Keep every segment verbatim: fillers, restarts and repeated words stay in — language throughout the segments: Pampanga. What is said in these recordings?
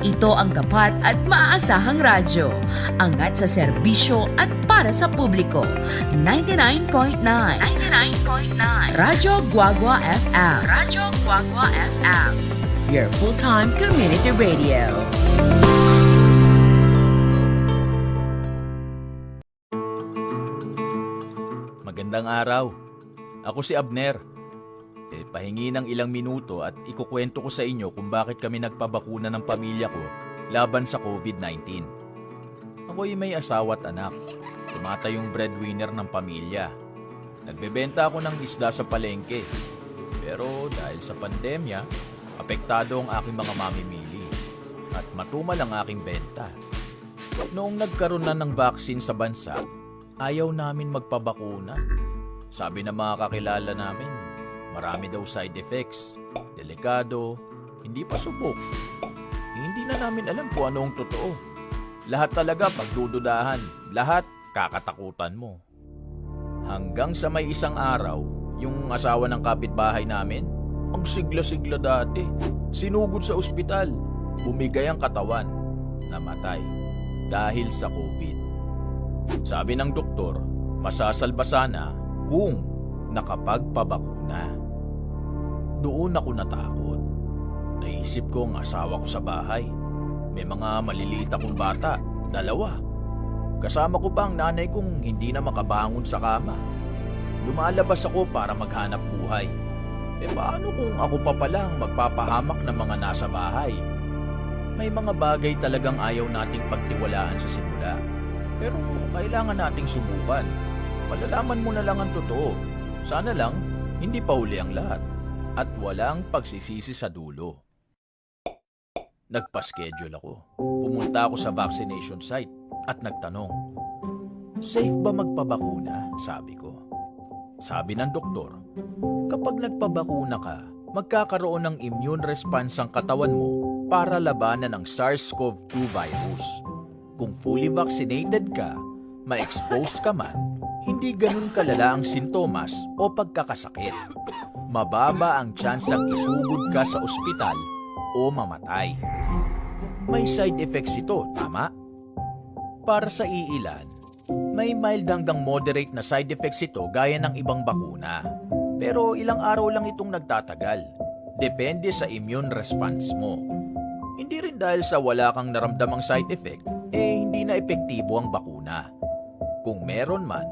Ito ang tapat at maaasahang radyo. Angat sa serbisyo at para sa publiko. Ninety-nine point nine. Ninety-nine point nine. Radyo Guagua F M. Radyo Guagua F M. Your full-time community radio. Magandang araw. Ako si Abner. E, pahingi ng ilang minuto at ikukwento ko sa inyo kung bakit kami nagpabakuna ng pamilya ko laban sa COVID nineteen. Ako'y may asawa at anak. Tumatayong breadwinner ng pamilya. Nagbebenta ako ng isda sa palengke. Pero dahil sa pandemya, apektado ang aking mga mamimili. At matumal ang aking benta. Noong nagkaroon na ng vaccine sa bansa, ayaw namin magpabakuna. Sabi ng mga kakilala namin, marami daw side effects, delikado, hindi pa subok. Hindi na namin alam kung ano ang totoo. Lahat talaga pagdududahan, lahat kakatakutan mo. Hanggang sa may isang araw, yung asawa ng kapitbahay namin, ang sigla-sigla dati, sinugod sa ospital, bumigay ang katawan, namatay dahil sa COVID. Sabi ng doktor, masasalba sana kung nakapagpabakuna. Doon ako natakot. Naisip ko ang asawa ko sa bahay. May mga maliliit akong bata, dalawa. Kasama ko pa ang nanay kong hindi na makabangon sa kama. Lumalabas ako para maghanap buhay. E paano kung ako pa pala ang magpapahamak ng mga nasa bahay? May mga bagay talagang ayaw nating pagtiwalaan sa simula. Pero kailangan nating subukan. Malalaman mo na lang ang totoo. Sana lang, hindi pa huli ang lahat. At walang pagsisisi sa dulo. Nagpa-schedule ako. Pumunta ako sa vaccination site at nagtanong, "Safe ba magpabakuna?" sabi ko. Sabi ng doktor, "Kapag nagpabakuna ka, magkakaroon ng immune response ang katawan mo para labanan ang SARS-CoV two virus. Kung fully vaccinated ka, ma-expose ka man, hindi ganun kalala ang sintomas o pagkakasakit. Mababa ang tsansang isugod ka sa ospital o mamatay." May side effects ito, tama? Para sa iilan, may mild hanggang moderate na side effects ito gaya ng ibang bakuna. Pero ilang araw lang itong nagtatagal. Depende sa immune response mo. Hindi rin dahil sa wala kang naramdamang side effect, eh hindi na epektibo ang bakuna. Kung meron man,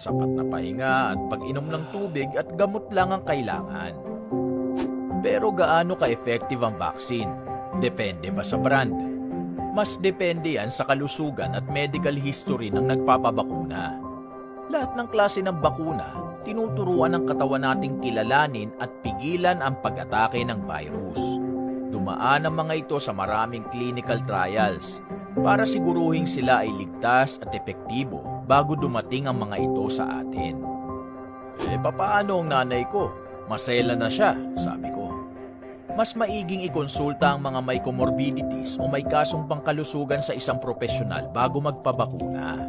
sapat na pahinga at pag-inom ng tubig at gamot lang ang kailangan. Pero gaano ka-effective ang vaccine? Depende ba sa brand? Mas depende yan sa kalusugan at medical history ng nagpapabakuna. Lahat ng klase ng bakuna, tinuturuan ng katawan nating kilalanin at pigilan ang pag-atake ng virus. Dumaan ang mga ito sa maraming clinical trials para siguruhing sila ay ligtas at epektibo bago dumating ang mga ito sa atin. "E, papaano ang nanay ko? Maselan na siya," sabi ko. "Mas maiging ikonsulta ang mga may comorbidities o may kasong pangkalusugan sa isang propesyonal bago magpabakuna."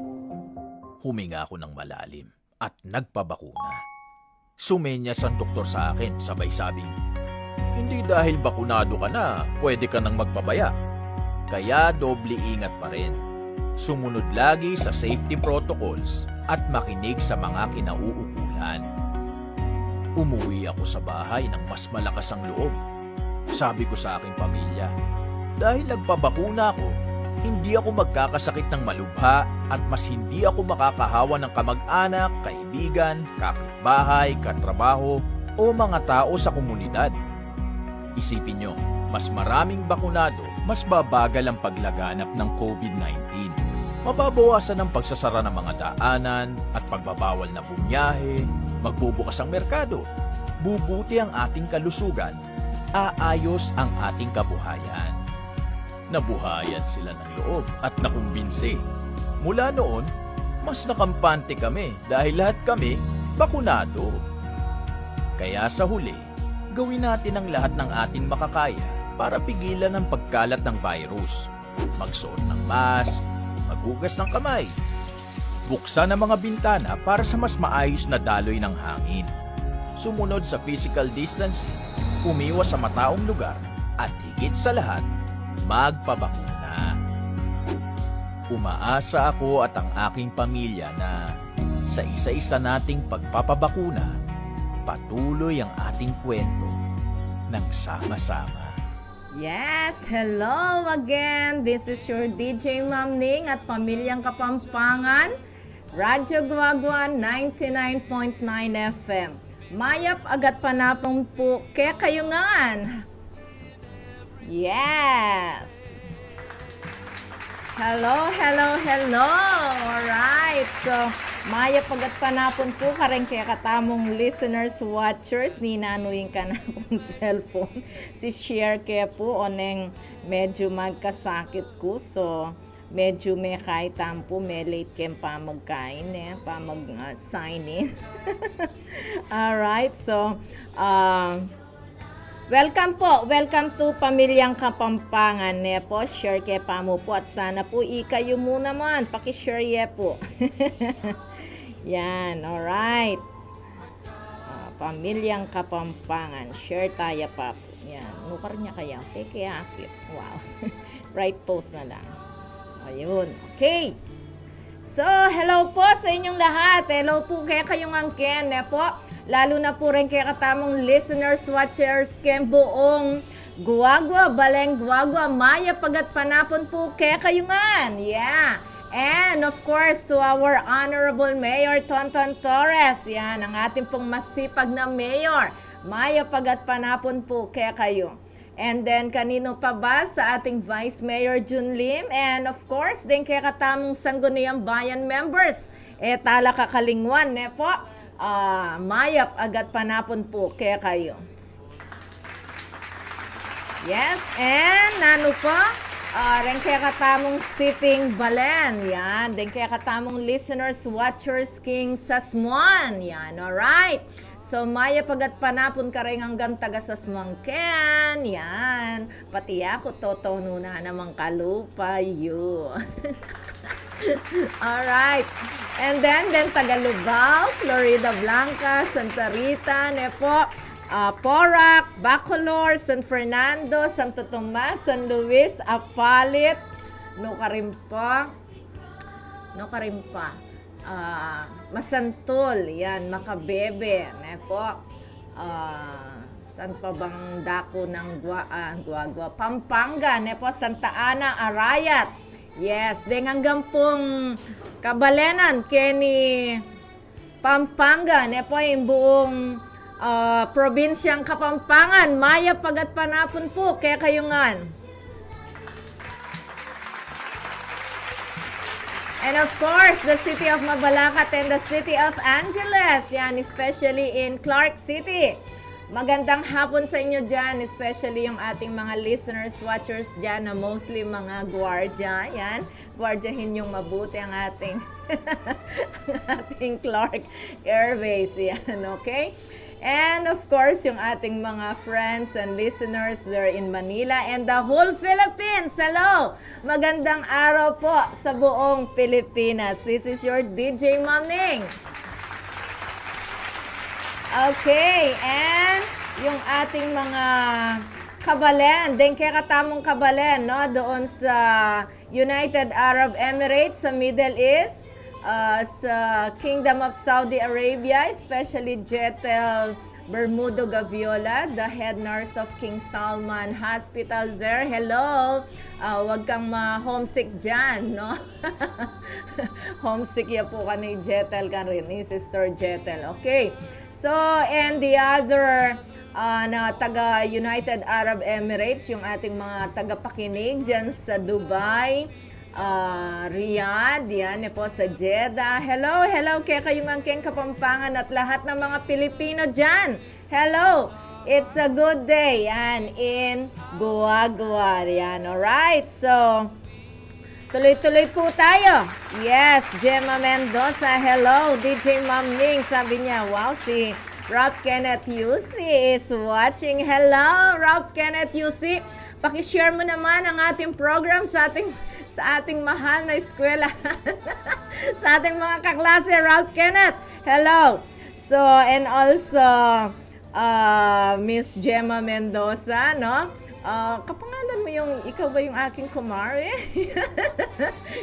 Huminga ako ng malalim at nagpabakuna. Sumenyas ang doktor sa akin, sabay sabing, "Hindi dahil bakunado ka na, pwede ka nang magpabaya. Kaya doble ingat pa rin. Sumunod lagi sa safety protocols at makinig sa mga kinauukulan." Umuwi ako sa bahay ng mas malakas ang loob. Sabi ko sa aking pamilya, "Dahil nagpabakuna ako, hindi ako magkakasakit ng malubha at mas hindi ako makakahawa ng kamag-anak, kaibigan, kapitbahay, katrabaho, o mga tao sa komunidad." Isipin nyo, mas maraming bakunado, mas babagal ang paglaganap ng COVID nineteen. Mababawasan ang pagsasara ng mga daanan at pagbabawal na bumiyahe, magbubukas ang merkado, bubuti ang ating kalusugan, aayos ang ating kabuhayan. Nabuhayan sila ng loob at nakumbinsi. Mula noon, mas nakampante kami dahil lahat kami bakunado. Kaya sa huli, gawin natin ang lahat ng ating makakaya para pigilan ang pagkalat ng virus. Magsuot ng mask, maghugas ng kamay, buksan ang mga bintana para sa mas maayos na daloy ng hangin. Sumunod sa physical distancing, umiwas sa mataong lugar, at higit sa lahat, magpabakuna. Umaasa ako at ang aking pamilya na sa isa-isa nating pagpapabakuna, patuloy ang ating kwento ng sama-sama. Yes, hello again. This is your D J Ma'am Ning at Pamilyang Kapampangan, Radyo Guagua ninety-nine point nine F M. Mayap a gatpanapun pu kekayu ngan. Yes. Hello, hello, hello. Alright. So, mayap a gatpanapun pu kareng kekatamung listeners, watchers, ni nanu ing kanakung cellphone. Si share ke pu, oneng medyu magkasakit ku. So, medyu mekaitan pu, me-late keng pamagkain, eh, pamag, ah, sign in. Alright, so, ah, welcome po, welcome to Pamilyang Kapampangan, ne po, share ke pa mu pu, at sana pu ikayu mu naman, paki-share ye pu. Yan, alright. Ah, Pamilyang Kapampangan, share taya pa pu. Yan, nukar nya kaya, peke akit. Wow. Right post na lang. Ayun. Okay. So, hello po sa inyong lahat. Hello po kekayu ngan ken, ne po. Lalu na po rin kekatamung listeners, watchers, keng buong Guagua, Balen Guagua. Mayap a gatpanapun po kekayu ngan. Yeah. And of course, to our Honorable Mayor Tonton Torres. Yan, ang ating pong masipag na mayor. Mayap a gatpanapun po kekayu. And then, kanino pa ba? Sa ating Vice Mayor Jun Lim. And of course, deng kekatamung Sangguniang Bayan members. E tala kakalingwan, ne po? Ah, mayap a gatpanapun po kekayu. Yes, and nanu po? Ah, deng kekatamung Siping Balen. Yan, deng kekatamung listeners, watchers, king Sasmuan. Yan, alright. So, mayap a gatpanapun kareng anggang taga Sasmuan ken. Yan. Pati aku, totonu na namang kalupa yu. Alright. And then, then taga Lubao, Floridablanca, Santa Rita, ne po, ah, Porac, Bacolor, San Fernando, Santo Tomas, San Luis, Apalit, nukarin pa, nukarin pa, ah, Masantul, yan, Macabebe, ne po. Ah, san pa bang daku ng Gua-, ah, Guagua? Pampanga, ne po, Santa Ana, Arayat. Yes, deng anggang pung kabalenan keni Pampanga, ne po, ing buong, ah, probinsyang Kapampangan. Mayap a gatpanapun pu kekayu ngan. And of course, the city of Mabalacat and the city of Angeles. Yan, especially in Clark City. Magandang hapon sa inyo dyan, especially yung ating mga listeners, watchers dyan na mostly mga gwardiya. Yan, gwardiyahin yung mabuti ang ating, ating Clark Airways. Yan, okay? And of course, yung ating mga friends and listeners there in Manila and the whole Philippines. Hello! Magandang araw po sa buong Pilipinas. This is your D J Ma'am Ning. Okay, and yung ating mga kabalen, deng kekatamung kabalen, no? Doon sa United Arab Emirates, sa Middle East, uh, sa Kingdom of Saudi Arabia, especially Jetel Bermudo Gaviola, the head nurse of King Salman Hospital there. Hello! Ah, wag kang ma-homesick dyan, no? Homesick ya po kani Jetel, kani Sister Jetel. Okay. So, and the other, ah, na taga United Arab Emirates, yung ating mga tagapakinig dyan sa Dubai, ah, Riyadh, yan, yan po sa Jeddah. Hello, hello, kekayu ngan keng Kapampangan at lahat ng mga Pilipino dyan. Hello, it's a good day. Yan, in Guagua. Yan, alright. So, tuloy-tuloy po tayo. Yes, Gemma Mendoza, hello. D J Ma'am Ning, sabi niya, wow, si Ralph Kenneth Yusi is watching. Hello, Ralph Kenneth Yusi. Paki-share mo naman ang ating program sa ating, sa ating mahal na eskwela. Sa ating mga kaklase, Ralph Kenneth. Hello. So, and also, ah, Miss Gemma Mendoza, no? Ah, kapangalan mo yung, ikaw ba yung aking kumare?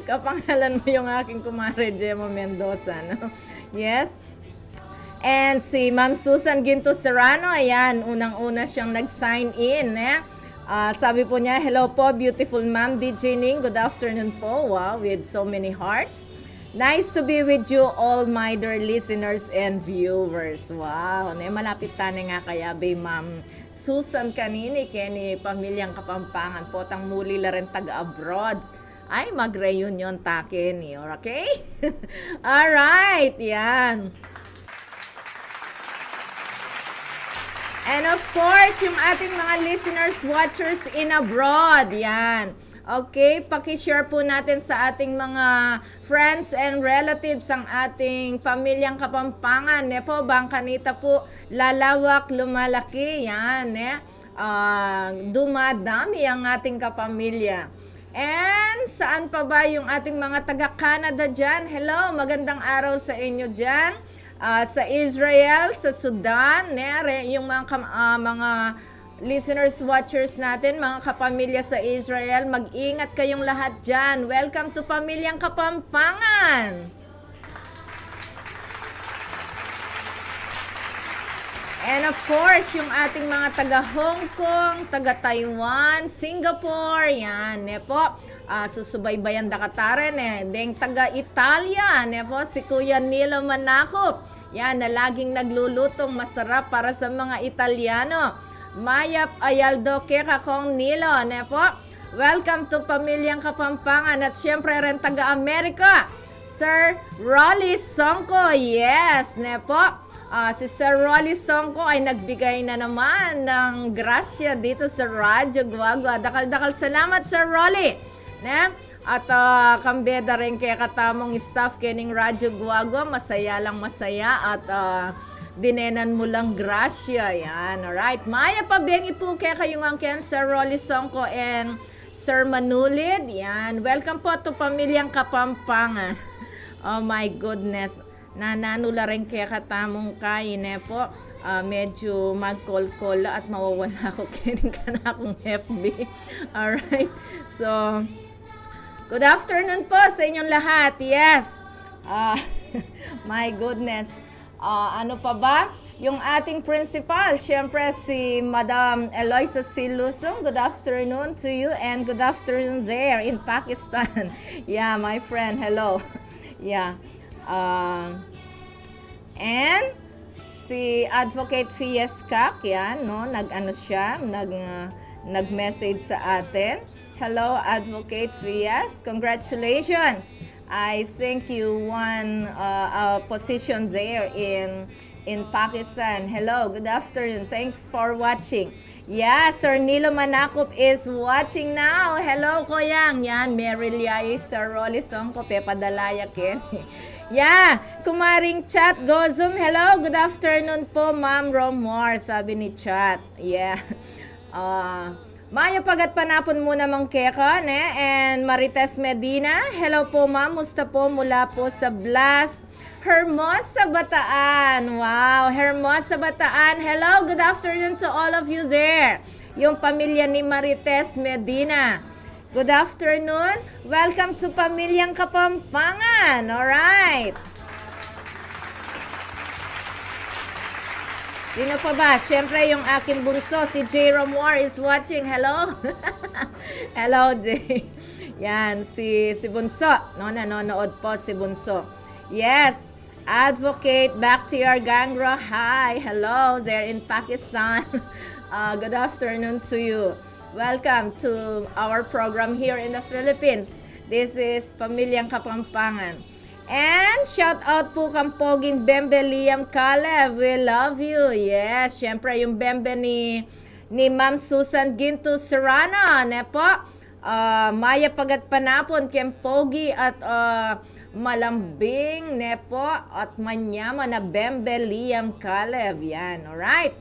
Kapangalan mo yung aking kumare, Gemma Mendoza, no? Yes. And si Ma'am Susan Ginto Serrano, ayan, unang-una siyang nag-sign in, eh. Ah, sabi po niya, "Hello po, beautiful Ma'am D J Ning. Good afternoon po." Wow, with so many hearts. "Nice to be with you all, my dear listeners and viewers." Wow, ne, malapit tane nga kaya, be, Ma'am Susan, kanini, keni pamilyang Kapampangan, potang muli la rin taga-abroad. Ay, mag-reunion ta keni, okay? Alright, yan. And of course, yung ating mga listeners, watchers in abroad, yan. Okay, paki-share po natin sa ating mga friends and relatives ang ating pamilyang Kapampangan, ne po, bang kanita po lalawak, lumalaki, yan, ne? Ah, dumadami ang ating kapamilya. And saan pa ba yung ating mga taga-Canada dyan? Hello, magandang araw sa inyo dyan. Ah, sa Israel, sa Sudan, ne, re-, yung mga kam-, ah, mga listeners, watchers natin, mga kapamilya sa Israel, mag-ingat kayong lahat dyan. Welcome to Pamilyang Kapampangan! And of course, yung ating mga taga Hong Kong, taga Taiwan, Singapore, yan, ne po. Ah, susubaybayan da kata rin, eh. Deng taga Italia, ne po, si Kuya Nilo Manakop. Yan, na laging naglulutong masarap para sa mga Italiano. Mayap a aldo keka, Kong Nilo, ne po. Welcome to Pamilyang Kapampangan at siyempre rin taga Amerika, Sir Rolly Songko. Yes, ne po. Ah, si Sir Rolly Songko ay nagbigay na naman ng grasya dito sa Radyo Guagua. Dakal-dakal salamat, Sir Rolly. Ne? At, ah, kambe da rin kekatamung staff kening Radyo Guagua, masaya lang masaya at, ah, dinenan mu lang grasya. Yan, alright. Mayap a bengi pu kekayu ngan ken Sir Rolly Songko and Sir Manulid. Yan. Welcome po to Pamilyang Kapampangan. Oh my goodness. Nananu la rin kekatamung kain, ne po. Ah, medyo magkolkol at mawawala ako kening kanakung F B. Alright. So, good afternoon po sa inyong lahat. Yes. Ah, my goodness. Ah, ano pa ba? Yung ating principal, siyempre si Madam Eloisa C. Lusung. Good afternoon to you and good afternoon there in Pakistan. Yeah, my friend. Hello. Yeah. Ah, and si Advocate Fiescac, yan, no? Nag-ano siya, nag, ah, nag-message sa atin. Hello, Advocate Fias. Congratulations. I think you won, uh, a position there in, in Pakistan. Hello, good afternoon. Thanks for watching. Yeah, Sir Nilo Manakop is watching now. Hello, Koyang. Yan, Mary Liay, Sir Rolly Songko, pepadala ya ken. Yeah, Kumaring Chat Gozum. Hello, good afternoon po, Ma'am Romor, sabi ni Chat. Yeah. Ah, mayap a gatpanapun mu naman keka, ne? And Marites Medina, hello po, ma'am. Musta po? Mula po sa Blast, Hermosa, Bataan. Wow, Hermosa, Bataan. Hello, good afternoon to all of you there. Yung pamilya ni Marites Medina. Good afternoon. Welcome to Pamilyang Kapampangan. Alright. Sino pa ba? Siyempre, yung aking bunso, si J. Romor is watching. Hello? Hello, J. Yan, si, si Bunso. No, nanonood po si Bunso. Yes. Advocate, back to your Gangro. Hi. Hello there in Pakistan. Uh, good afternoon to you. Welcome to our program here in the Philippines. This is Pamilyang Kapampangan. And shout out po kang Poging Bembe Liam Caleb. We love you. Yes, syempre yung Bembe ni, ni Ma'am Susan Ginto Serrano, ne po? Ah, mayap a gatpanapun keng pogi at, ah, malambing, ne po? At manyaman a Bembe Liam Caleb. Yan, alright.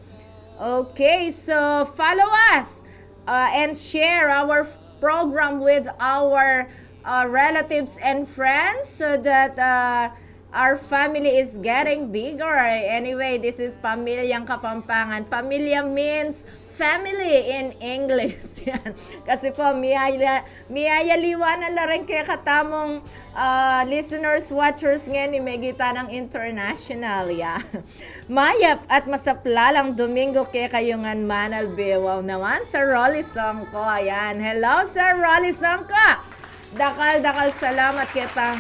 Okay, so follow us, uh, and share our program with our, uh, relatives and friends so that, uh, our family is getting bigger. Anyway, this is Pamilyang Kapampangan. Pamilya means family in English. Yan. Kasi po, miyaya-, miyayaliwanan la rin kekatamung, ah, listeners, watchers ngeni megitan ning international. Yan. Mayap at masaplalang Domingo kekayu ngan manalbe. Wow naman, Sir Rolly Songko. Ayan. Hello, Sir Rolly Songko. Dakal, dakal salamat ketang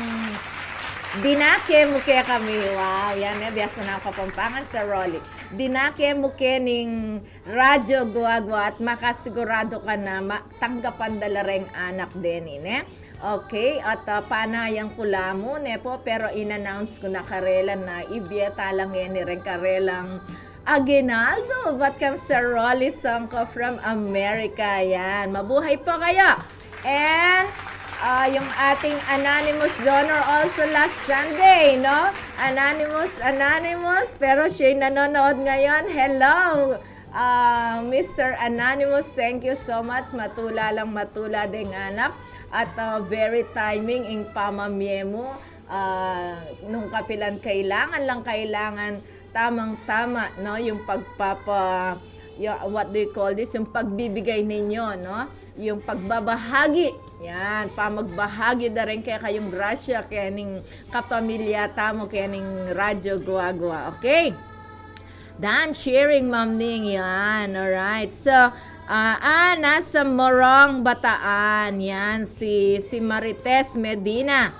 dinake mu kekami. Wow, yan e, biasa na Kapampangan, Sir Rolly. Dinake mu ke ning Radyo Guagua at makasigurado ka na ma-, tanggapan da la reng anak deni, ne? Okay, at, ah, panayan ku la mu, ne po, pero in-announce ku na karela na ibie ta la ngeni reng karelang aguinaldo, bat kang Sir Rolly Songko from America. Yan, mabuhay po kayo. And, ah, yung ating anonymous donor also last Sunday, no? Anonymous, anonymous, pero siya'y nanonood ngayon. Hello, ah, Mister Anonymous, thank you so much. Matula lang matula deng anak. At, ah, very timing ing pamamie mu. Ah, nung kapilan kailangan lang, kailangan tamang-tama, no? Yung pagpapa-, yung, what do you call this? Yung pagbibigay ninyo, no? Yung pagbabahagi. Yan, pamagbahagi da rin kekayung grasya, kening kapamilya tamu, kening Radyo Guagua. Okay? Dan, cheering, Ma'am Ning. Yan, alright. So, ah, ah, nasa Morong, Bataan. Yan, si, si Marites Medina.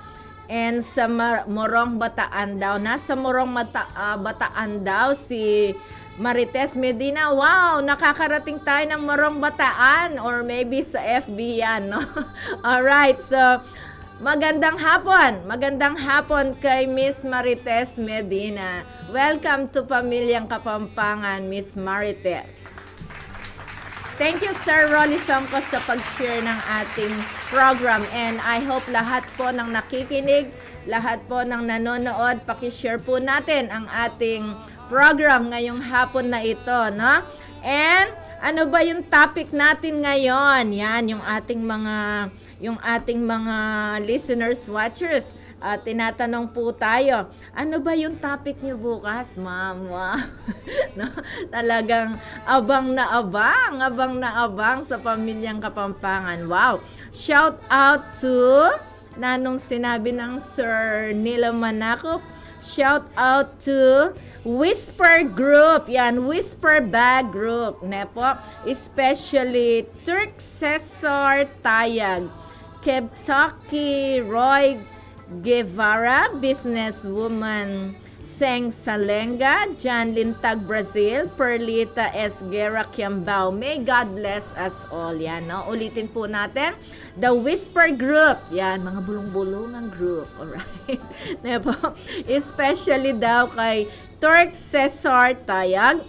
And sa Mar-, Morong, Bataan daw. Nasa Morong, Mata-, ah, Bataan daw si Marites Medina. Wow, nakakarating tayo ng Morong, Bataan. Or maybe sa F B yan, no? Alright, so, magandang hapon. Magandang hapon kay Miss Marites Medina. Welcome to Pamilyang Kapampangan, Miss Marites. Thank you, Sir Rolly Songko, sa pag-share ng ating program. And I hope lahat po ng nakikinig, lahat po ng nanonood, paki-share po natin ang ating program ngayong hapon na ito, no? And ano ba yung topic natin ngayon? Yan, yung ating mga, yung ating mga listeners, watchers. Ah, tinatanong po tayo, "Ano ba yung topic niyo bukas, ma'am?" Wow. No? Talagang abang na abang, abang na abang sa Pamilyang Kapampangan. Wow. Shout out to, nanung sinabi ng Sir Nilo Manakop, shout out to Whisper Group. Yan, Whisper Bag Group. Ne po? Especially Turk Cesar Tayag, Kebtaki Roy Guevara, businesswoman Seng Salenga, Janlin Tag Brazil, Perlita Esguerra Kiambao. May God bless us all. Yan, no? Ulitin po natin, The Whisper Group. Yan, mga bulung-bulungang group. Alright? Ne po? Especially daw kay Turk Cesar Tayag,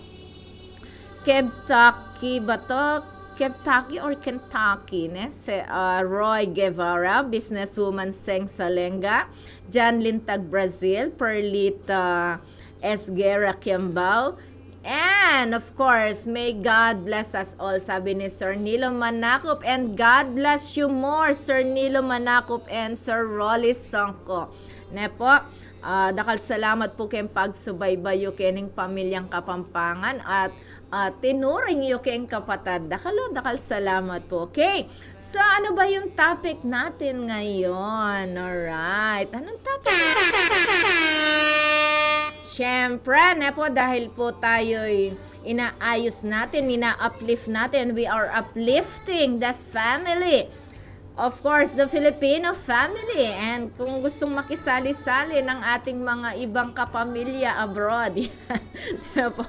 Kebtaki ba to? Kebtaki or Kentucky, ne? Se-, ah, Roy Guevara, businesswoman Seng Salenga, Janlin Tag Brazil, Perlita Esguerra Kiambao, and of course, may God bless us all, sabi ni Sir Nilo Manakop, and God bless you more, Sir Nilo Manakop and Sir Rolly Songko. Ne po? Ah, dakal salamat po keng pagsubaybay yu kening Pamilyang Kapampangan at, ah, tinuring yu keng kapatad. Dakal, dakal salamat po. Okay. So, ano ba yung topic natin ngayon? Alright. Anong topic? Siyempre, ne po, dahil po tayo'y inaayos natin, ina-uplift natin, we are uplifting the family. Of course, the Filipino family. And kung gustong makisali-sali ng ating mga ibang kapamilya abroad. Yan po.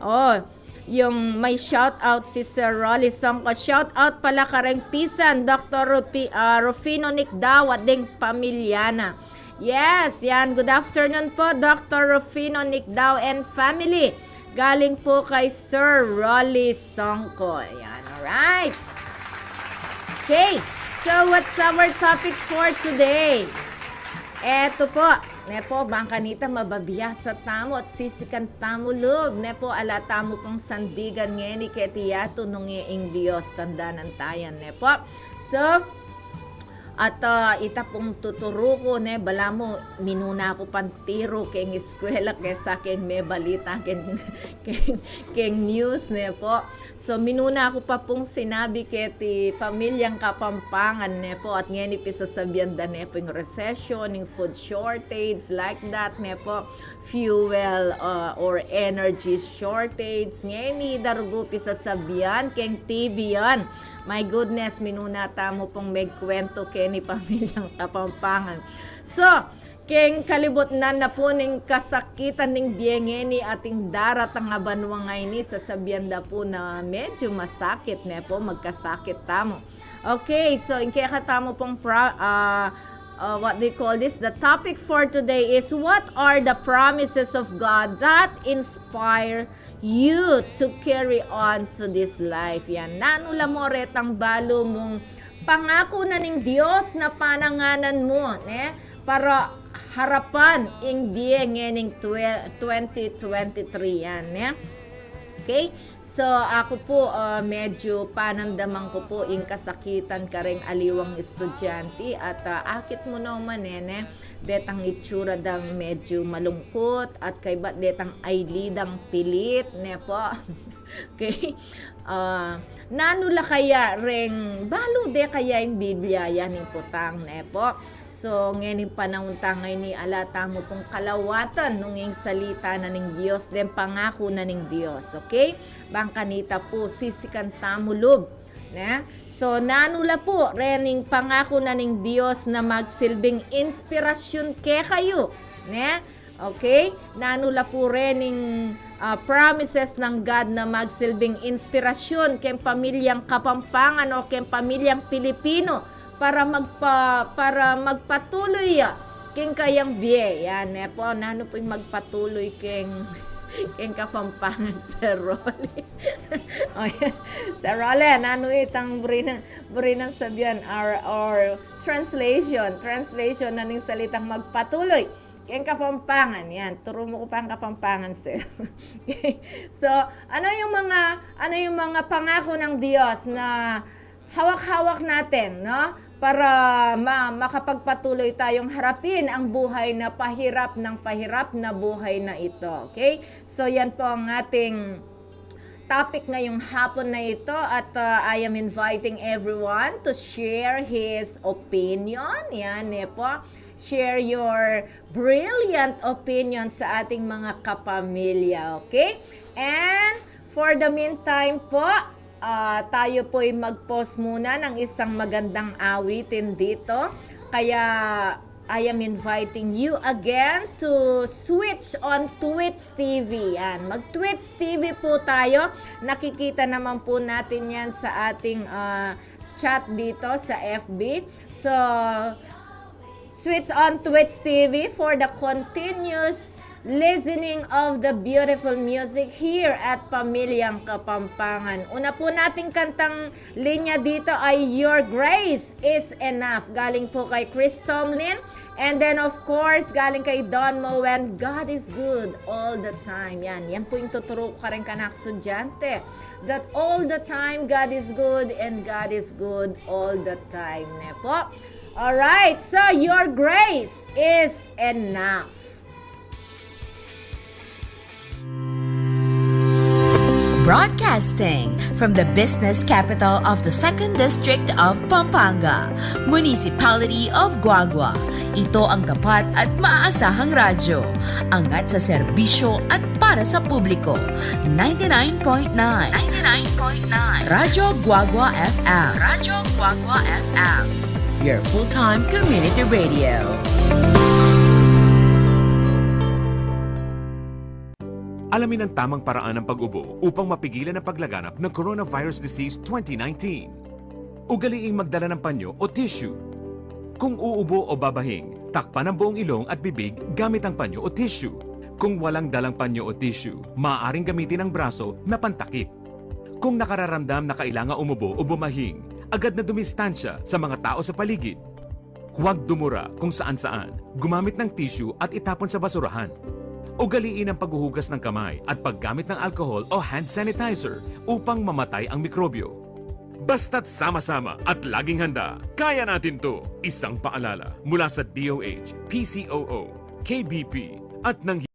Oh, yung may shout out si Sir Rolly Songko. Shout out pala kareng pisan, Doktor Rupi-, ah, Rufino Nicdao at ding pamilya na. Yes, yan. Good afternoon po, Doktor Rufino Nicdao and family. Galing po kay Sir Rolly Songko. Yan, alright. Okay, so what's our topic for today? Eto po, ne po, bang kanita mababiasa tamu at sisikan tamu lub, ne po, ala tamu pung sandigan ngeni keti yatu nung ing Dios tandanan tayan, ne po. So, At, ah, ita pung tuturu ku, ne, balamu, minuna ku pang tiru keng eskwela kesa keng mebalita keng, keng, keng news, ne po. So, minuna ku pa pung sinabi keti pamilyang Kapampangan, ne po, at ngeni pisasabian da, ne po, ing recession, ing food shortage, like that, ne po, fuel, uh, or energy shortage. Ngeni da rugu pisasabian keng T V yan. My goodness, minuna tamu pung megkuwentu keni pamilyang Kapampangan. So, keng kalibutnan na pu ning kasakitan ning bie ngeni at ing daratang a banua ngeni, sasabian da pu na medyu masakit, ne po, magkasakit tamu. Okay, so ing kekatamu pung pro-, ah, ah, what do you call this? The topic for today is, what are the promises of God that inspire you to carry on to this life? Yan. Nanu la mu retang balu mung pangaku na ning Dios na pananganan mu, ne? Para harapan ing bie ngening twe-, twenty twenty-three yan, ne? Okay? So, aku pu, ah, medyu panandaman ku pu ing kasakitan kareng aliwang estudyante at, ah, akit mu naman, e, ne, detang itsura dang medyu malungkut at kaybat detang aili dang pilit, ne po? Okay? Ah, nanu la kaya reng, balu de kaya ing Biblia yan ing putang, ne po? So, ngening panaun tang ngeni ala tamu pung kalawatan nung ing salita na ning Dios, deng pangaku na ning Dios, okay? Bang kanita pu sisikan tamu lub, ne? So, nanu la pu rening pangaku na ning Dios na magsilbing inspirasyun kekayu, ne? Okay? Nanu la pu rening, ah, promises ng God na magsilbing inspirasyun keng pamilyang Kapampangan o keng pamilyang Pilipino para magpa-, para magpatuloy ya keng kayang bie. Yan, ne po, nanu pu ing magpatuloy keng, keng Kapampangan, Sir Rolly? O, yan. Sir Rolly, nanu itang buri nang, buri nang sabian, or, or translation, translation na ning salitang magpatuloy keng Kapampangan? Yan, turu mu ku pang Kapampangan, Sir. Okay. So, ano yung mga, ano yung mga pangako ng Diyos na hawak-hawak natin, no? Para ma-, makapagpatuloy tayong harapin ang buhay na pahirap ng pahirap na buhay na ito. Okay? So, yan po ang ating topic ngayong hapon na ito at, uh, I am inviting everyone to share his opinion. Yan, ne po. Share your brilliant opinion sa ating mga kapamilya, okay? And for the meantime po, ah, tayo po'y mag-pause muna ng isang magandang awitin dito. Kaya I am inviting you again to switch on Twitch T V. Yan, mag-Twitch T V po tayo. Nakikita naman po natin yan sa ating, ah, chat dito sa F B. So, switch on Twitch T V for the continuous listening of the beautiful music here at Pamilyang Kapampangan. Una po nating kantang linya dito ay Your Grace Is Enough, galing po kay Chris Tomlin. And then, of course, galing kay Don Moen, God is good all the time. Yan, yan po yung tuturo ko kareng kanak estudyante. That all the time, God is good and God is good all the time. Ne po? Alright, so your grace is enough. Broadcasting from the business capital of the Second District of Pampanga, Municipality of Guagua. Ito ang tapat at maaasahang radyo. Angat sa serbisyo at para sa publiko. Ninety-nine point nine. Ninety-nine point nine. Radyo Guagua F M. Radyo Guagua F M. Your full-time community radio. Alamin ang tamang paraan ng pag-ubo upang mapigilan ang paglaganap ng coronavirus disease twenty nineteen. Ugaliing magdala ng panyo o tissue. Kung uubo o babahing, takpan ang buong ilong at bibig gamit ang panyo o tissue. Kung walang dalang panyo o tissue, maaaring gamitin ang braso na pantakip. Kung nakararamdam na kailangan umubo o bumahing, agad na dumistansya sa mga tao sa paligid. Huwag dumura kung saan-saan. Gumamit ng tissue at itapon sa basurahan. Ugaliin ang paghuhugas ng kamay at paggamit ng alcohol o hand sanitizer upang mamatay ang mikrobyo. Basta't sama-sama at laging handa, kaya natin 'to. Isang paalala mula sa D O H, P C O O, K B P, at ng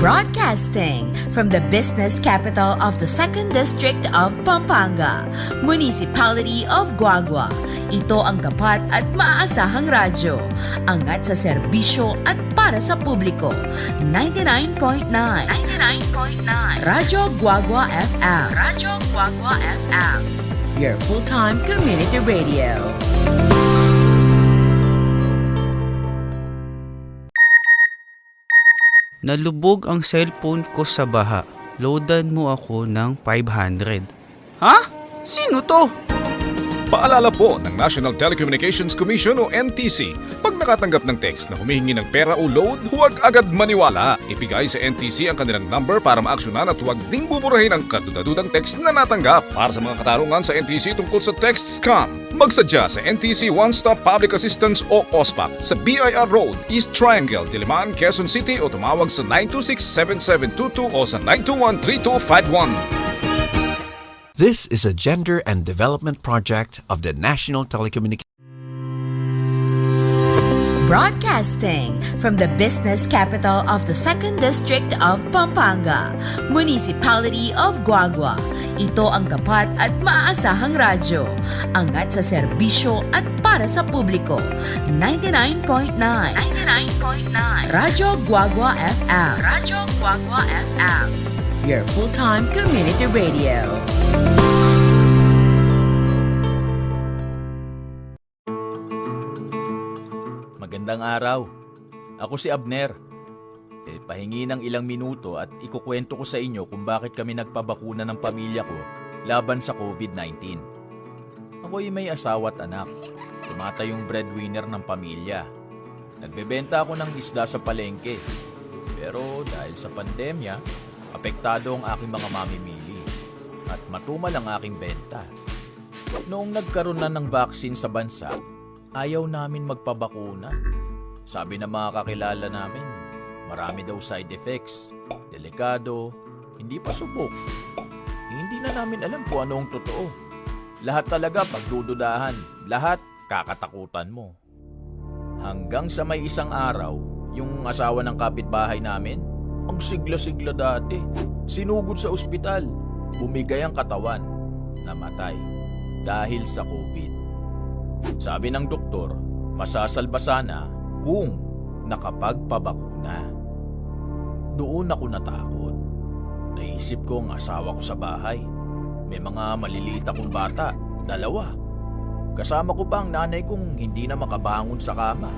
Broadcasting from the business capital of the Second District of Pampanga, Municipality of Guagua. Ito ang tapat at maaasahang radyo. Angat sa serbisyo at para sa publiko. Ninety-nine point nine. Ninety-nine point nine. Radyo Guagua F M. Radyo Guagua F M. Your full-time community radio. Nalubog ang cellphone ko sa baha. Loadan mo ako ng five hundred. Ha? Sino 'to? Paalala po ng National Telecommunications Commission o N T C, pag nakatanggap ng text na humihingi ng pera o load, huwag agad maniwala. Ibigay sa N T C ang kanilang number para maaksyonan at huwag ding buburahin ang kaduda-dudang text na natanggap. Para sa mga katanungan sa N T C tungkol sa text scam, magsadya sa N T C One Stop Public Assistance o OSPAP sa B I R Road, East Triangle, Diliman, Quezon City, o tumawag sa nine two six, seven seven two two o sa nine two one, three two five one. This is a gender and development project of the National Telecommunications. Broadcasting from the business capital of the Second District of Pampanga, Municipality of Guagua. Ito ang tapat at maaasahang radyo. Angat sa serbisyo at para sa publiko. Ninety-nine point nine. Ninety-nine point nine. Radyo Guagua F M. Radyo Guagua F M. Your full-time community radio. Magandang araw. Ako si Abner. E, pahingi ng ilang minuto at ikukwento ko sa inyo kung bakit kami nagpabakuna ng pamilya ko laban sa COVID nineteen. Ako'y may asawa at anak. Tumatayong breadwinner ng pamilya. Nagbebenta ako ng isda sa palengke. Pero dahil sa pandemya, apektado ang aking mga mamimili. At matumal ang aking benta. Noong nagkaroon na ng vaccine sa bansa, ayaw namin magpabakuna. Sabi ng mga kakilala namin, marami daw side effects, delikado, hindi pasubok. Hindi na namin alam kung ano ang totoo. Lahat talaga pagdududahan, lahat kakatakutan mo. Hanggang sa may isang araw, yung asawa ng kapitbahay namin, ang sigla-sigla dati, sinugod sa ospital, bumigay ang katawan, namatay dahil sa COVID. Sabi ng doktor, masasalba sana kung nakapagpabakuna. Doon ako natakot. Naisip ko ang asawa ko sa bahay. May mga maliliit akong bata, dalawa. Kasama ko pa ang nanay kong hindi na makabangon sa kama.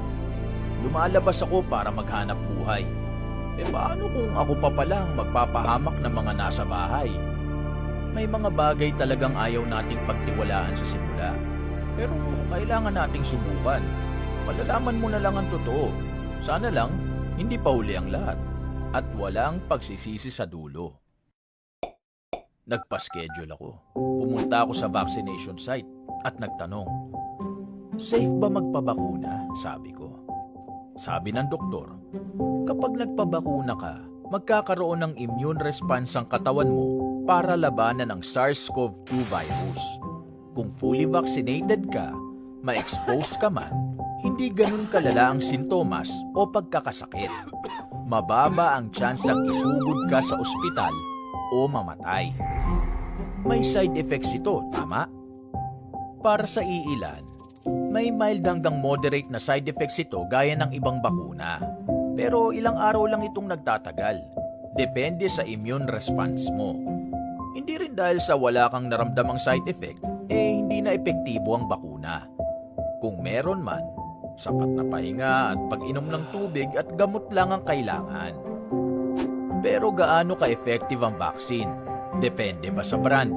Lumalabas ako para maghanap buhay. E paano kung ako pa pala ang magpapahamak ng mga nasa bahay? May mga bagay talagang ayaw nating pagtiwalaan sa simula. Pero kailangan nating subukan. Malalaman mo na lang ang totoo. Sana lang, hindi pa huli ang lahat. At walang pagsisisi sa dulo. Nagpa-schedule ako. Pumunta ako sa vaccination site at nagtanong, "Safe ba magpabakuna?" sabi ko. Sabi ng doktor, kapag nagpabakuna ka, magkakaroon ng immune response ang katawan mo para labanan ang SARS-CoV two virus. Kung fully vaccinated ka, ma-expose ka man, hindi ganun kalala ang sintomas o pagkakasakit. Mababa ang tsansang isugod ka sa ospital o mamatay. May side effects ito, tama? Para sa iilan, may mild hanggang moderate na side effects ito gaya ng ibang bakuna. Pero ilang araw lang itong nagtatagal. Depende sa immune response mo. Hindi rin dahil sa wala kang naramdamang side effect, eh hindi na epektibo ang bakuna. Kung meron man, sapat na pahinga at pag-inom ng tubig at gamot lang ang kailangan. Pero gaano ka-effective ang vaccine? Depende ba sa brand?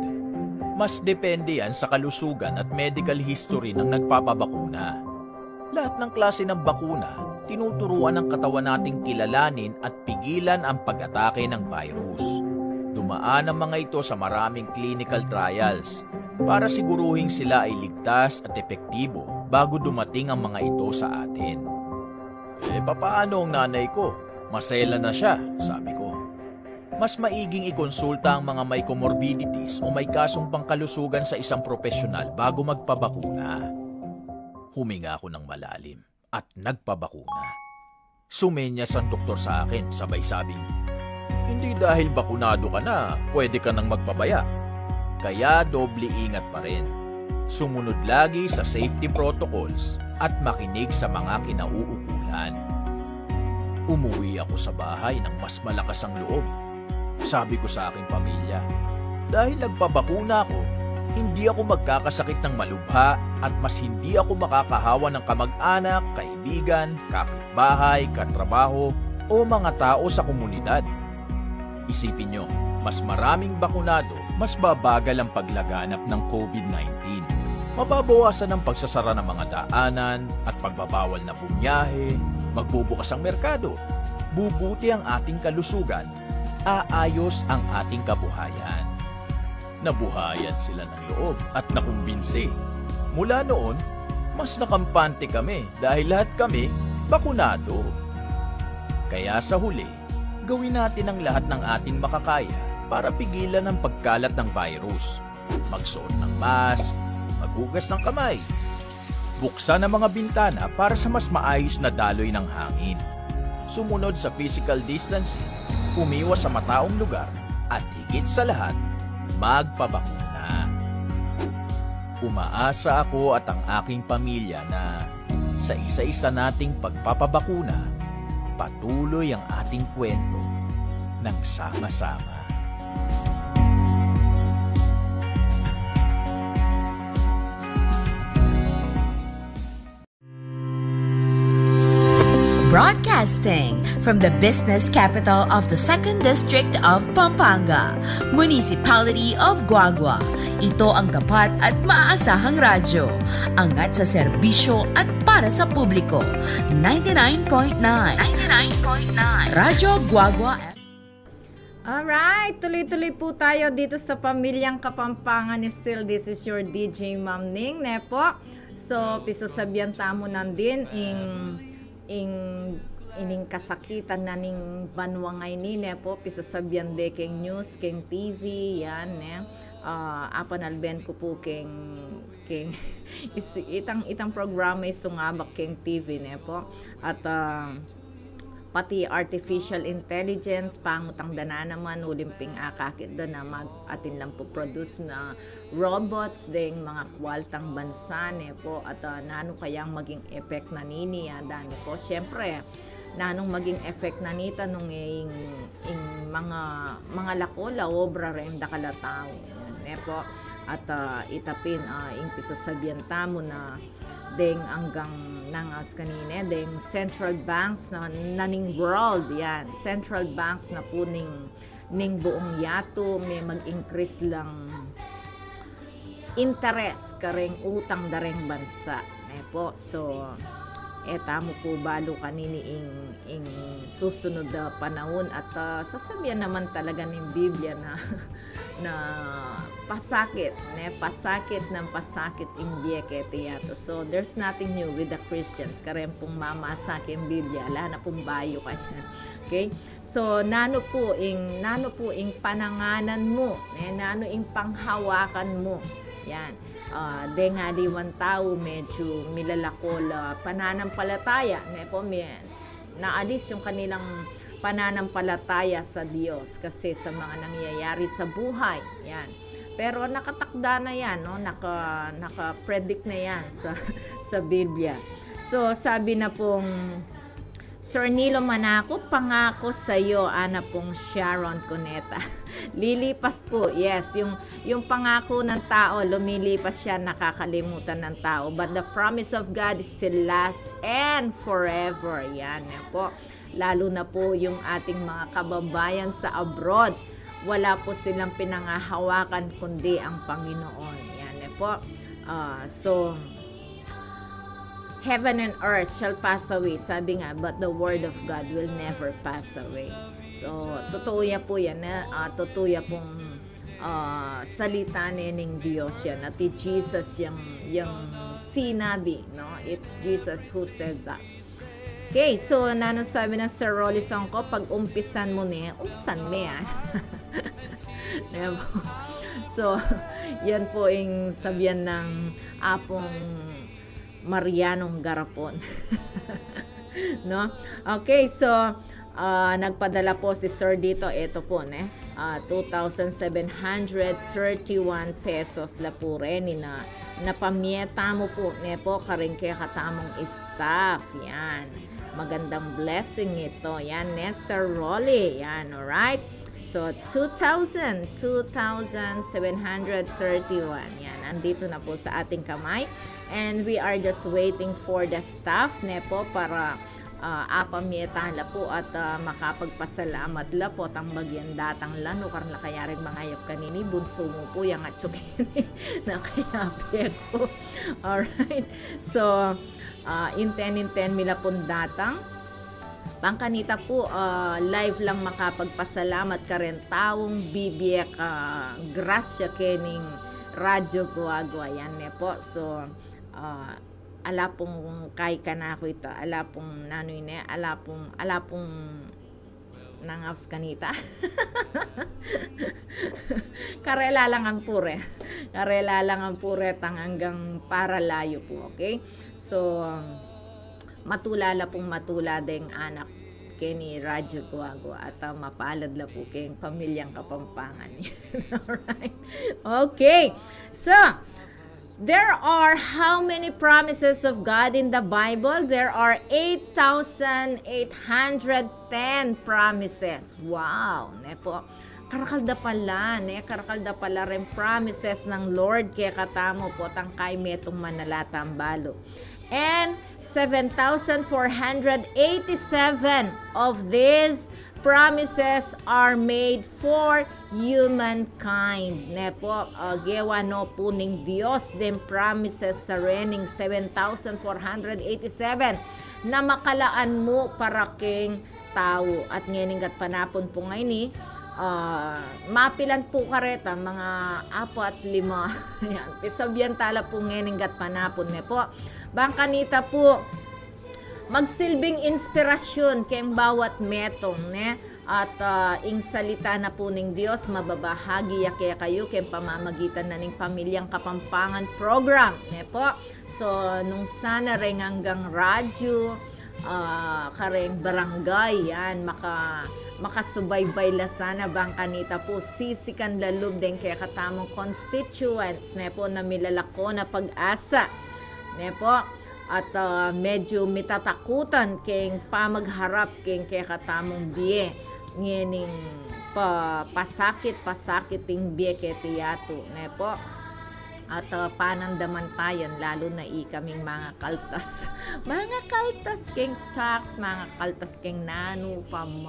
Mas depende yan sa kalusugan at medical history ng nagpapabakuna. Lahat ng klase ng bakuna, tinuturuan ng katawan nating kilalanin at pigilan ang pag-atake ng virus. Dumaan ang mga ito sa maraming clinical trials para siguruhing sila ay ligtas at epektibo bago dumating ang mga ito sa atin. "E, papaano ang nanay ko? Masela na siya," sabi ko. Mas maiging ikonsulta ang mga may comorbidities o may kasong pangkalusugan sa isang propesyonal bago magpabakuna. Huminga ako ng malalim at nagpabakuna. Sumenyas ang doktor sa akin, sabay sabing, "Hindi dahil bakunado ka na, pwede ka nang magpabaya." Kaya doble ingat pa rin. Sumunod lagi sa safety protocols at makinig sa mga kinauukulan. Umuwi ako sa bahay ng mas malakas ang loob. Sabi ko sa aking pamilya, "Dahil nagpabakuna ako, hindi ako magkakasakit ng malubha at mas hindi ako makakahawa ng kamag-anak, kaibigan, kapitbahay, katrabaho, o mga tao sa komunidad." Isipin nyo, mas maraming bakunado, mas babagal ang paglaganap ng COVID nineteen. Mababawasan ang pagsasara ng mga daanan at pagbabawal na bumiyahe, magbubukas ang merkado, bubuti ang ating kalusugan, aayos ang ating kabuhayan. Nabuhayan sila ng loob at nakumbinsi. Mula noon, mas nakampante kami dahil lahat kami bakunado. Kaya sa huli, gawin natin ang lahat ng ating makakaya para pigilan ang pagkalat ng virus. Magsuot ng mask, maghugas ng kamay, buksan ang mga bintana para sa mas maayos na daloy ng hangin. Sumunod sa physical distancing, umiwas sa mataong lugar, at higit sa lahat, magpabakuna. Umaasa ako at ang aking pamilya na sa isa-isa nating pagpapabakuna, patuloy ang ating kwento ng sama-sama. Broadcasting from the business capital of the Second District of Pampanga, Municipality of Guagua. Ito ang tapat at maaasahang radyo. Angat sa serbisyo at para sa publiko. Ninety-nine point nine. Ninety-nine point nine. Radyo Guagua. Alright, tuloy-tuloy po tayo dito sa Pamilyang Kapampangan. Still, this is your D J Ma'am Ning, ne po? So, pisasabian tamu nandin ing, ing, ining kasakitan na ning banua ngeni, ne po? Pisasabian de keng news, keng T V, yan, ne? Ah, apanalben ku pu keng, keng, is-, itang, itang programa isungabak keng T V, ne po? At, ah, pati artificial intelligence, pangutang da na naman, uling pin akakit da na mag-, atin lang pu produce na robots deng mga kualtang bansa, ne po, at, ah, nanu kayang maging effect na nini, ah, dani po. Siyempre, nanung maging effect na nita nung ing, ing mga, mga lako la obra reng dakal a tau, yan, ne po. At, ah, ita pin, ah, ing pisasabian tamu na deng anggang nangaus kanine, deng central banks na, na ning world, yan. Central banks na pu ning, ning buung yatu, me mag-increase lang interes kareng utang da reng bansa, ne po. So, e tamu pu balu kanini ing, ing susunud a panaun at, ah, sasabian naman talaga ning Biblia na na pasakit, ne? Pasakit nang pasakit ing bie keti yatu. So, there's nothing new with the Christians. Kareng pung mamasa keng Biblia, ala na pung bayu kanyan. Okay? So, nanu pu ing, nanu pu ing pananganan mu, ne? Nanu ing panghawakan mu? Yan. Ah, deng aliwang tau, medyu milalako la pananampalataya, ne po? Mi-, naalis yung kanilang pananampalataya sa Diyos kasi sa mga nangyayari sa buhay. Yan. Pero nakatakda na yan, no? Naka, naka-predict na yan sa, sa Biblia. So, sabi na pung Sir Nilo Manaco, "Pangako sa'yo," ana pung Sharon Cuneta. Lilipas po, yes. Yung, yung pangako ng tao, lumilipas siya, nakakalimutan ng tao. But the promise of God still lasts and forever. Yan, yan po. Lalo na po yung ating mga kababayan sa abroad. Wala po silang pinangahawakan kundi ang Panginoon. Yan, yan po. Ah, so, "Heaven and earth shall pass away," sabi nga, "but the word of God will never pass away." So, totoo ya po yan, eh. Ah, totoo ya pong, ah, salita ne ning Dios yan. At i Jesus yang, yang sinabi, no? It's Jesus who said that. Okay, so nanung sabi ng Sir Rolly Songko, pag umpisan mu ne, umpisan me, ah. Diba? So, yan po ing sabian ng Apung Marianong Garapon. No? Okay, so, ah, nagpadala po si Sir dito. Ito po, ne? Ah, two thousand seven hundred thirty-one pesos la po reni na napamie tamu po, ne po, karing kekatamung staff. Yan. Magandang blessing ito. Yan, ne, Sir Rolly. Yan, alright? So, two thousand, two thousand seven hundred thirty-one. Yan, andito na po sa ating kamay. And we are just waiting for the staff, ne po, para, ah, apamie ta la po at, ah, makapagpasalamat la po tang bagyang datang la, no, karna la kayaring mangayap kanini, bunsu mu po yang atsu keni, nakayape ku. Alright. So, ah, inten-inten mi la pung datang. Bang kanita po, ah, live lang makapagpasalamat kareng taung bibie ka grasya kening Radyo Guagua, yan ne po. So, ah, ala pung kai kanaku ita, ala pung nanu ini, ala pung, ala pung nangaus kanita. Karela lang ang pure. Karela lang ang pure tang anggang paralayu po, okay? So, matula la pung matula deng anak keni Radyo Guagua at, ah, mapalad la po keng pamilyang Kapampangan. Alright. Okay. So, there are how many promises of God in the Bible? There are eight thousand eight hundred ten promises. Wow! Ne po? Karakal da pala, ne? Karakal da pala reng promises ng Lord kekatamu po tang kai metung manala tambalu. And seven thousand four hundred eighty-seven of these promises are made for humankind. Ne po, ah, gewa no po ning Dios deng promises sa rening seven thousand four hundred eighty-seven na makalaan mu para keng tau. At ngening gatpanapun po ngeni, ah, mapilan po kareta, mga apat, lima. Yan, pisabian ta la po ngening gatpanapun, ne po. Bang kanita po, magsilbing inspirasyun keng bawat metung, ne? At, ah, ing salita na po ning Dios, mababahagi ya kekayu keng pamamagitan na ning Pamilyang Kapampangan Program, ne po? So, nung sana reng anggang radyu, ah, kareng barangay, yan, maka-, makasubaybay la sana bang kanita po sisikan la lub deng kekatamung constituents, ne po, na milalako na pag-asa, ne po? At, ah, medyu mitatakutan keng pamagharap keng kekatamung bie. Ngening pa-, pasakit, pasakit ing bie keti yatu, ne po? At, ah, panandaman ta yan, lalu na ikaming mangakaltas. Mangakaltas keng tax, mangakaltas keng nanu pa man.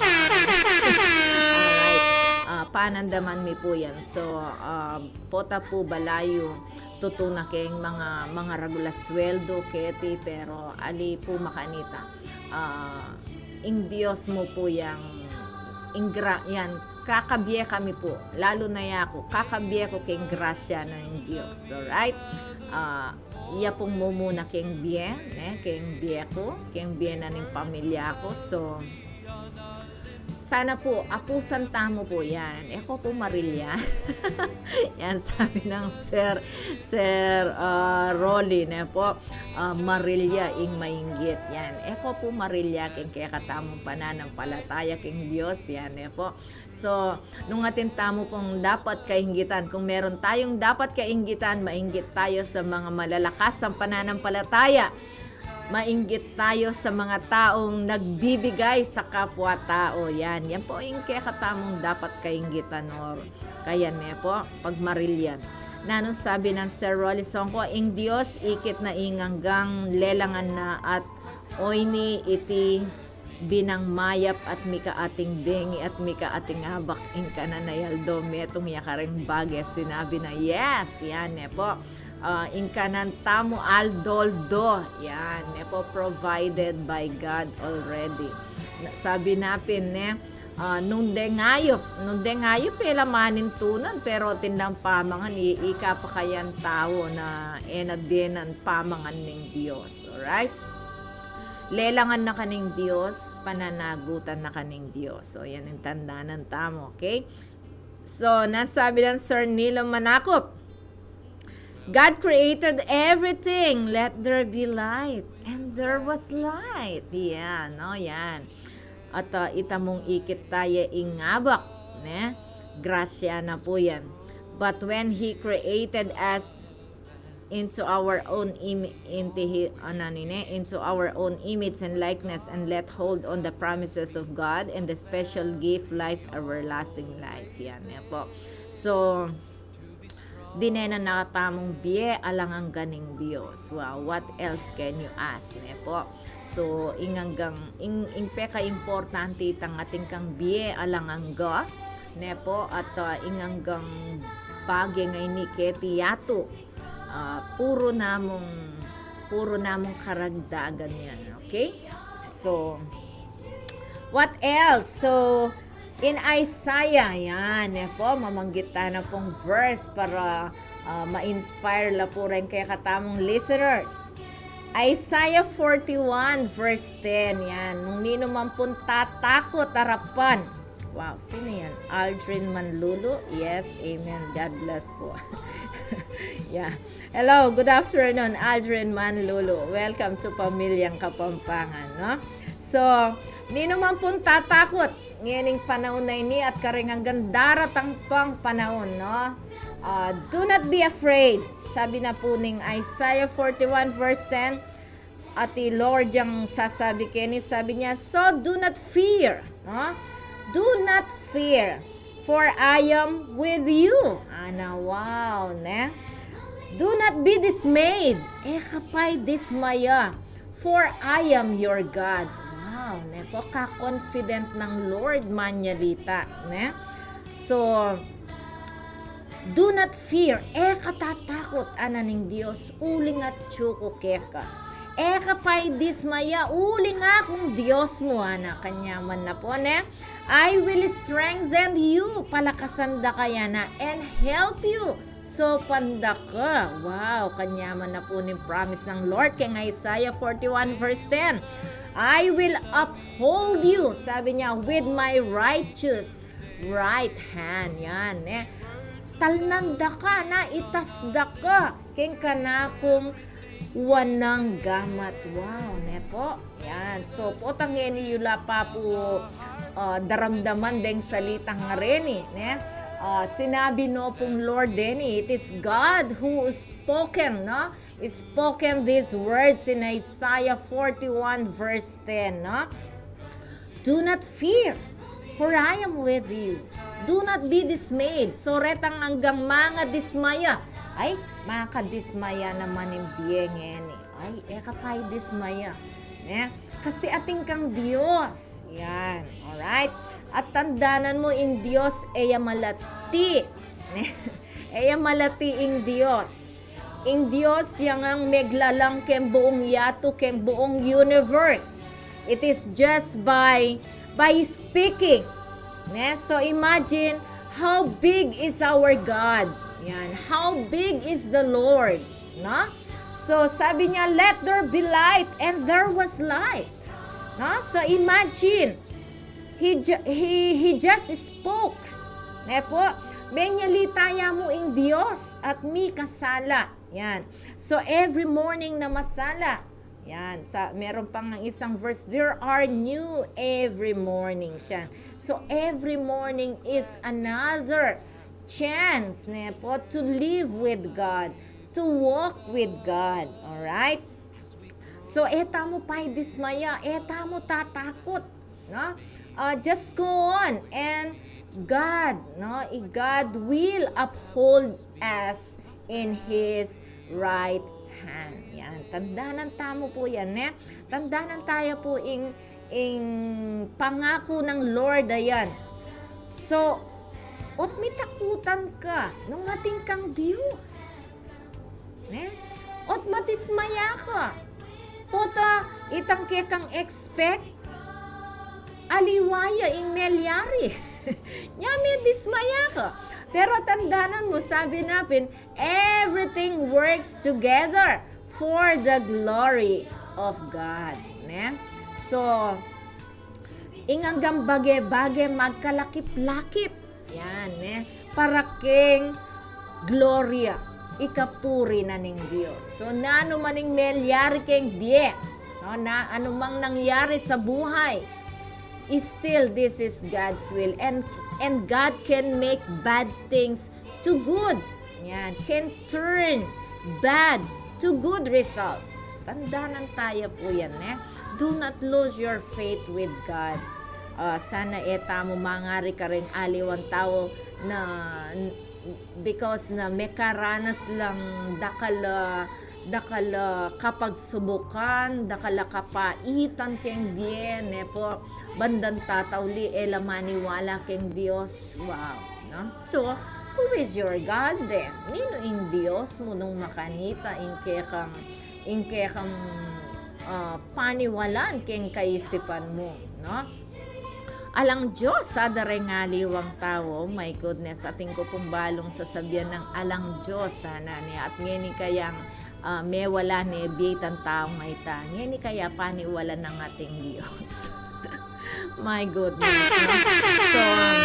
Alright. Ah, panandaman mi po yan. So, ah, pota po balayu, tutu na keng mga, mga regular sweldo keti, pero ali po makanita. Ah, ing Dios mu po yang, ing gra-, yan, kakabie kami po, lalu na yaku, kakabie ku keng grasya na ning Dios, alright? Ah, ya pung mumuna keng bie, ne, keng bie ku, keng bie na ning pamilya ku. So, sana po, apusan tamu po yan. E ko po marilya. Yan, sabi ng Sir, Sir, ah, Rolly, ne po, ah, marilya ing mainggit. Yan. E ko po marilya keng kekatamung pananampalataya keng Dios. Yan, ne po. So, nung atin tamu pong dapat kainggitan, kung meron tayong dapat kainggitan, mainggit tayo sa mga malalakas ang pananampalataya. Mainggit tayo sa mga taong nagbibigay sa kapwa-tao. Yan. Yan po ing kekatamung dapat kainggitan, or kaya ne po, pagmarilyan. Nanung sabi ng Sir Rolly Songko, ing Dios ikit na, ing anggang lelangan na, at oyni iti binang mayap at mikaating bengi at mikaating abak, ing kanan a aldo. Metung ya kareng bage sinabi na, yes, yan ne po. Ah, ing kanan tamu aldo-aldo, yan ne po, provided by God already. Na, sabi na pin ne, ah, nung deng ayup, nung deng ayup e la manintunan, pero atin lang pamangan, i-, ika pa kayang tau na e na dinan pamangan ning Dios, alright? Lelangan na ka ning Dios, pananagutan na ka ning Dios. So, yan ing tandanan tamu, okay? So, nasabi ng Sir Nilo Manakup, "God created everything. Let there be light." And there was light. Yan, no? Yan. At, ah, ita mung ikit tayu ing abak, ne? Grasya na pu yan. But when He created us into our own im-, into He, ano nine, into our own image and likeness, and let hold on the promises of God and the special gift, life, everlasting life. Yan, ne po. So, dinenan na ka tamung bie alang angga ning Dios. Wow, what else can you ask, ne po? So, ing anggang, ing, ing pekaimportante itang atin kang bie alang angga, ne po? At, ah, ing anggang bage ngeni keti yatu, ah, puru namung, puru namung karagdagan yan, okay? So, what else? So, in Isaiah, yan, ne po, mamanggit tana pung verse para, ah, ma-inspire la pu rin kekatamung listeners. Isaiah forty-one verse ten, yan. Nung ninu man pung tatakut, arapan. Wow, sino yan? Aldrin Manlulu? Yes, amen. God bless po. Yeah. Hello, good afternoon, Aldrin Manlulu. Welcome to Pamilyang Kapampangan, no? So, ninu man pung tatakut ngening panaun a ini at karing anggang daratang pang panaun, no? Ah, do not be afraid. Sabi na pu ning Isaiah forty-one verse ten, at i Lord yang sasabi keni, sabi niya, "So do not fear," no? "Do not fear, for I am with you." Ana, wow, ne? "Do not be dismayed." E ka pay dismaya. "For I am your God." Wow, ne po, ka-confident nang Lord manyalita, ne? So, "Do not fear," e ka tatakut, ana ning Dios, "uling atyu ku keka." E ka pay dismaya, uling akung Dios mu, ana, kanyaman na po, ne? "I will strengthen you," palakasan da ka, ana, "and help you," saupan da ka. Wow, kanyaman na pu ning promise nang Lord keng Isaiah forty-one verse ten. "I will uphold you," sabi niya, "with my righteous right hand." Yan, eh. Talnan da ka, na itas da ka keng kanakung wanang gamat. Wow, ne po? Yan. So, potang ngeni yu la pa pu, ah, daramdaman deng salitang reni, ne? Ah, sinabi no pung Lord deni, it is God who spoken, no? Spoken these words in Isaiah forty-one verse ten, no? "Do not fear, for I am with you. Do not be dismayed." So, retang anggang mangadismaya. Ay, makadismaya naman ing bie ngeni. Ay, e ka pay dismaya. Ne? Kasi atin kang Dios. Yan. Alright? At tandanan mu ing Dios, e ya malati. Ne? E ya malati ing Dios. Ing Dios yang ang meglalang keng buung yatu, keng buung universe. It is just by, by speaking. Ne? So imagine how big is our God. Yan. How big is the Lord. No? So sabi niya, "Let there be light," and there was light. No? So imagine, he, ju- he, he just spoke. Ne po? Menyalita ya mu ing Dios at mikasala. Yan. So, every morning na masala. Yan. Sa, meron pang isang verse, "There are new every morning," siya. So, every morning is another chance, ne po, to live with God, to walk with God. Alright? So, e tamu pay dismaya, e tamu tatakut. No? Uh, just go on, and God, no? I God will uphold us in His right hand. Yan. Tandanan tamu po yan, ne? Tandanan tayu po ing, ing pangaku nang Lord, ayan. So, ot mitakutan ka nung atin kang Dios. Ne? Ot madismaya ka. Pota itang kekang expect, aliwa ya ing melyari. Nya medismaya ka. Pero tandanan mu, sabi na pin, everything works together for the glory of God. Ne? So, ing anggang bage-bage magkalakip-lakip. Yan, ne? Para king gloria, ikapuri na ning Dios. So, nanu man ing melyari keng bie, no? Na, anumang nangyari sa buhay, still, this is God's will. And, and God can make bad things to good. Yan, can turn bad to good results. Tandanan taya pu yan, ne? Do not lose your faith with God. Ah, sana e tamu mangari kareng aliwang tau na, because na mekaranas lang dakal a, dakal a kapagsubukan, dakal a kapaitan keng bie, ne pu, bandang tatauli e la maniwala keng Dios. Wow, no? So, who is your God then? Ninu ing Dios mu nung makanita ing kekang, ing kekang, ah, paniwalan keng kaisipan mu, no? Alang Dios, sa dareng aliwang tau. My goodness, atin ku pung balung sasabian nang alang Dios, sana ne, at ngeni kayang, ah, mewala ne bie itang tau ngeni ta. Ngeni kaya paniwalan na ating Dios. My goodness, no? So, um,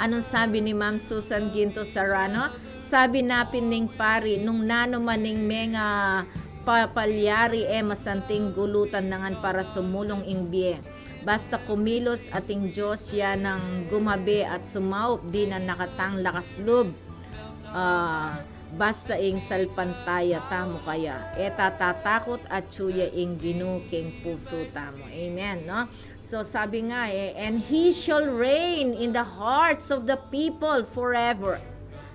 anong sabi ni Ma'am Susan Ginto Serrano? Sabi na pin ning pari, nung nanu man ing menga papalyari, e masanting gulutan na ngan para sumulung ing bie. Basta kumilos ating Dios, ya nang gumabe at sumaup, dinan na katang lakas lub. Ah, basta ing salpantaya tamu kaya, e ta tatakut, atyu ya ing Ginu keng pusu tamu. Amen, no? So, sabi nga, eh, "And he shall reign in the hearts of the people forever."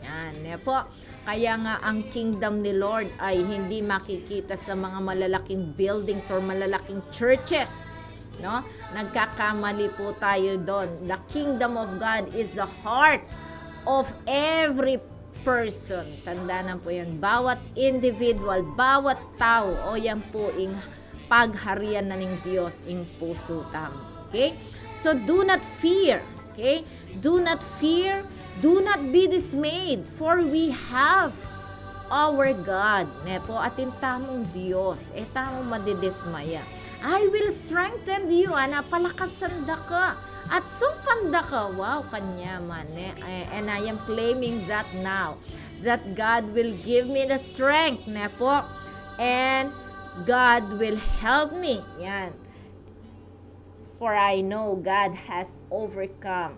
Yan, ne po. Kaya nga, ang kingdom ni Lord ay hindi makikita sa mga malalaking buildings or malalaking churches, no? Nagkakamali po tayo doon. The kingdom of God is the heart of every person. Tandaan po yan. Bawat individual, bawat tao, o yan po ing pagharian na ning Dios ing pusu tamu. Okay? So, do not fear. Okay? Do not fear. Do not be dismayed, for we have our God. Ne po, atin tamung Dios. E tamu madidismaya. "I will strengthen you." Ana, palakasan da ka. At supan da ka. Wow, kanyaman, ne? Eh, and I am claiming that now, that God will give me the strength, ne po? And God will help me. Yan. "For I know God has overcome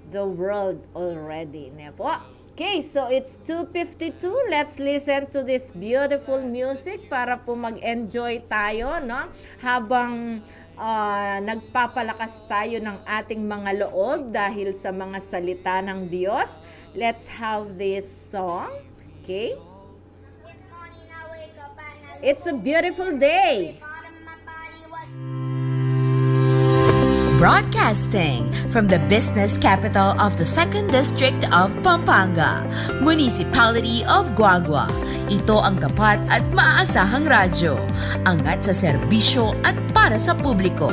the world already." Ne po? Okay, so it's two fifty-two. Let's listen to this beautiful music para po mag-enjoy tayo, no? Habang, ah, nagpapalakas tayo ng ating mga loob dahil sa mga salita ng Dios, let's have this song. Okay? It's a beautiful day. Broadcasting from the business capital of the Second District of Pampanga, Municipality of Guagua. Ito ang tapat at maaasahang radyo. Angat sa serbisyo at para sa publiko.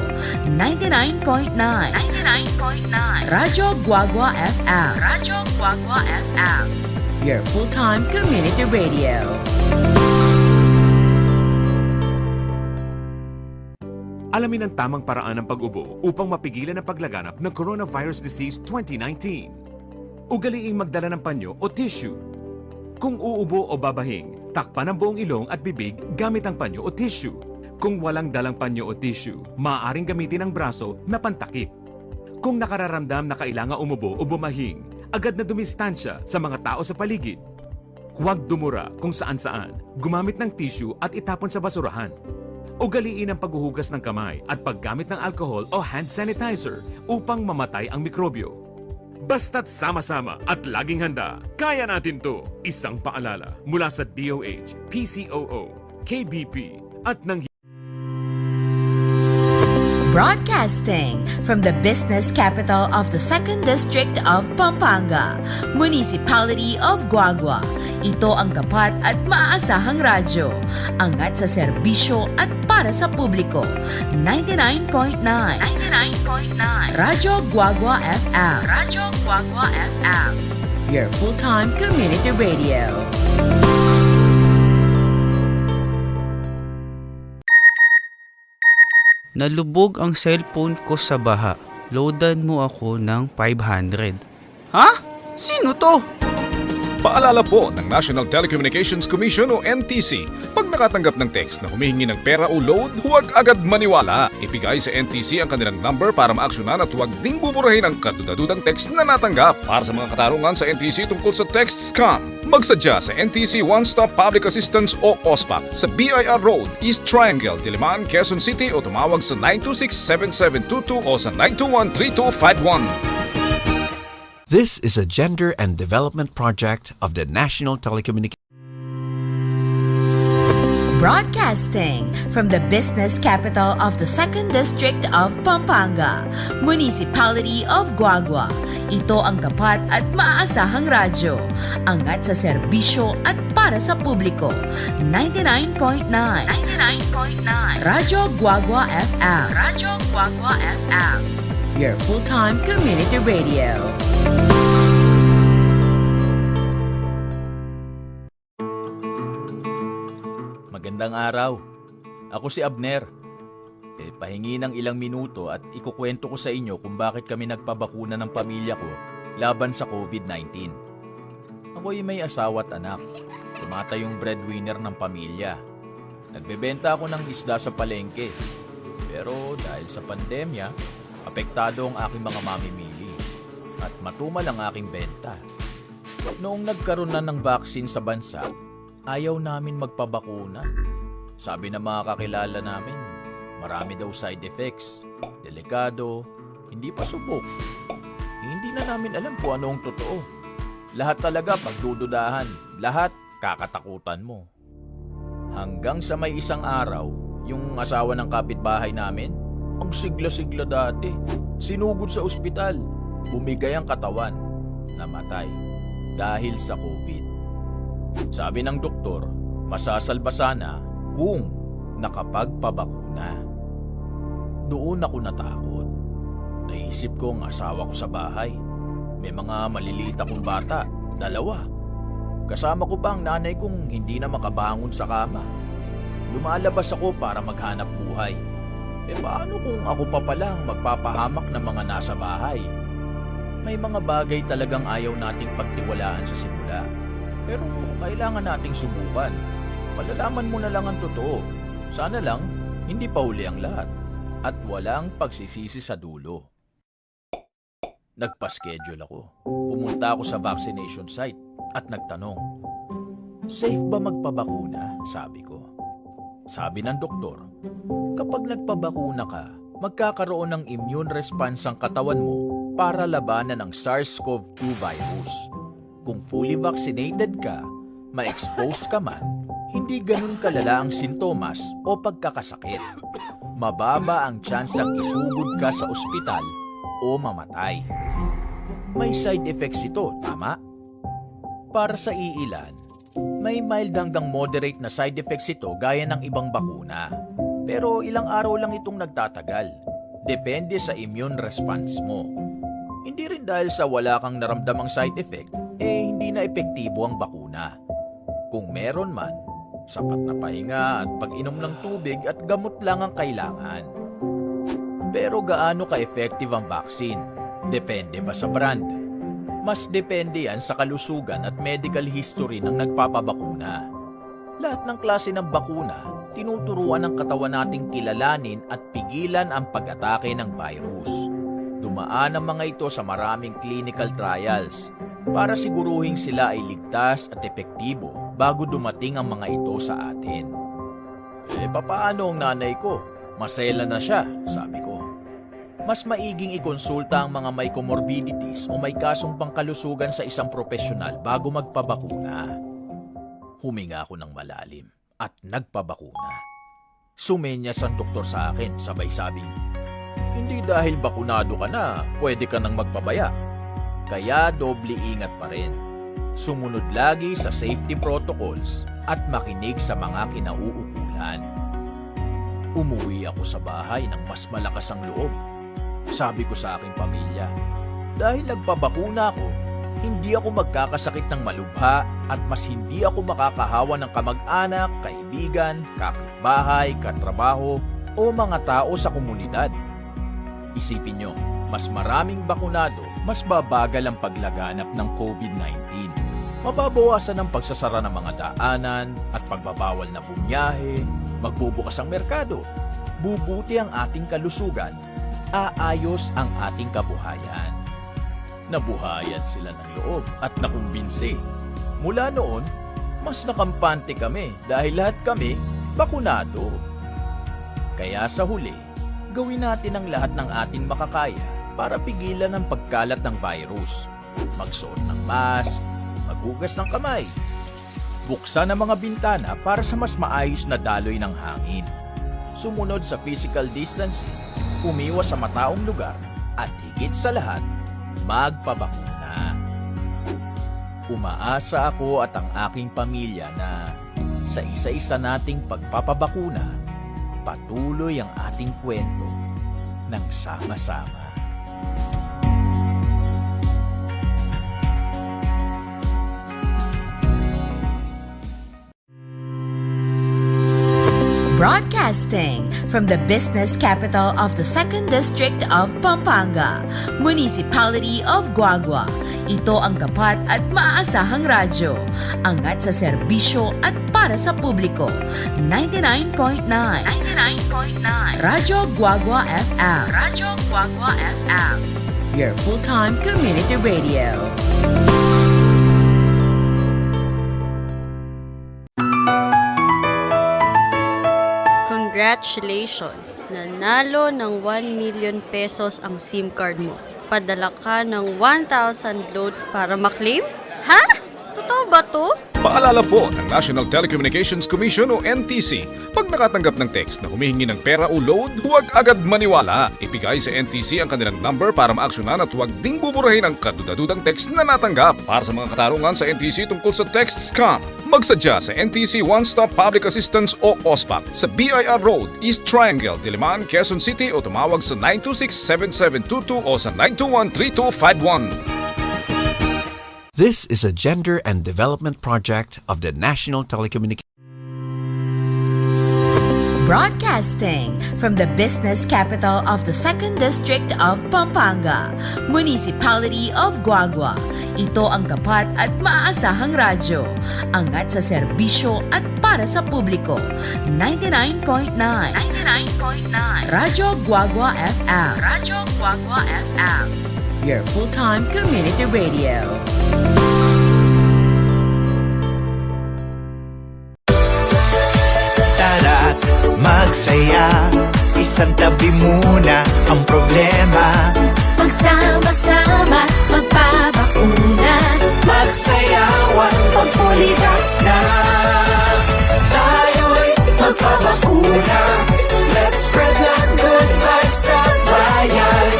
Ninety-nine point nine. Ninety-nine point nine. Radyo Guagua F M. Radyo Guagua F M. Your full-time community radio. Alamin ang tamang paraan ng pag-ubo upang mapigilan ang paglaganap ng coronavirus disease twenty nineteen. Ugaliing magdala ng panyo o tissue. Kung uubo o babahing, takpan ang buong ilong at bibig gamit ang panyo o tissue. Kung walang dalang panyo o tissue, maaaring gamitin ang braso na pantakip. Kung nakararamdam na kailangan umubo o bumahing, agad na dumistansya sa mga tao sa paligid. Huwag dumura kung saan-saan. Gumamit ng tissue at itapon sa basurahan. Ugaliin ang paghuhugas ng kamay at paggamit ng alcohol o hand sanitizer upang mamatay ang mikrobyo. Basta't sama-sama at laging handa, kaya natin 'to. Isang paalala mula sa D O H, P C O O, K B P, at ng Broadcasting from the business capital of the Second District of Pampanga, Municipality of Guagua. Ito ang tapat at maaasahang radyo. Angat sa serbisyo at para sa publiko. Ninety-nine point nine. Ninety-nine point nine. Radyo Guagua F M. Radyo Guagua F M. Your full-time community radio. Nalubog ang cellphone ko sa baha. Loadan mo ako ng five hundred. Ha? Sino to? Paalala po ng National Telecommunications Commission o N T C, pag nakatanggap ng text na humihingi ng pera o load, huwag agad maniwala. Ibigay sa N T C ang kanilang number para maaksyonan at huwag ding buburahin ang kadudadudang text na natanggap. Para sa mga katanungan sa N T C tungkol sa text scam, magsadya sa N T C One Stop Public Assistance o OSPAC sa B I R Road, East Triangle, Diliman, Quezon City o tumawag sa nine two six seven seven two two o sa nine two one three two five one. This is a gender and development project of the National Telecommunications. Broadcasting from the business capital of the Second District of Pampanga, Municipality of Guagua. Ito ang tapat at maaasahang radyo. Angat sa serbisyo at para sa publiko. Ninety-nine point nine. Ninety-nine point nine. Radyo Guagua F M. Radyo Guagua F M. Your full-time community radio. Magandang araw. Ako si Abner. E, pahingi ng ilang minuto at ikukwento ko sa inyo kung bakit kami nagpabakuna ng pamilya ko laban sa COVID nineteen. Ako'y may asawa at anak. Tumatayong breadwinner ng pamilya. Nagbebenta ako ng isda sa palengke. Pero dahil sa pandemya, apektado ang aking mga mamimili. At matumal ang aking benta. Noong nagkaroon na ng vaccine sa bansa, ayaw namin magpabakuna. Sabi ng mga kakilala namin, marami daw side effects, delikado, hindi pa subok. Hindi na namin alam kung ano ang totoo. Lahat talaga pagdududahan, lahat kakatakutan mo. Hanggang sa may isang araw, yung asawa ng kapitbahay namin, ang sigla-sigla dati, sinugod sa ospital, bumigay ang katawan, namatay dahil sa COVID. Sabi ng doktor, masasalba sana kung nakapagpabakuna. Doon ako natakot. Naisip ko ang asawa ko sa bahay. May mga maliliit akong bata, dalawa. Kasama ko pa ang nanay kong hindi na makabangon sa kama. Lumalabas ako para maghanap buhay. E paano kung ako pa pala ang magpapahamak ng mga nasa bahay? May mga bagay talagang ayaw nating pagtiwalaan sa simula. Pero kailangan nating subukan. Malalaman mo na lang ang totoo. Sana lang, hindi pa huli ang lahat. At walang pagsisisi sa dulo. Nagpa-schedule ako. Pumunta ako sa vaccination site at nagtanong, "Safe ba magpabakuna?" sabi ko. Sabi ng doktor, "Kapag nagpabakuna ka, magkakaroon ng immune response ang katawan mo para labanan ang SARS-CoV two virus. Kung fully vaccinated ka, ma-expose ka man, hindi ganun kalala ang sintomas o pagkakasakit. Mababa ang tsansang isugod ka sa ospital o mamatay." May side effects ito, tama? Para sa iilan, may mild hanggang moderate na side effects ito gaya ng ibang bakuna. Pero ilang araw lang itong nagtatagal. Depende sa immune response mo. Hindi rin dahil sa wala kang naramdamang side effect, eh hindi na epektibo ang bakuna. Kung meron man, sapat na pahinga at pag-inom ng tubig at gamot lang ang kailangan. Pero gaano ka-effective ang vaccine? Depende ba sa brand? Mas depende yan sa kalusugan at medical history ng nagpapabakuna. Lahat ng klase ng bakuna, tinuturuan ng katawan nating kilalanin at pigilan ang pag-atake ng virus. Dumaan ang mga ito sa maraming clinical trials para siguruhing sila ay ligtas at epektibo bago dumating ang mga ito sa atin. "E, papaano ang nanay ko? Masela na siya," sabi ko. "Mas maiging ikonsulta ang mga may comorbidities o may kasong pangkalusugan sa isang propesyonal bago magpabakuna." Huminga ako ng malalim at nagpabakuna. Sumenyas ang doktor sa akin, sabay sabing, "Hindi dahil bakunado ka na, pwede ka nang magpabaya. Kaya doble ingat pa rin. Sumunod lagi sa safety protocols at makinig sa mga kinauukulan." Umuwi ako sa bahay ng mas malakas ang loob. Sabi ko sa aking pamilya, "Dahil nagpabakuna ako, hindi ako magkakasakit ng malubha at mas hindi ako makakahawa ng kamag-anak, kaibigan, kapitbahay, katrabaho, o mga tao sa komunidad. Isipin nyo, mas maraming bakunado, mas babagal ang paglaganap ng COVID nineteen. Mababawasan ang pagsasara ng mga daanan at pagbabawal na bumiyahe, magbubukas ang merkado, bubuti ang ating kalusugan, aayos ang ating kabuhayan. Nabuhayan sila ng loob at nakumbinsi. Mula noon, mas nakampante kami dahil lahat kami bakunado. Kaya sa huli, gawin natin ang lahat ng ating makakaya para pigilan ang pagkalat ng virus. Magsuot ng mask, maghugas ng kamay, buksan ang mga bintana para sa mas maayos na daloy ng hangin. Sumunod sa physical distancing, umiwas sa mataong lugar, at higit sa lahat, magpabakuna. Umaasa ako at ang aking pamilya na sa isa-isa nating pagpapabakuna, patuloy ang ating kwento ng sama-sama. Broadcasting from the business capital of the Second District of Pampanga, Municipality of Guagua. Ito ang tapat at maaasahang radyo. Angat sa serbisyo at para sa publiko. Ninety-nine point nine. Ninety-nine point nine. Radyo Guagua F M. Radyo Guagua F M. Your full-time community radio. Congratulations! Nanalo ng one million pesos ang SIM card mo. Padala ka ng one thousand load para maklaim? Ha? Totoo ba 'to? Paalala po ng National Telecommunications Commission o N T C, pag nakatanggap ng text na humihingi ng pera o load, huwag agad maniwala. Ibigay sa N T C ang kanilang number para maaksyonan at huwag ding buburahin ang kaduda-dudang text na natanggap. Para sa mga katanungan sa N T C tungkol sa text scam, magsadya sa N T C One Stop Public Assistance o OSPAP sa B I R Road, East Triangle, Diliman, Quezon City o tumawag sa nine two six, seven seven two two o sa nine two one, three two five one. This is a gender and development project of the National Telecommunications. Broadcasting from the business capital of the Second District of Pampanga, Municipality of Guagua. Ito ang tapat at maaasahang radyo. Angat sa serbisyo at para sa publiko. Ninety-nine point nine. Ninety-nine point nine. Radyo Guagua F M. Radyo Guagua F M. Your full-time community radio. Tara't magsaya, isantabi muna ang problema. Magsama-sama, magpabakuna. Magsayawan, mag-fully vax na. Tayo'y magpabakuna. Let's spread the good vibes sa bayan.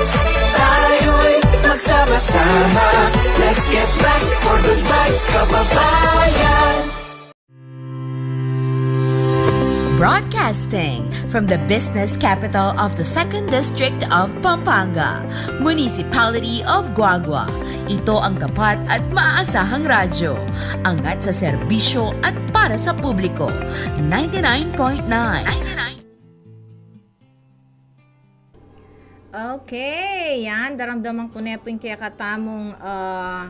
Tayo'y magsama-sama. Let's get vax for good vibes, kababayan. Broadcasting from the business capital of the Second District of Pampanga, Municipality of Guagua. Ito ang tapat at maaasahang radyo. Angat sa serbisyo at para sa publiko. Ninety-nine point nine. Ninety-nine. Okay, yan. Daramdaman ku ne pu ing kekatamung, ah,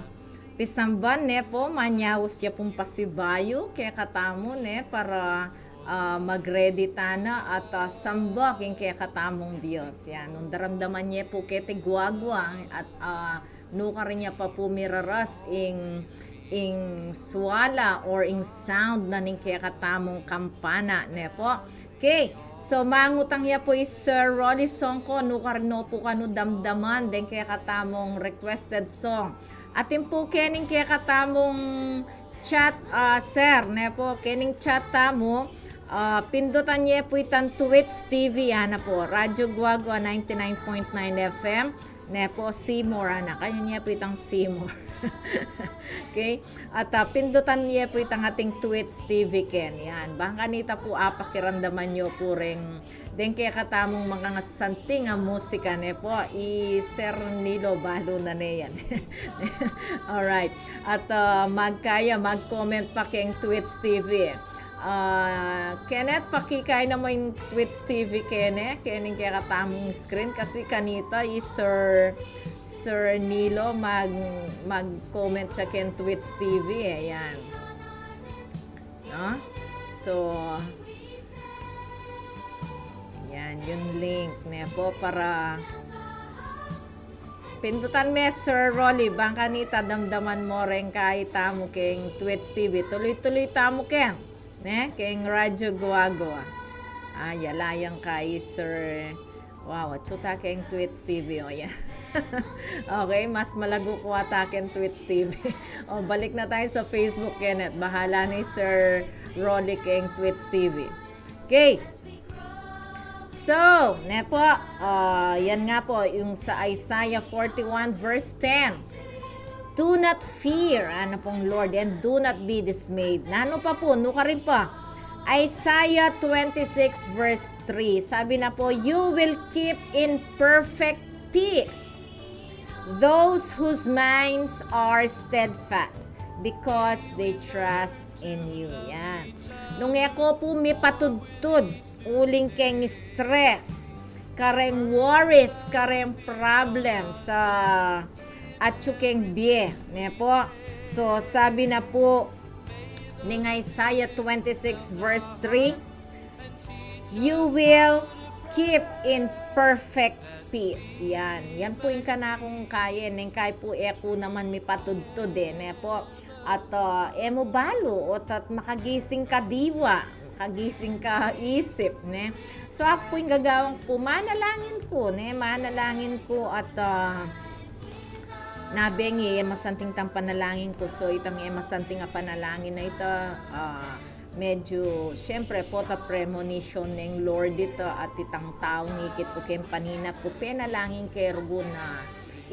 pisamban, ne pu, manyaus ya pung pasibayu kekatamu, ne, para, ah, mag-ready tana at, ah, samba king kekatamung Dios. Yan, nung daramdaman ye pu keti Guagua at, ah, nukarin ya pa pu miraras ing, ing swala or ing sound na ning kekatamung kampana, ne pu. Okay, so mangutang ya pu i Sir Rolly Songko, nukarin no pu kanu damdaman deng kekatamung requested song. Atin pu kening kekatamung chat, ah, sir, ne pu, kening chat tamu, ah, pindutan ye pu itang Twitch T V, ana pu, Radyo Guagua ninety-nine point nine F M, ne pu, C More, ana, kanyan ye pu itang C More. Okay? At, ah, pindutan ye pu itang ating Twitch T V ken. Yan. Bang kanita pu apakiramdaman yo pu reng deng kekatamung makangasanting a musika, ne pu, i Sir Nilo balu na ne yan. Alright. At, ah, magkaya, mag-comment pa keng Twitch T V. Ah, Kenneth, pakikay na mu ing Twitch T V, Kenneth. Kaya ning kekatamung screen kasi kanita i Sir, Sir Nilo mag, mag-comment siya keng Twitch T V, eh. Yan. No? So, yan, yung link, ne po, para pindutan me, Sir Rolly, bang kanita damdaman mo reng kayi tamu keng Twitch T V. Tuloy-tuloy tamu keng, ne? Keng Radyo Guagua. Ah, yala yang kayi, Sir. Wow, atsu ta keng Twitch T V, o yan. Okay, mas malago ku ata keng Twitch T V. O, balik na tayo sa Facebook, Kenneth. Bahala na i Sir Rolly keng Twitch T V. Okay. So, ne po, ah, yan nga po, yung sa Isaiah forty-one verse ten. "Do not fear," ana pong Lord, "and do not be dismayed." Nanu pa po, nukarin pa. Isaiah twenty-six verse three, sabi na po, "You will keep in perfect peace those whose minds are steadfast, because they trust in you." Yan. Nung e ko pu mipatudtud uling keng stress, kareng worries, kareng problems, ah, atsu keng bie, ne po? So, sabi na pu ning Isaiah twenty-six verse three, "You will keep in perfect peace." Yan. Yan pu ing kanakung kayi, neng kayi pu e ku naman mipatudtud, e, ne po? At, ah, e mu balu, o't, at makagising ka diwa, makagising ka isip, ne? So, aku pu ing gagawan ku, manalangin ku, ne? Manalangin ku at, ah, nabengi, e masanting tang panalangin ku. So, itang e masanting a panalangin a ita, ah, medyu, siyempre, pota premonition neng Lord ita, at itang taung ikit ku keng paninap ku, penalangin ke rugu na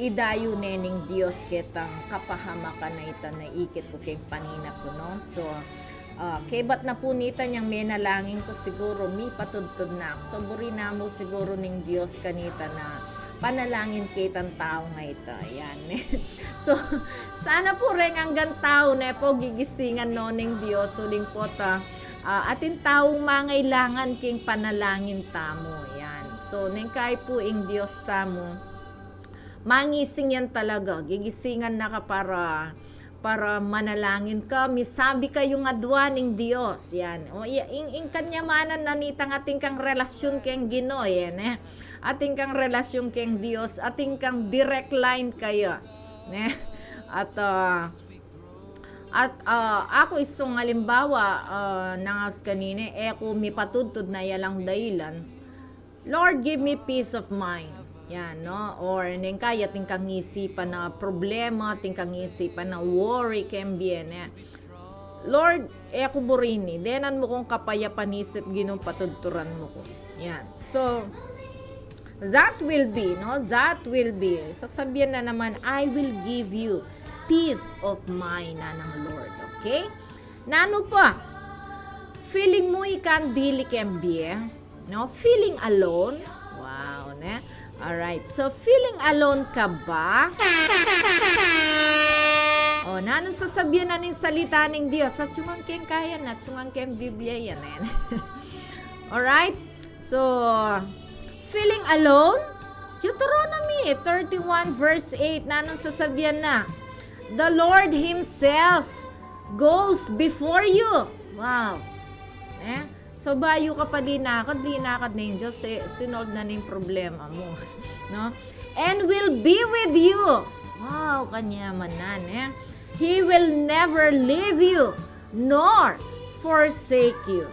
idayu ne ning Dios ketang kapahamakan a ita na ikit ku keng paninap ku, no? So, ah, kebat na pu nita nyang menalangin ku, siguru mipatudtud na ku. So, buri na mu siguru ning Dios kanita na panalangin ketang taung ita. Yan, ne? So, sana pu reng anggang tau, ne po, gigisingan no ning Dios, uling pota, ah, atin taung mangailangan keng panalangin tamu. Yan. So, neng kayi pu ing Dios tamu, mangising yan talaga. Gigisingan na ka para, para manalangin ka. Misabi kayung adua ning Dios. Yan. O, i-, ing, ing kanyamanan na nitang atin kang relasyon keng Ginu, yan, e. Atin kang relasyon keng Dios, atin kang direct line kaya, ne? At, ah, at, ah, aku isung alimbawa, ah, nang aus kanine, e ku mipatudtud na yalang dailan. Lord, give me peace of mind. Yan, no? Or neng kayi atin kang isipan a problema, atin kang isipan a worry keng bie ne. Lord, e ku buri ini, denan mu kung kapayapan isip, Ginu, patudturan mu ku. Yan. So, that will be, no? That will be. Sasabian na naman, "I will give you peace of mind," na ng Lord. Okay? Nanu pa? Feeling mu ikang dili keng bie? No? Feeling alone? Wow, ne? Alright. So, feeling alone ka ba? O, nanung sasabian na ning salita ning Dios? Atyungan keng kayan, atyungan keng Biblia yan, e. Alright? So, feeling alone? Deuteronomy thirty-one verse eight, nanung sasabian na? "The Lord Himself goes before you." Wow. E? So, bayu ka pa linakad, linakad na ing Dios, e, sinolve na ning problema mu. No? "And will be with you." Wow, kanyamanan, e. "He will never leave you nor forsake you."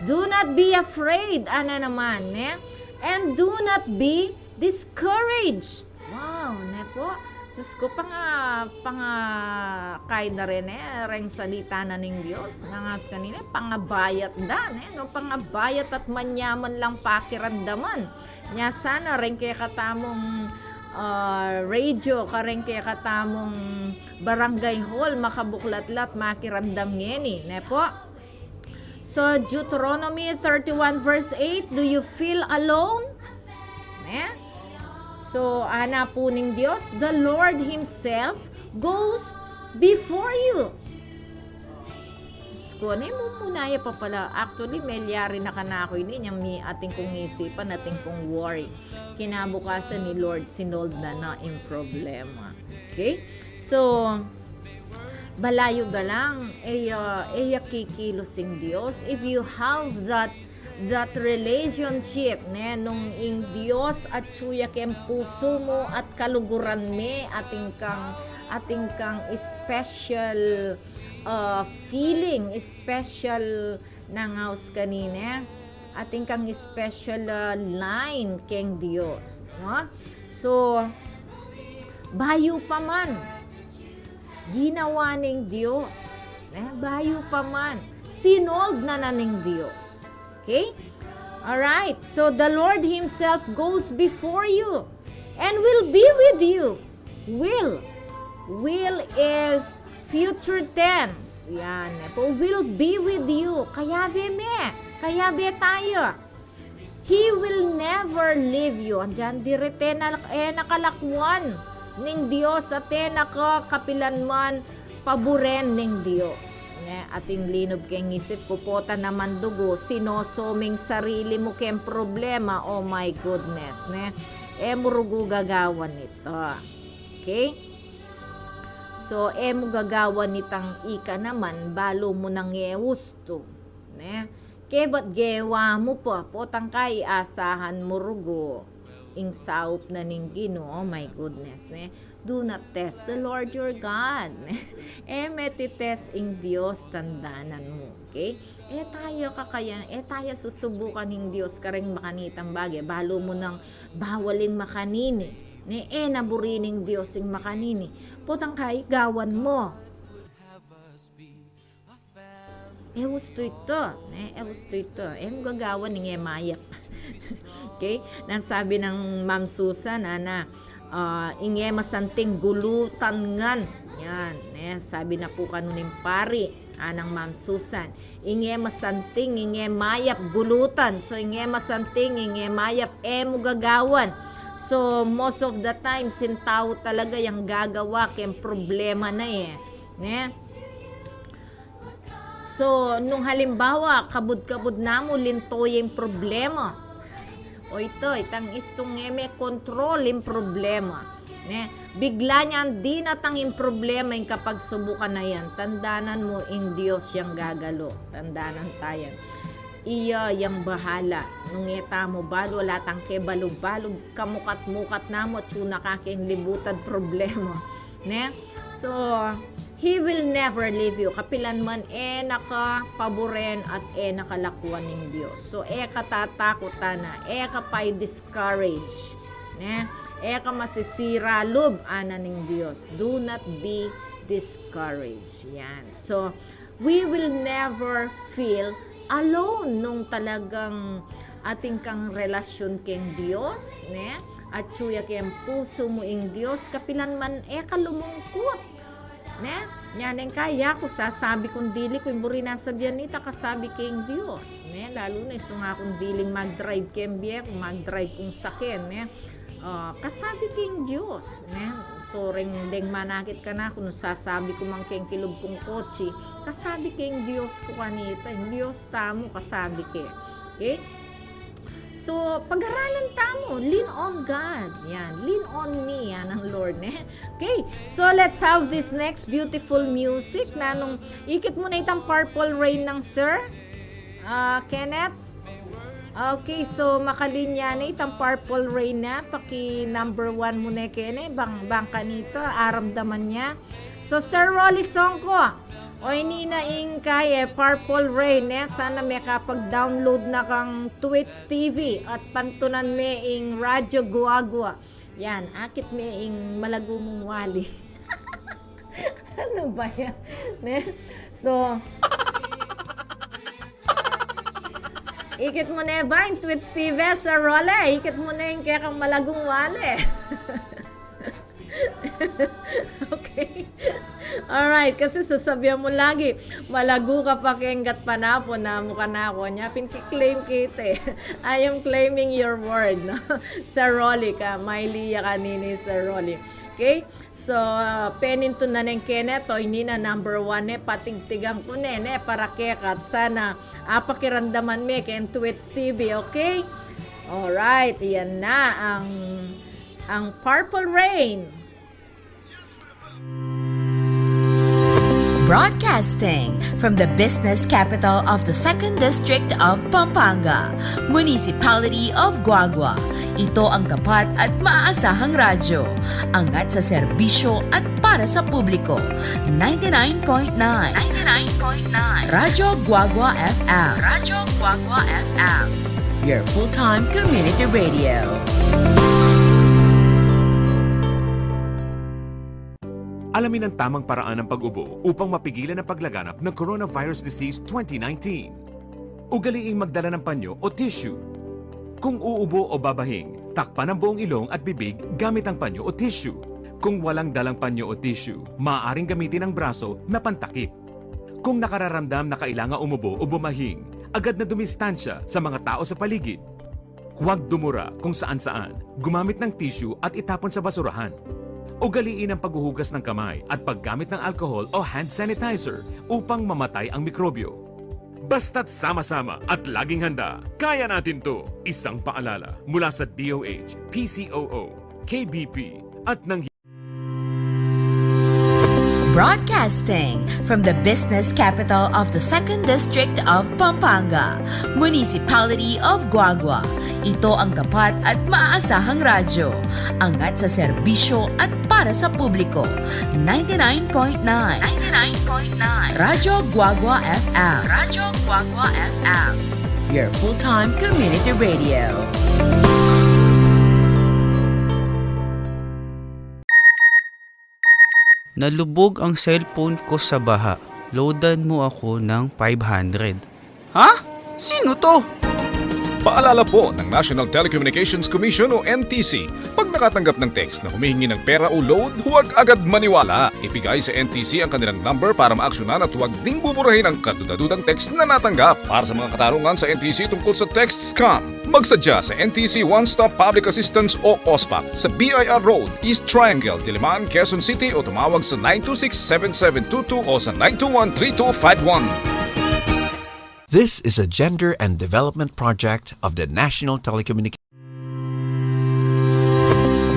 Do not be afraid, ana naman, ne? "And do not be discouraged." Wow, ne po? Diyos ko, panga-, pangakay da rin, e, reng salita na ning Dios. Ngangas kanine, pangabayat da, ne? No, pangabayat at manyaman lang pakiramdaman. Nya sana reng kekatamung, ah, radio, kareng kekatamung barangay hall, makabuklat-lat, makiramdam ngeni, ne po? So, Deuteronomy thirty-one verse eight, do you feel alone? Ne? So, ana pu ning Dios, "The Lord Himself goes before you." Diyos ko, ne, mumuna ya pa pala. Actually, melyari na kanaku ini, inyang mi atin kung isipan, atin kung worry. Kinabukasan ni Lord, sinolve na na ing problema. Okay? So, balayu galang, e ya, e ya kikilos ing Dios. If you have that, that relationship, ne, nung ing Dios atyu ya keng pusu mu at kaluguran me, atin kang, atin kang special, uh, feeling, special nangaus kanine, atin kang special, uh, line keng Dios, no? So, bayu pa man, ginawa ning Dios, ne? Bayu pa man, sinolve na na ning Dios. Okay? All right. So the Lord Himself goes before you and will be with you. Will. Will is future tense. Yan. Po, will be with you. Kayabe me. Kayabe tayo. He will never leave you. Andiyan, direte na, e na ka lakwan ning Dios, at e na ka kapilanman paburen ning Dios. Ne? Atin linub keng isip ku, pota naman dugu, sinoso meng sarili mu keng problema. Oh my goodness, ne? E mu rugu gagawan ita. Okay? So, e mu gagawan itang ika naman, balu mu nang e ustu, ne? Kebat gewa mu pa, potang kai asahan mu rugu ing saup na ning Ginu. Oh my goodness, ne? Do not test the Lord your God. E me titest ing Dios, tandanan mu, okay? E tayo kakayan, e tayo susubukan ning Dios kareng makanitang bage. Balu mu nang bawal ing makanini, ne? E na buri ning Dios ing makanini. Potang kai gawan mu. E ustu ita, ne? E ustu ita. E mu gagawan ing e mayap. Okay? Nang sabi nang Ma'am Susan, ana, ah, ing e masanting gulutan ngan. Yan, ne? Sabi na pu kanu ning pari, anang Ma'am Susan. Ing e masanting, ing e mayap gulutan. So, ing e masanting, ing e mayap, e mu gagawan. So, most of the times, ing tau talaga yang gagawa keng problema na e. Ne? So, nung halimbawa, kabud-kabud na mu, linto ya ing problema. O ita, itang istung e me kontrol ing problema. Ne? Bigla nyan dinatang ing problema, ing kapagsubukan na yan. Tandanan mu ing Dios yang gagalu. Tandanan ta yan. Iya yang bahala. Nung e tamu balu, ala tang kebalug-balug, kamukat-mukat na mu, atyu na ka keng libutad problema. Ne? So, He will never leave you. Kapilan man e na ka paburen at e na ka lakwan ning Dios. So, e ka tatakutan na, e ka pay discourage. Ne? E ka masisira lub, ana ning Dios. Do not be discouraged. Yan. So, we will never feel alone nung talagang atin kang relasyon keng Dios, ne? Atyu ya keng pusu mu ing Dios, kapilan man e ka lumungkut, ne? Nyan ing kaya ku, sasabi kung dili ku, ing buri nang sabian nita, kasabi keng Dios, ne? Lalu na isung akung diling mag-drive keng bie ku, mag-drive kung saken, ne? Ah, kasabi keng Dios, ne? So, reng deng manakit kanaku, nung sasabi ku man keng kilub kung kotse, kasabi keng Dios ku kanita, ing Dios tamu, kasabi ke. Okay? So, pag-aralan tamu, lean on God. Yan, lean on me, yan ang Lord, ne? Okay, so let's have this next beautiful music. Nanung, ikit mu na itang Purple Rain nang Sir, ah, Kenneth. Okay, so makalinya na itang Purple Rain na, paki number one mu ne kene, bang, bang kanita, aramdaman ne. So, Sir Rolly Songko, o ini na ing kaya, Purple Rain, ne? Sana mekapag-download na kang Twitch T V at pantunan me ing Radyo Guagua. Yan, akit me ing malagu mung wali. Ano ba yan? Ne? So, ikit mu ne ba ing Twitch T V, Sir Rolly? Ikit mu ne ing kekang malagung wali. Okay. Alright, kasi sasabian mu lagi, malagu ka pa keng gatpanapun, namu kanaku, nya pin ki-claim kita e. I am claiming your word, no? Sir Rolly ka, maili ya kanini, Sir Rolly. Okay? So, ah, penintu na neng kene, Toy Nina number one ne, patigtigan ku ne, ne, para keka at sana apakiramdaman me keng Twits T V, okay? Alright, iyan na ang, ang Purple Rain. Broadcasting from the business capital of the Second District of Pampanga, Municipality of Guagua. Ito ang tapat at maaasahang radyo. Angat sa serbisyo at para sa publiko. Ninety-nine point nine. Ninety-nine point nine. Radyo Guagua F M. Radyo Guagua F M. Your full-time community radio. Alamin ang tamang paraan ng pag-ubo upang mapigilan ang paglaganap ng coronavirus disease twenty nineteen. Ugaliing magdala ng panyo o tissue. Kung uubo o babahing, takpan ang buong ilong at bibig gamit ang panyo o tissue. Kung walang dalang panyo o tissue, maaaring gamitin ang braso na pantakip. Kung nakararamdam na kailangan umubo o bumahing, agad na dumistansya sa mga tao sa paligid. Huwag dumura kung saan-saan. Gumamit ng tissue at itapon sa basurahan. Ugaliin ang paghuhugas ng kamay at paggamit ng alcohol o hand sanitizer upang mamatay ang mikrobyo. Basta't sama-sama at laging handa, kaya natin 'to. Isang paalala mula sa D O H, P C O O, K B P, at ng Broadcasting from the business capital of the Second District of Pampanga, Municipality of Guagua. Ito ang tapat at maaasahang radyo. Angat sa serbisyo at para sa publiko. Ninety-nine point nine. Ninety-nine point nine. Radyo Guagua F M. Radyo Guagua F M. Your full-time community radio. Nalubog ang cellphone ko sa baha. Loadan mo ako ng five hundred. Ha? Sino 'to? Paalala po ng National Telecommunications Commission o N T C, pag nakatanggap ng text na humihingi ng pera o load, huwag agad maniwala. Ibigay sa N T C ang kanilang number para maaksyonan at huwag ding buburahin ang kadudadudang text na natanggap. Para sa mga katanungan sa N T C tungkol sa text scam, magsadya sa N T C One Stop Public Assistance o OSPAP sa B I R Road, East Triangle, Diliman, Quezon City, o tumawag sa nine two six seven seven two two o sa nine two one three two five one. This is a gender and development project of the National Telecommunications.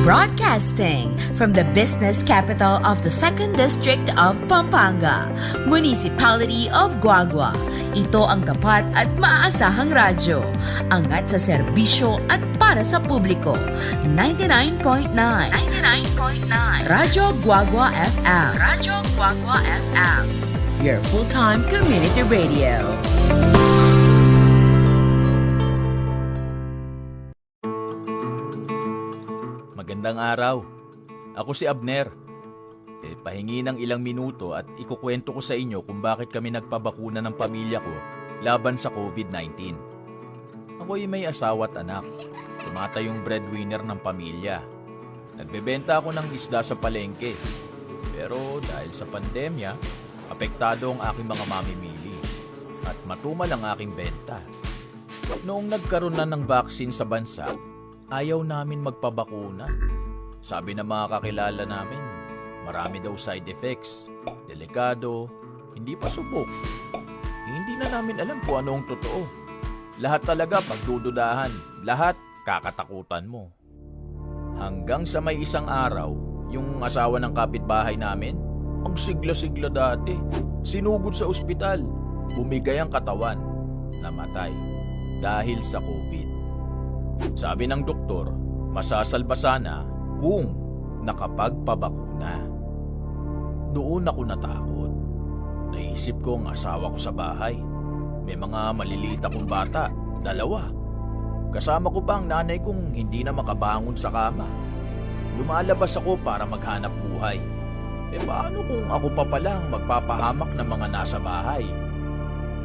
Broadcasting from the business capital of the Second District of Pampanga, Municipality of Guagua. Ito ang tapat at maaasahang radyo. Angat sa serbisyo at para sa publiko. Ninety-nine point nine. Ninety-nine point nine. Radyo Guagua F M. Radyo Guagua F M. Your full-time community radio. Magandang araw. Ako si Abner. E, pahingi ng ilang minuto at ikukwento ko sa inyo kung bakit kami nagpabakuna ng pamilya ko laban sa COVID nineteen. Ako'y may asawa at anak. Tumatayong breadwinner ng pamilya. Nagbebenta ako ng isda sa palengke. Pero dahil sa pandemya, apektado ang aking mga mamimili. At matumal ang aking benta. Noong nagkaroon na ng vaccine sa bansa, ayaw namin magpabakuna. Sabi ng mga kakilala namin, marami daw side effects, delikado, hindi pa subok. Hindi na namin alam kung ano ang totoo. Lahat talaga pagdududahan, lahat kakatakutan mo. Hanggang sa may isang araw, yung asawa ng kapitbahay namin, ang sigla-sigla dati, sinugod sa ospital, bumigay ang katawan, namatay dahil sa COVID. Sabi ng doktor, masasalba sana kung nakapagpabakuna. Doon ako natakot. Naisip ko ang asawa ko sa bahay. May mga maliliit akong bata, dalawa. Kasama ko pa ang nanay kong hindi na makabangon sa kama. Lumalabas ako para maghanap buhay. E paano kung ako pa pala ang magpapahamak ng mga nasa bahay?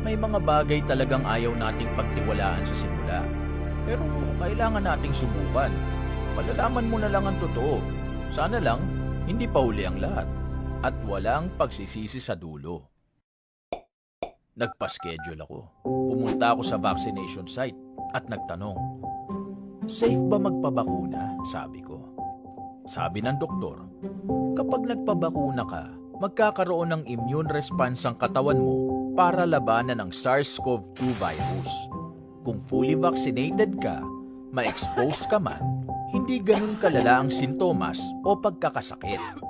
May mga bagay talagang ayaw nating pagtiwalaan sa simula. Pero kailangan nating subukan. Malalaman mo na lang ang totoo. Sana lang, hindi pa huli ang lahat. At walang pagsisisi sa dulo. Nagpa-schedule ako. Pumunta ako sa vaccination site at nagtanong, "Safe ba magpabakuna?" sabi ko. Sabi ng doktor, kapag nagpabakuna ka, magkakaroon ng immune response ang katawan mo para labanan ang SARS-CoV two virus. Kung fully vaccinated ka, ma-expose ka man, hindi ganun kalala ang sintomas o pagkakasakit.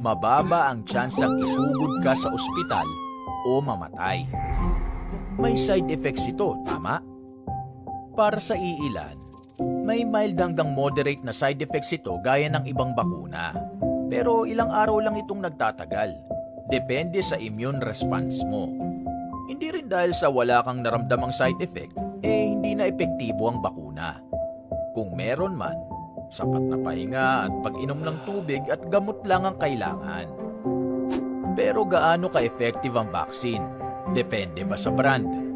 Mababa ang tsansang isugod ka sa ospital o mamatay. May side effects ito, tama? Para sa iilan, may mild hanggang moderate na side effects ito gaya ng ibang bakuna. Pero ilang araw lang itong nagtatagal. Depende sa immune response mo. Hindi rin dahil sa wala kang naramdamang side effect, eh hindi na epektibo ang bakuna. Kung meron man, sapat na pahinga at pag-inom ng tubig at gamot lang ang kailangan. Pero gaano ka-effective ang vaccine? Depende ba sa brand?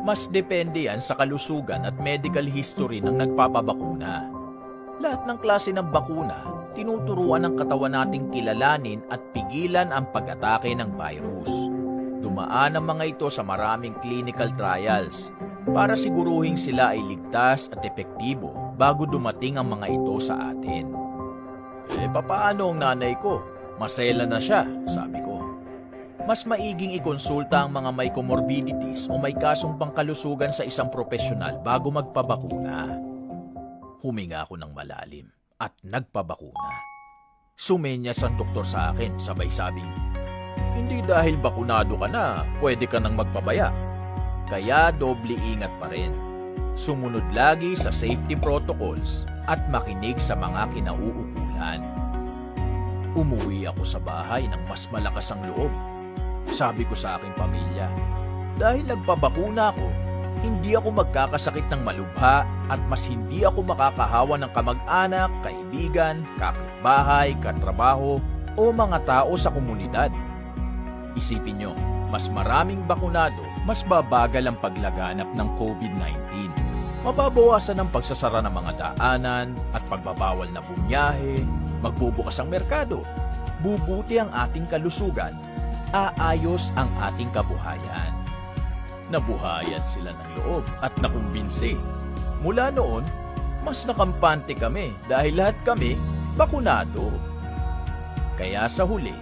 Mas depende yan sa kalusugan at medical history ng nagpapabakuna. Lahat ng klase ng bakuna, tinuturuan ng katawan nating kilalanin at pigilan ang pag-atake ng virus. Dumaan ang mga ito sa maraming clinical trials para siguruhing sila ay ligtas at epektibo bago dumating ang mga ito sa atin. "Eh, papaano ang nanay ko? Masela na siya," sabi ko. Mas maiging ikonsulta ang mga may comorbidities o may kasong pangkalusugan sa isang propesyonal bago magpabakuna. Huminga ako ng malalim at nagpabakuna. Sumenyas ang doktor sa akin, sabay sabing, "Hindi dahil bakunado ka na, pwede ka nang magpabaya." Kaya doble ingat pa rin. Sumunod lagi sa safety protocols at makinig sa mga kinauukulan. Umuwi ako sa bahay ng mas malakas ang loob. Sabi ko sa aking pamilya, "Dahil nagpabakuna ako, hindi ako magkakasakit ng malubha at mas hindi ako makakahawa ng kamag-anak, kaibigan, kapitbahay, katrabaho, o mga tao sa komunidad." Isipin nyo, mas maraming bakunado, mas babagal ang paglaganap ng COVID nineteen. Mababawasan ang pagsasara ng mga daanan at pagbabawal na bumiyahe, magbubukas ang merkado, bubuti ang ating kalusugan, aayos ang ating kabuhayan. Nabuhayan sila ng loob at nakumbinsi. Mula noon, mas nakampante kami dahil lahat kami bakunado. Kaya sa huli,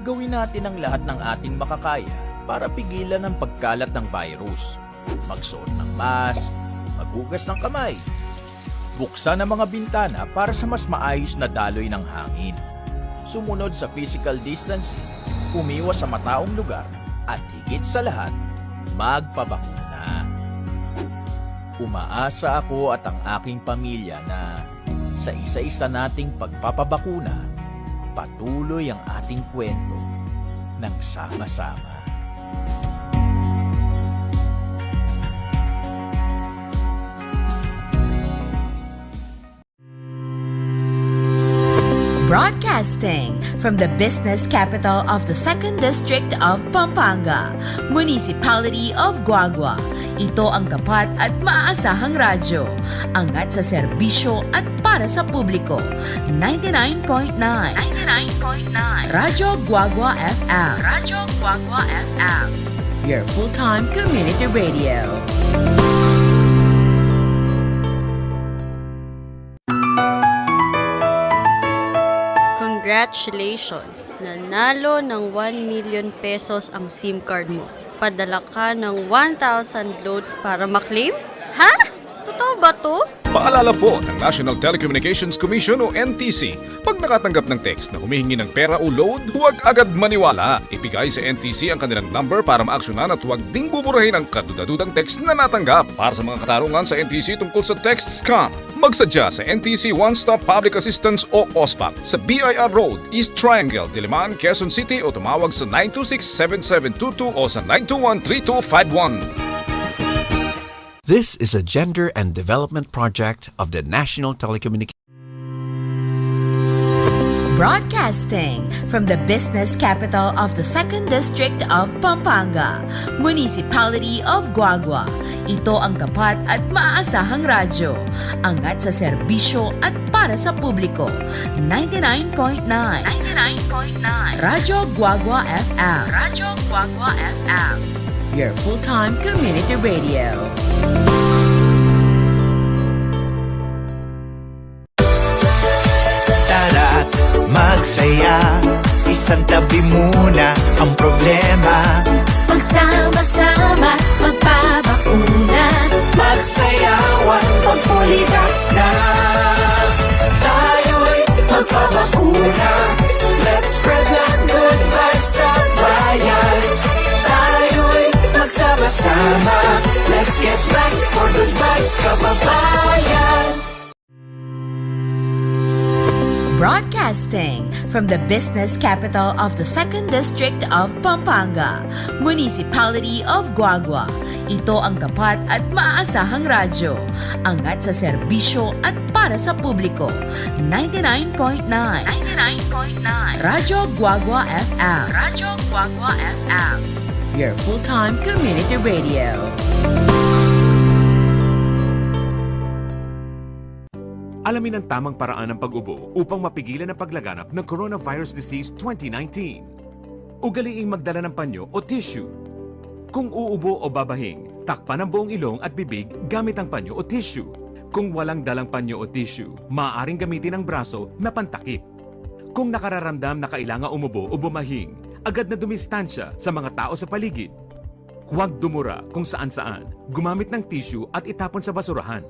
gawin natin ang lahat ng ating makakaya para pigilan ang pagkalat ng virus. Magsuot ng mask, maghugas ng kamay, buksan ang mga bintana para sa mas maayos na daloy ng hangin. Sumunod sa physical distancing, umiwas sa mataong lugar, at higit sa lahat, magpabakuna. Umaasa ako at ang aking pamilya na sa isa-isa nating pagpapabakuna, patuloy ang ating kwento ng sama-sama. Broadcasting from the business capital of the Second District of Pampanga, Municipality of Guagua. Ito ang tapat at maaasahang radyo. Angat sa serbisyo at para sa publiko. Ninety-nine point nine. Ninety-nine point nine. Radyo Guagua F M. Radyo Guagua F M. Your full-time community radio. Congratulations! Nanalo ng one million pesos ang SIM card mo. Padala ka ng one thousand load para maklaim? Ha? Totoo ba 'to? Paalala po ng National Telecommunications Commission o N T C, pag nakatanggap ng text na humihingi ng pera o load, huwag agad maniwala. Ibigay sa N T C ang kanilang number para maaksyonan at huwag ding buburahin ang kaduda-dudang text na natanggap. Para sa mga katanungan sa N T C tungkol sa text scam, magsadya sa N T C One Stop Public Assistance o OSPAP sa B I R Road, East Triangle, Diliman, Quezon City o tumawag sa nine two six, seven seven two two o sa nine two one, three two five one. This is a gender and development project of the National Telecommunications. Broadcasting from the business capital of the Second District of Pampanga, Municipality of Guagua. Ito ang tapat at maaasahang radyo. Angat sa serbisyo at para sa publiko. Ninety-nine point nine. Ninety-nine point nine. Radyo Guagua F M. Radyo Guagua F M. Your full-time community radio. Tada at Tabi muna ang problema. Magsama-sama, magpabakuna. Magsayawan, pag fully vax na. Tayo'y magpabakuna. Let's spread the good vibes sa bayan. Tayo'y magsama-sama. Let's get vax for good vibes, kababayan. Broadcasting from the business capital of the Second District of Pampanga, Municipality of Guagua. Ito ang tapat at maaasahang radyo. Angat sa serbisyo at para sa publiko. Ninety-nine point nine. Ninety-nine point nine. Radyo Guagua F M. Radyo Guagua F M. Your full-time community radio. Alamin ang tamang paraan ng pag-ubo upang mapigilan ang paglaganap ng coronavirus disease twenty nineteen. Ugaliing magdala ng panyo o tissue. Kung uubo o babahing, takpan ang buong ilong at bibig gamit ang panyo o tissue. Kung walang dalang panyo o tissue, maaaring gamitin ang braso na pantakip. Kung nakararamdam na kailangan umubo o bumahing, agad na dumistansya sa mga tao sa paligid. Huwag dumura kung saan-saan, gumamit ng tissue at itapon sa basurahan.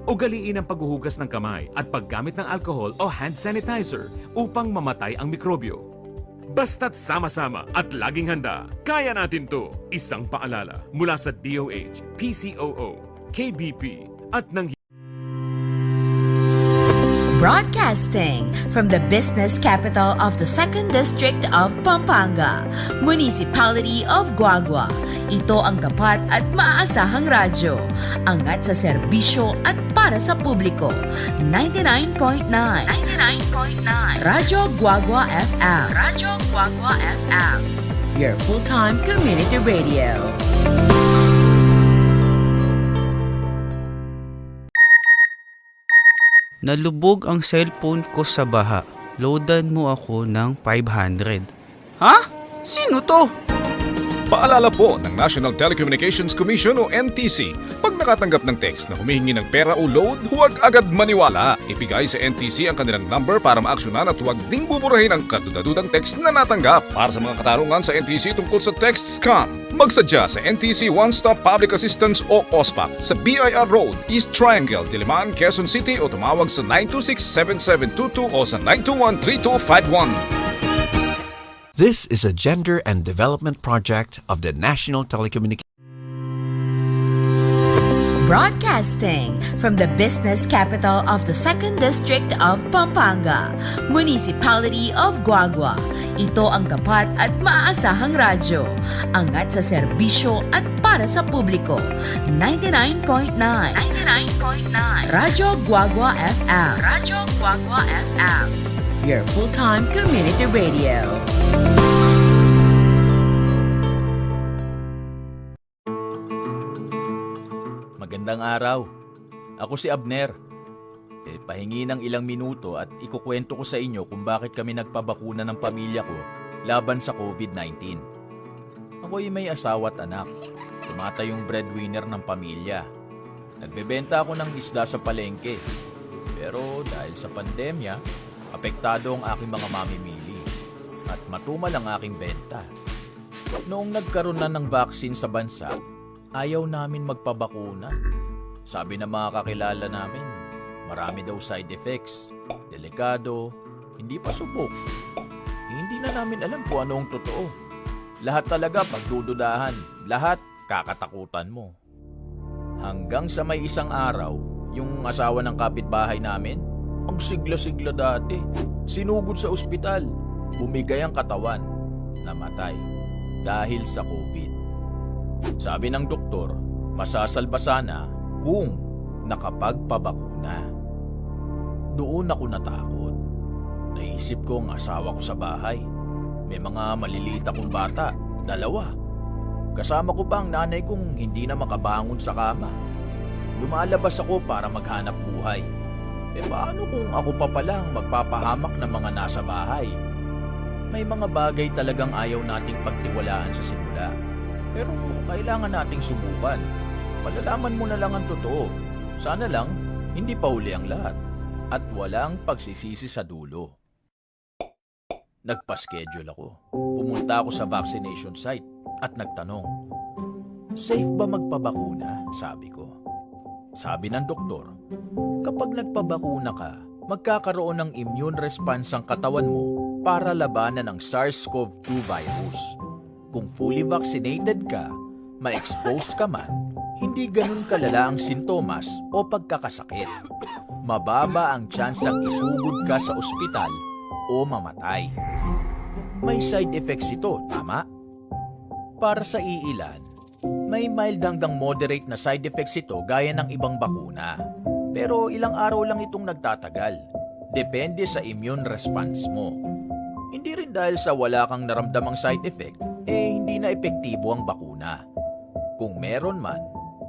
Ugaliin ang paghuhugas ng kamay at paggamit ng alcohol o hand sanitizer upang mamatay ang mikrobyo. Basta't sama-sama at laging handa, kaya natin 'to. Isang paalala mula sa D O H, P C O O, K B P, at ng Broadcasting from the business capital of the Second District of Pampanga, Municipality of Guagua. Ito ang tapat at maaasahang radyo. Angat sa serbisyo at para sa publiko. Ninety-nine point nine. Ninety-nine point nine. Radyo Guagua F M. Radyo Guagua F M. Your full-time community radio. Nalubog ang cellphone ko sa baha. Loadan mo ako ng five hundred. Ha? Sino 'to? Paalala po ng National Telecommunications Commission o N T C, pag nakatanggap ng text na humihingi ng pera o load, huwag agad maniwala. Ibigay sa N T C ang kanilang number para maaksyonan at huwag ding buburahin ang kaduda-dudang text na natanggap. Para sa mga katanungan sa N T C tungkol sa text scam, magsadya sa N T C One Stop Public Assistance o OSPAP sa B I R Road, East Triangle, Diliman, Quezon City o tumawag sa nine two six seven seven two two o sa nine two one three two five one. This is a gender and development project of the National Telecommunications. Broadcasting from the business capital of the Second District of Pampanga, Municipality of Guagua. Ito ang tapat at maaasahang radyo. Angat sa serbisyo at para sa publiko. Ninety-nine point nine. Ninety-nine point nine. Radyo Guagua F M. Radyo Guagua F M. Your full-time community radio. Magandang araw. Ako si Abner. E, pahingi ng ilang minuto at ikukwento ko sa inyo kung bakit kami nagpabakuna ng pamilya ko laban sa COVID nineteen. Ako'y may asawa at anak. Tumatayong breadwinner ng pamilya. Nagbebenta ako ng isda sa palengke. Pero dahil sa pandemya, apektado ang aking mga mamimili. At matumal ang aking benta. Noong nagkaroon na ng vaccine sa bansa, ayaw namin magpabakuna. Sabi ng mga kakilala namin, marami daw side effects, delikado, hindi pa subok. Hindi na namin alam kung ano ang totoo. Lahat talaga pagdududahan, lahat kakatakutan mo. Hanggang sa may isang araw, yung asawa ng kapitbahay namin, ang sigla-sigla dati, sinugod sa ospital, bumigay ang katawan, namatay dahil sa COVID. Sabi ng doktor, masasalba sana kung nakapagpabakuna. Doon ako natakot. Naisip ko ang asawa ko sa bahay. May mga maliliit akong bata, dalawa. Kasama ko pa ang nanay kong hindi na makabangon sa kama. Lumalabas ako para maghanap buhay. E paano kung ako pa pala ang magpapahamak ng mga nasa bahay? May mga bagay talagang ayaw nating pagtiwalaan sa simula. Pero kailangan nating subukan. Malalaman mo na lang ang totoo. Sana lang, hindi pa huli ang lahat. At walang pagsisisi sa dulo. Nagpa-schedule ako. Pumunta ako sa vaccination site at nagtanong, "Safe ba magpabakuna?" sabi ko. Sabi ng doktor, "Kapag nagpabakuna ka, magkakaroon ng immune response ang katawan mo para labanan ang SARS-CoV two virus. Kung fully vaccinated ka, ma-expose ka man, hindi ganun kalala ang sintomas o pagkakasakit. Mababa ang tsansang isugod ka sa ospital o mamatay." May side effects ito, tama? Para sa iilan, may mild hanggang moderate na side effects ito gaya ng ibang bakuna. Pero ilang araw lang itong nagtatagal. Depende sa immune response mo. Hindi rin dahil sa wala kang naramdamang side effect, eh hindi na epektibo ang bakuna. Kung meron man,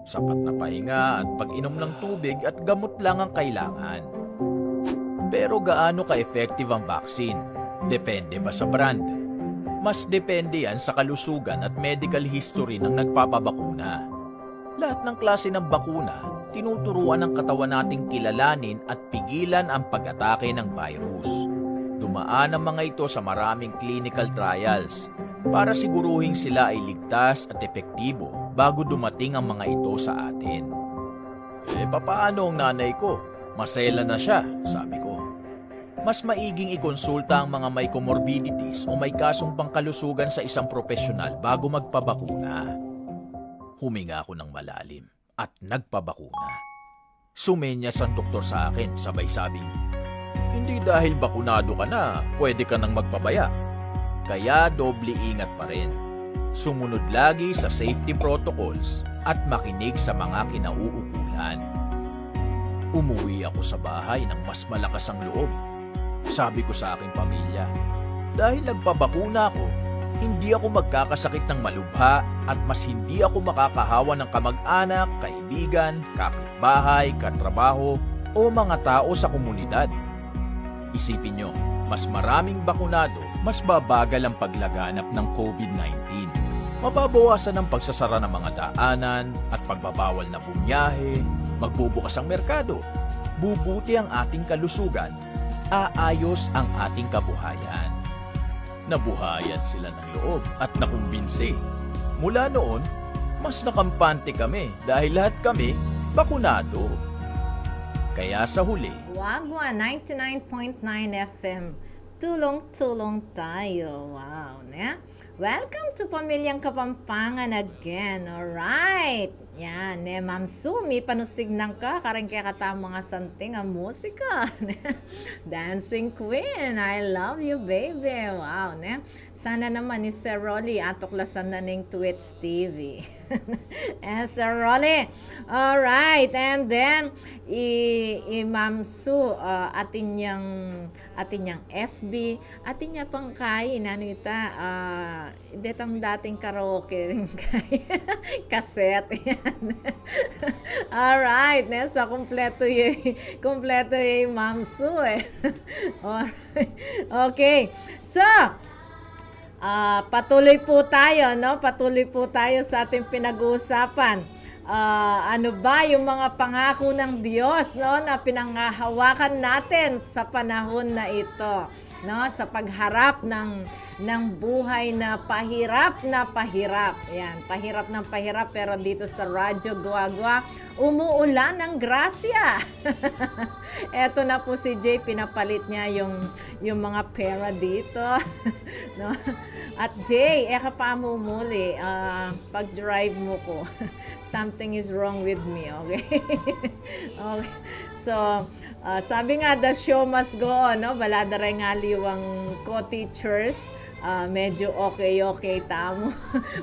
sapat na pahinga at pag-inom ng tubig at gamot lang ang kailangan. Pero gaano ka-effective ang vaccine? Depende ba sa brand? Mas depende yan sa kalusugan at medical history ng nagpapabakuna. Lahat ng klase ng bakuna, tinuturuan ng katawan nating kilalanin at pigilan ang pag-atake ng virus. Dumaan ang mga ito sa maraming clinical trials para siguruhing sila ay ligtas at epektibo bago dumating ang mga ito sa atin. "Eh, papaano ang nanay ko? Maselan na siya," sabi ko. "Mas maiging ikonsulta ang mga may comorbidities o may kasong pangkalusugan sa isang propesyonal bago magpabakuna." Huminga ako ng malalim at nagpabakuna. Sumenyas ang doktor sa akin, sabay sabing, "Hindi dahil bakunado ka na, pwede ka nang magpabaya. Kaya doble ingat pa rin. Sumunod lagi sa safety protocols at makinig sa mga kinauukulan." Umuwi ako sa bahay ng mas malakas ang loob. Sabi ko sa aking pamilya, "Dahil nagpabakuna ako, hindi ako magkakasakit ng malubha at mas hindi ako makakahawa ng kamag-anak, kaibigan, kapitbahay, katrabaho, o mga tao sa komunidad." Isipin nyo, mas maraming bakunado, mas babagal ang paglaganap ng COVID nineteen. Mababawasan ang pagsasara ng mga daanan at pagbabawal na bumiyahe, magbubukas ang merkado, bubuti ang ating kalusugan, aayos ang ating kabuhayan. Nabuhayan sila ng loob at nakumbinsi. Mula noon, mas nakampante kami dahil lahat kami bakunado. Kaya sa huli, Wagwan ninety-nine point nine F M, tulong-tulong tayo. Wow, ne? Welcome to Pamilyang Kapampangan again. Alright. Yan, ne, Ma'am Sumi, panusignan ka, karing kekatamu nga santing a musika. Dancing Queen, I love you, baby. Wow, ne? Sana naman ni Sir Rolly, atuklasan na ning Twitch T V. Eh, Sir Rolly. Alright, and then, i, i Ma'am Su, ah, atin yang, atin yang F B, atin ya pang kain, ano ita, ah, detang dating karaoke, cassette, yan. Alright, ne, so, kumpleto ye, kumpleto ye, Ma'am Su, eh. Alright. Okay, so, ah, patuloy po tayo, no? Patuloy po tayo sa ating pinag-uusapan. Ah, ano ba yung mga pangako ng Diyos, no, na pinangahawakan natin sa panahon na ito, no? Sa pagharap ng, ng buhay na pahirap na pahirap. Yan, pahirap ng pahirap, pero dito sa Radyo Guagua, umuulan ng grasya. Eto na po si Jay, pinapalit niya yung, yung mga pera dito. No? At Jay, e ka pa mumuli, ah, pag-drive mo ko. Something is wrong with me, okay? Okay. So, ah, sabi nga, the show must go on, no? Bala da reng aliwang co-teachers, ah, medyo okay-okay tamu.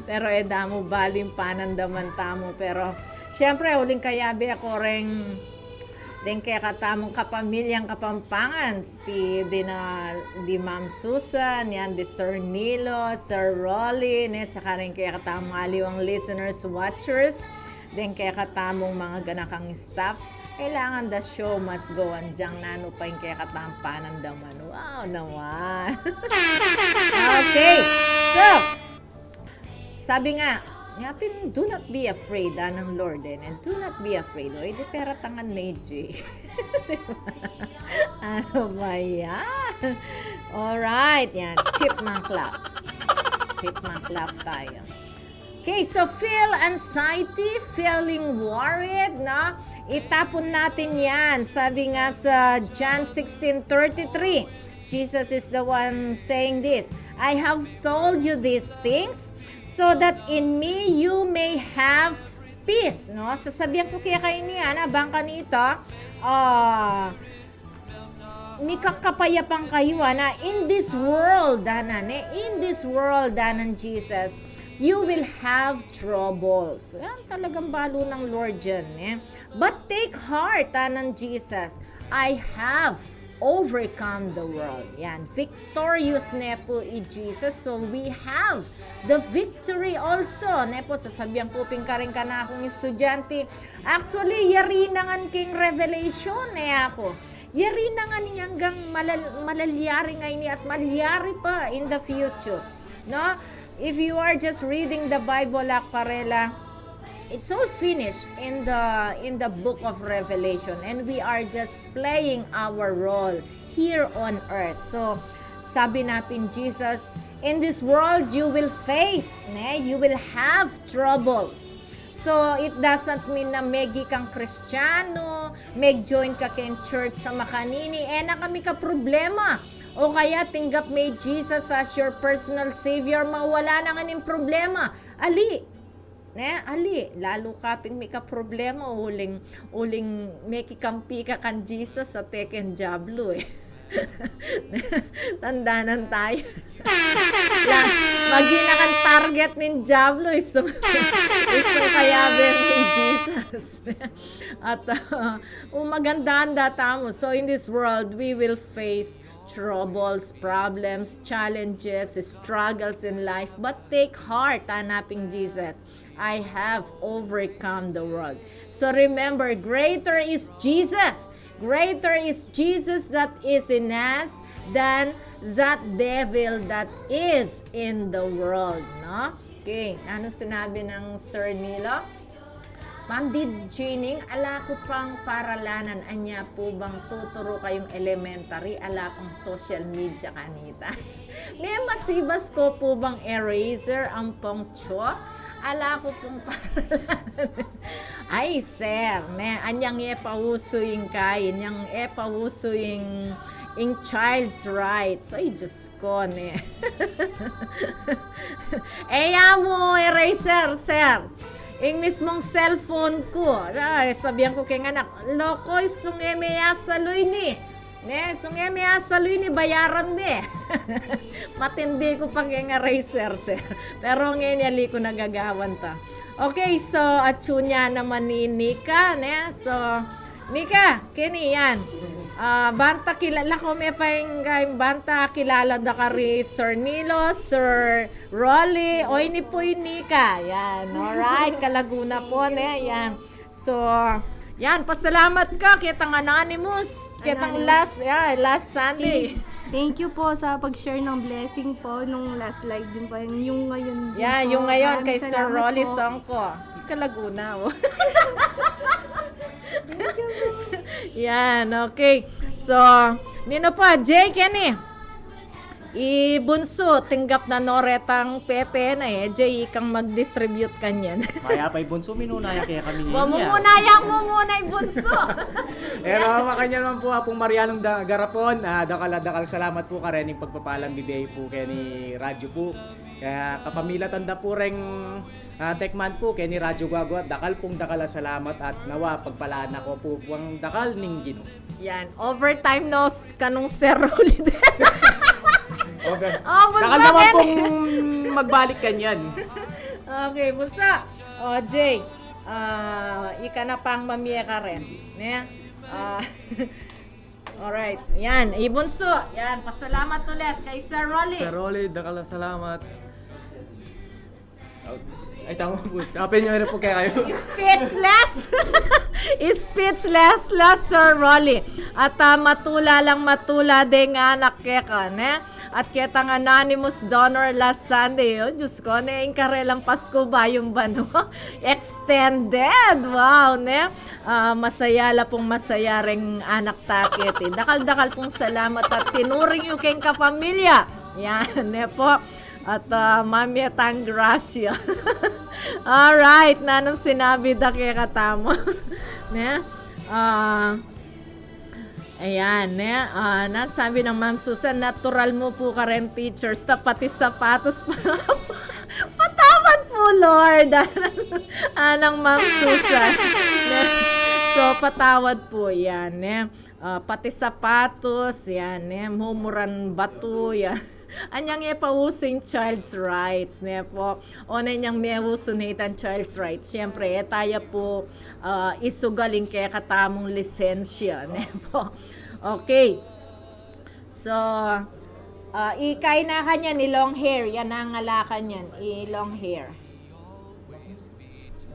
Pero e da mu baling panandaman tamu. Pero, siyempre, uling kayabe ako reng deng kekatamung kapamilyang Kapampangan, si dina, di Ma'am Susan, yan, di Sir Nilo, Sir Rolly, ne, tsaka rin kekatamung aliwang listeners, watchers, deng kekatamung mga ganakang staffs. Kailangan the show must go on, dyang nanu pa ing kekatamung panandaman. Wow naman. Okay, so, sabi nga, nga pin, "Do not be afraid," anang Lord, eh, and "Do not be afraid." O, edi pera tangan ni J. Ano ba yan? Alright, yan. Chipmunk laugh. Chipmunk laugh tayo. Okay, so feel anxiety, feeling worried, no? Itapon natin yan. Sabi nga sa John sixteen thirty-three, Jesus is the one saying this, "I have told you these things so that in me you may have peace," no? Sasabian ku kekayu ini, ana, bang kanita, ah, mikakapayapan kayu, ana, in this world, ana, ne? In this world, anan Jesus, you will have troubles. Yan, talagang balu nang Lord yan, ne? But take heart, anan Jesus, I have overcome the world. Yan, victorious ne pu i Jesus. So we have the victory also, ne pu. Sasabian ku pin karing kanakung estudyante, actually, yari na ngan king Revelation, ne, aku. Yari na ngan, anggang malal-, malalyari ngeni at malyari pa in the future. No? If you are just reading the Bible, ak, para la, it's all finished in the, in the book of Revelation, and we are just playing our role here on earth. So, sabi na pin Jesus, in this world you will face, ne? You will have troubles. So, it doesn't mean na megi kang Kristiyanu, meg-join ka keng church sa makanini, e na ka mikaproblema. O kaya tinggap me i Jesus as your personal savior, mawala na ngan ing problema. Ali, ne? Ali, lalu ka ping mikaproblema, uling, uling mekikampi ka kang Jesus, ate keng dyablu, e. Tandanan tayo. La, maging na kang target ning dyablu, isung, isung kayabe ni Jesus. At, uh, umaganda-anda tamu. So in this world, we will face troubles, problems, challenges, struggles in life. But take heart, ana pin Jesus. I have overcome the world. So remember, greater is Jesus. Greater is Jesus that is in us than that devil that is in the world, no? Okay, ano sinabi ng Sir Nilo? Ma'am Did Jining, ala ku pang paralanan, anya pu bang tuturu kayung elementary, ala pang social media kanita. Me masibas ko pu bang eraser ampong chalk? Ala ku pung paralanan. Ay, sir, ne, anyang e pa usu ing kain, anyang e pa usu ing, ing child's rights. Ay, Diyos ko, ne. E ya mu eraser, sir. Ing mismung cellphone ku. Ay, sabian ku keng anak, loko, isung e me asalu ini. Ne, isung e me asalu ini, bayaran me. Matindi ku pa keng eraser, sir. Pero ngeni ali ku na gagawan ta. Okay, so, atsu na naman i Nika, ne? So, Nika, keni yan. Ah, banta kilala ku me pa ing, ah, banta kilala da kari Sir Nilo, Sir Rolly, o ini pu i Nika. Yan, alright, ka Laguna pu, ne? Yan. So, yan, pasalamat ka ketang Anonymous, ketang Anonymous. Last, yeah, last Sunday. Thank, thank you po sa pag-share ng blessing po nung last live din po. Yung ngayon din po. Yeah, yung ngayon kay Sir Rolly Songko. Maraming salamat po. Ka Laguna, oh. Thank you po. Yan, okay. So, nino pa, Jay, keni? I Bunso, tinggap na no retang pepe na e, Jay, ikang mag-distribute kanyan. Kaya pa i Bunso, minuna ya kaya kami niyan. Mumuna ya, mumuna i Bunso. Pero makanyan man pu, Apung Marianong da-, Garapon, ah, dakal, dakal salamat pu karening pagpapalang bibie pu keni radyo pu. Kaya kapamilatan da pu reng Ah, tekman pu keni Radyo Gwagwa, dakal pung dakal a salamat at nawa pagpalaan na ko pu pung dakal ning Ginu. Yan, overtime no, s-, kanung Sir Rolly din. Okay. Oh, Bunso, dakal naman keni pung magbalik kanyan. Okay, Bunso. O, Jay, ah, ika na pang mamie karen. Ne? Ah, alright. Yan, i Bunso. Yan, pasalamat ulit kay Sir Rolly. Sir Rolly, dakal a salamat. Ay, tama po. Happy New Year po kaya kayo. Speechless! Speechless la, Sir Rolly. At, ah, matula lang matula deng anak keka, ne? At ketang anonymous donor last Sunday, oh, Diyos ko, ne, ing karelang Pasko Bayung Banua. Extended! Wow, ne? Ah, masaya la pung masaya reng anak ta keti. Dakal-dakal pung salamat at tinuring yu keng kapamilya. Yan, ne po. At, ah, mamye tang grasya. Alright, nanung sinabi da kekatamu? Ne? Ah, ayan, ne? Ah, nasabi nang Ma'am Susan, natural mu pu karen teachers, ta pati sapatos pa. Patawad pu, Lord. Anang Ma'am Susan. Ne? So, patawad pu, yan, ne? Ah, pati sapatos, yan, ne? Mumuran batu, yan. Anyang e pa usu ing child's rights, ne po? O ne, anyang meusu ne itang child's rights, siyempre, e taya pu, ah, isugal ing kekatamung lisensya, ne po? Okay. So, ah, ika na kanyan, i long hair, yan ang ala kanyan, i long hair.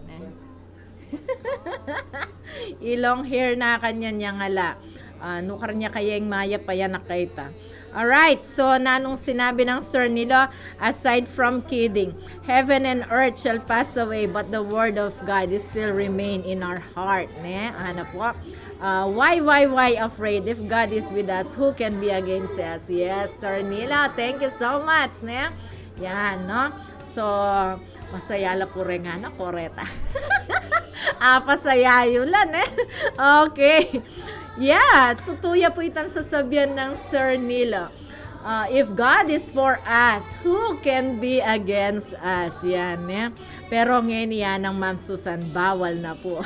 Ne? I long hair na kanyan yang ala. Ah, nukarin ya kaya ing mayap a anak keta? Alright, so nanung sinabi nang Sir Nilo, aside from kidding, heaven and earth shall pass away, but the word of God is still remain in our heart, ne? Ana po? Ah, why, why, why afraid? If God is with us, who can be against us? Yes, Sir Nilo, thank you so much, ne? Yan, no? So, masaya la pu reng anak ku reta. Apasaya yu la, ne? Okay. Yeah, tutu ya pu itang sasabian nang Sir Nilo. Ah, if God is for us, who can be against us? Yan, ne? Pero ngeni, anang Ma'am Susan, bawal na pu.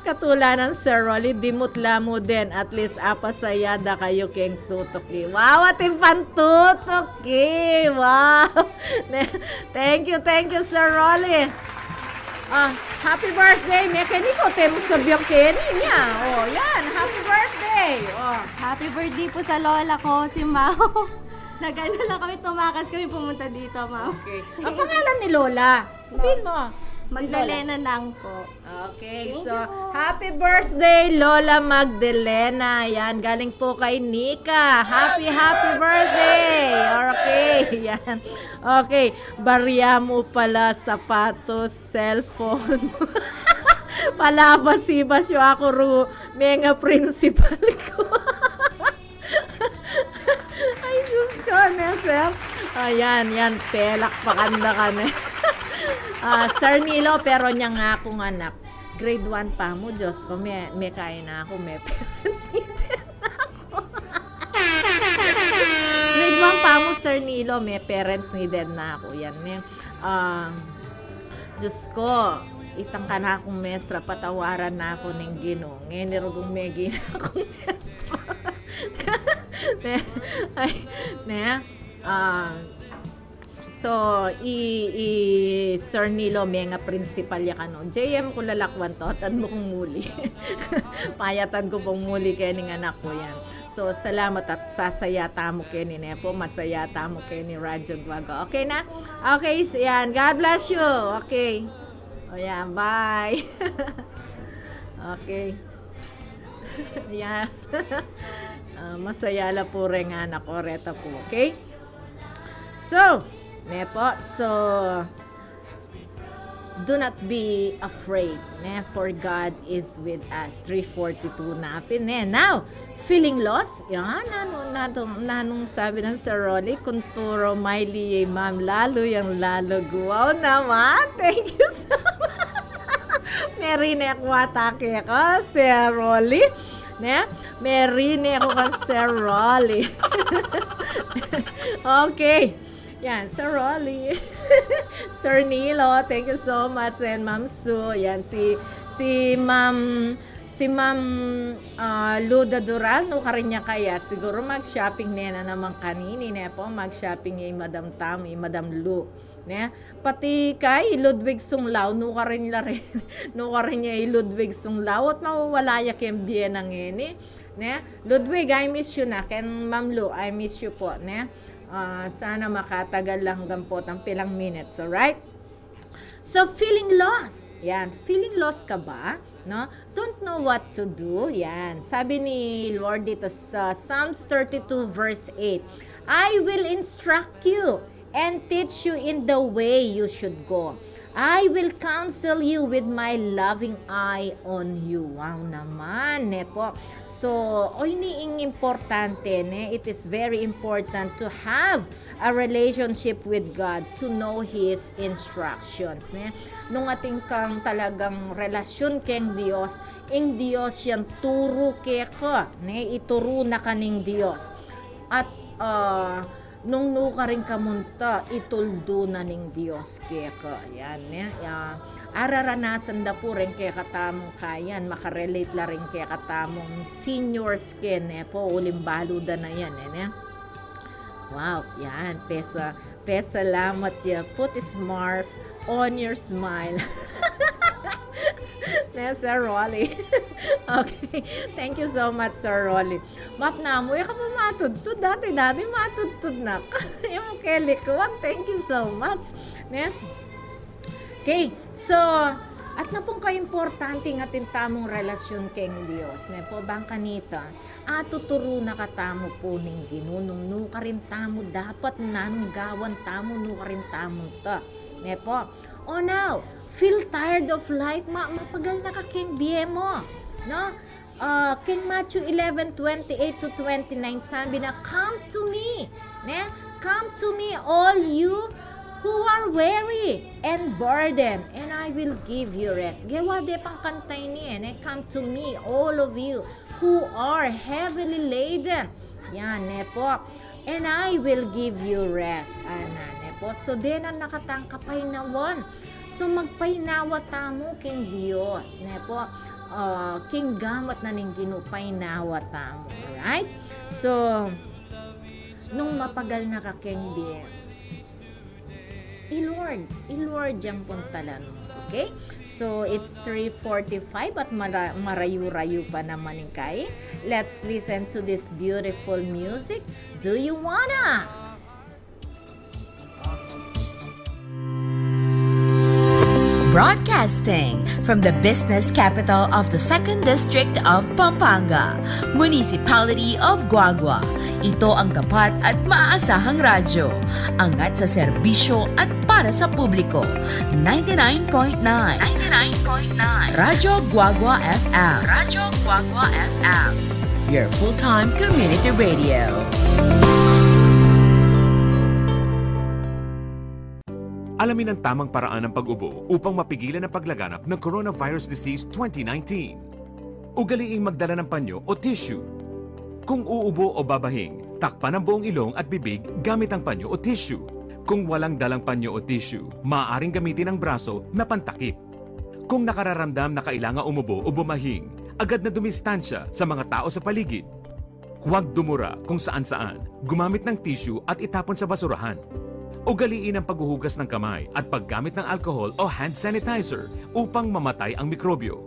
Katula nang Sir Rolly, dimutla mu den, at least apasaya da kayu keng tutuki. Wow, atin pang tutuki! Wow! Ne, thank you, thank you, Sir Rolly. Ah, happy birthday, me keni ko, te mu sabian keni, ne? Oh, yan, happy birthday. Oh. Happy birthday po sa lola ko, si Mau. Nag-ano lang kami, tumakas kami pumunta dito, Mau. Okay. Ang pangalan ni Lola? Sabihin mo. Si Lola. Magdalena Nang po. Okay, so, happy birthday, Lola Magdalena. Yan, galing po kay Nika. Happy, happy birthday. Okay, yan. Okay, barya mu pala sapatos, cellphone. Palabas-ibas yu aku ru, menga principal ku. Ay, Diyos ko, ne, sir. Ayan, yan, pelakpakan da kami. Ah, Sir Nilo, pero nyang akung anak, grade one pa mu, Diyos ko, me, me kain na aku, me parents needed na aku. Grade one pa mu, Sir Nilo, me parents needed na aku. Yan, ne. Ah, Diyos ko, itang kanakung mestra, patawaran na aku ning Ginu. Ngeni rugung meging akung mestra. Ne? Ay, ne? Ah, so, i, i Sir Nilo, menga principal ya kanu. J M, ku lalakwan to, atan mu kung muli. Payatan ku pung muli keni ing anak ku yan. So, salamat at sasaya tamu keni, ne po? Masaya tamu keni, Radyo Guaguao. Okay na? Okay, s-, yan. God bless you. Okay. O yan, bye. Okay. Yes. Ah, masaya la pu reng anak ku reta pu, okay? So, ne po, so, do not be afraid, ne? For God is with us. Three forty-two na pin, ne? Now, feeling lost? Yan, nanung, nanung, nanung sabi nang Sir Rolly, kung turo maili ye, ma'am, lalu yang lalu. Guaw naman. Thank you so much. Merine ku ata keka, Sir Rolly. Ne? Merine ku kang Sir Rolly. Okay. Yan, Sir Rolly. Sir Nilo, thank you so much. And Ma'am Sue, yan si, si Ma'am, si Ma'am, ah, Luda Dural, nukarin ya kaya? Siguro mag-shopping ne na naman kanini, ne po? Mag-shopping ya i Madam Tam, i Madam Lu, ne? Pati kay Ludwig Sunglao, nukarin la rin, nukarin ya i Ludwig Sunglao, at mawawala ya keng bie na ngeni, ne? Ludwig, I miss you na, keng Ma'am Lu, I miss you po, ne? Ah, sana makatagal lang hanggang potang pilang minutes, alright? So, feeling lost. Yan, feeling lost ka ba? No? Don't know what to do. Yan. Sabi ni Lord dito sa Psalms thirty-two verse eight, "I will instruct you and teach you in the way you should go. I will counsel you with my loving eye on you." Wow naman, ne po? So, o ini ing importante, ne? It is very important to have a relationship with God, to know His instructions, ne? Nung atin kang talagang relasyon keng Dios, ing Dios yang turu keka, ne? Ituru na ka ning Dios. At, ah, nung nukarin ka munta, ituldu na ning Dios keka. Yan, ne? Ya, araranasan da pu ring kekatamung kayan, makarelate la ring kekatamung seniors ke, ne po, uling balu da na yan, ne, ne? Wow, yan. Pesa, pesa, salamat ya. Put a scarf on your smile. Ne, Sir Rolly? Okay. Thank you so much, Sir Rolly. Map namu, e ka pa matudtud. Dati, dati matudtud na ka. Yung kelikwat, thank you so much. Ne? Okay, so, at na pung kaimportante ing atin tamung relasyon keng Dios, ne po, bang kanita, atuturu na katamu pu ning Ginu, nung nukarin tamu dapat, nanung gawan tamu, nukarin tamu ta. Ne po? O now, feel tired of life, ma-, mapagal na ka keng bie mu. No? Ah, keng Matthew eleven twenty-eight to twenty-nine, sabi na, "Come to me," ne? "Come to me, all you who are weary and burdened, and I will give you rest." Gewa de pang kanta ini, e, ne? "Come to me, all of you who are heavily laden." Yan, ne po? "And I will give you rest." Ana, ne po? So, denan na katang kapainawan. So, magpainawa tamu keng Dios, ne po? Ah, keng gamat na ning Ginu, painawa tamu. Alright? So, nung mapagal na ka keng bie, i-Lord, i-Lord yang puntalan mu. Okay? So, it's three forty-five at mara-, marayu-rayu pa naman ing kai. Let's listen to this beautiful music. Do you wanna? Broadcasting from the business capital of the Second District of Pampanga, Municipality of Guagua, ito ang tapat at maaasahang radyo. Angat sa serbisyo at para sa publiko. Ninety-nine point nine. Ninety-nine point nine. Radyo Guagua F M. Radyo Guagua F M. Your full-time community radio. Alamin ang tamang paraan ng pag-ubo upang mapigilan ang paglaganap ng coronavirus disease twenty nineteen. Ugaliing magdala ng panyo o tissue. Kung uubo o babahing, takpan ang buong ilong at bibig gamit ang panyo o tissue. Kung walang dalang panyo o tissue, maaaring gamitin ang braso na pantakip. Kung nakararamdam na kailangan umubo o bumahing, agad na dumistansya sa mga tao sa paligid. Huwag dumura kung saan-saan, gumamit ng tissue at itapon sa basurahan. Ugaliin ang paghuhugas ng kamay at paggamit ng alcohol o hand sanitizer upang mamatay ang mikrobyo.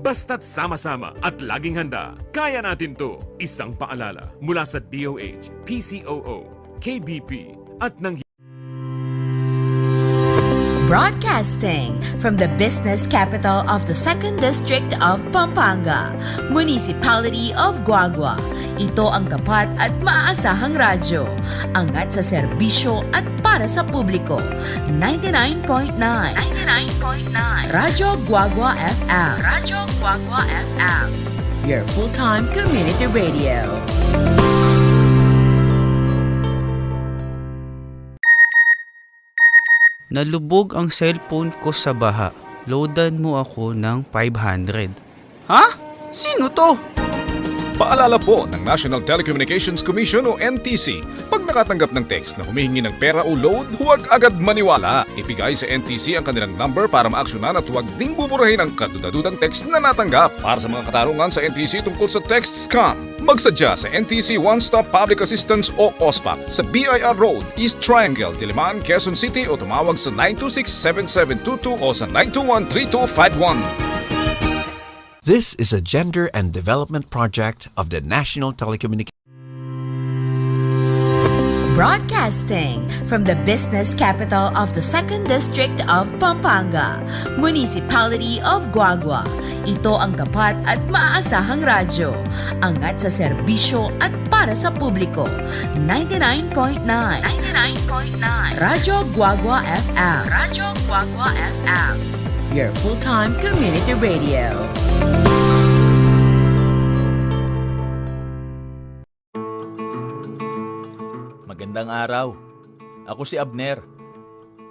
Basta't sama-sama at laging handa, kaya natin 'to. Isang paalala mula sa D O H, P C O O, K B P, at ng Broadcasting from the business capital of the Second District of Pampanga, Municipality of Guagua. Ito ang tapat at maaasahang radyo. Angat sa serbisyo at para sa publiko. Ninety-nine point nine. Ninety-nine point nine. Radyo Guagua F M. Radyo Guagua F M. Your full-time community radio. Nalubog ang cellphone ko sa baha. Loadan mo ako ng five hundred. Ha? Sino 'to? Paalala po ng National Telecommunications Commission o N T C, pag nakatanggap ng text na humihingi ng pera o load, huwag agad maniwala. Ibigay sa N T C ang kanilang number para maaksyonan at huwag ding buburahin ang kadudadudang text na natanggap. Para sa mga katarungan sa N T C tungkol sa text scam, magsadya sa N T C One Stop Public Assistance o OSPAP sa B I R Road, East Triangle, Diliman, Quezon City o tumawag sa nine two six seven seven two two o sa nine two one three two five one. This is a gender and development project of the National Telecommunications. Broadcasting from the business capital of the Second District of Pampanga, Municipality of Guagua. Ito ang tapat at maasahang radyo. Angat sa serbisyo at para sa publiko. Ninety-nine point nine. Ninety-nine point nine. Radyo Guagua F M. Radyo Guagua F M. Your full-time community radio. Magandang araw. Ako si Abner.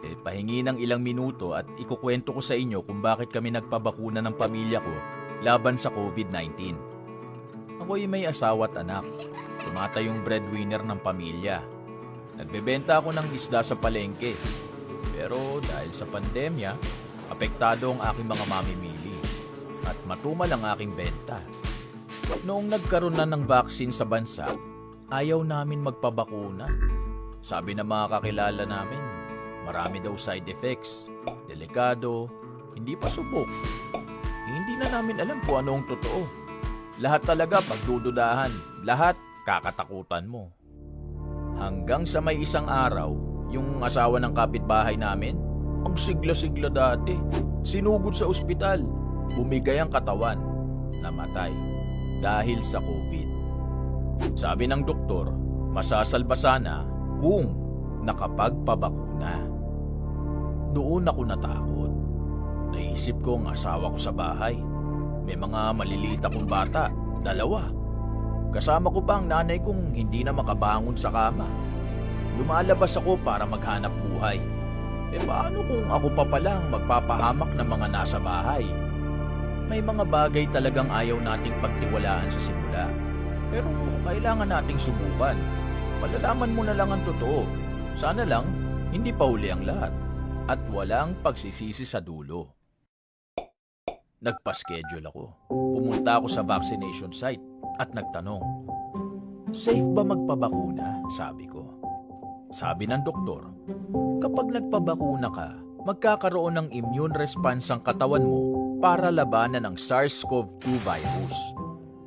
E, pahingi ng ilang minuto at ikukwento ko sa inyo kung bakit kami nagpabakuna ng pamilya ko laban sa COVID nineteen. Ako'y may asawa at anak. Tumatayong breadwinner ng pamilya. Nagbebenta ako ng isda sa palengke. Pero dahil sa pandemya, apektado ang aking mga mamimili. At matumal ang aking benta. Noong nagkaroon na ng vaccine sa bansa, ayaw namin magpabakuna. Sabi ng mga kakilala namin, marami daw side effects, delikado, hindi pa subok. Hindi na namin alam kung ano ang totoo. Lahat talaga pagdududahan, lahat kakatakutan mo. Hanggang sa may isang araw, yung asawa ng kapitbahay namin, ang sigla-sigla dati, sinugod sa ospital, bumigay ang katawan, namatay dahil sa COVID. Sabi ng doktor, masasalba sana kung nakapagpabakuna. Doon ako natakot. Naisip ko ang asawa ko sa bahay. May mga maliliit akong bata, dalawa. Kasama ko pa ang nanay kong hindi na makabangon sa kama. Lumalabas ako para maghanap buhay. E paano kung ako pa pala ang magpapahamak ng mga nasa bahay? May mga bagay talagang ayaw nating pagtiwalaan sa simula. Pero kailangan nating subukan. Malalaman mo na lang ang totoo. Sana lang, hindi pa huli ang lahat. At walang pagsisisi sa dulo. Nagpa-schedule ako. Pumunta ako sa vaccination site at nagtanong, "Safe ba magpabakuna?" sabi ko. Sabi ng doktor, "Kapag nagpabakuna ka, magkakaroon ng immune response ang katawan mo para labanan ang SARS-CoV two virus.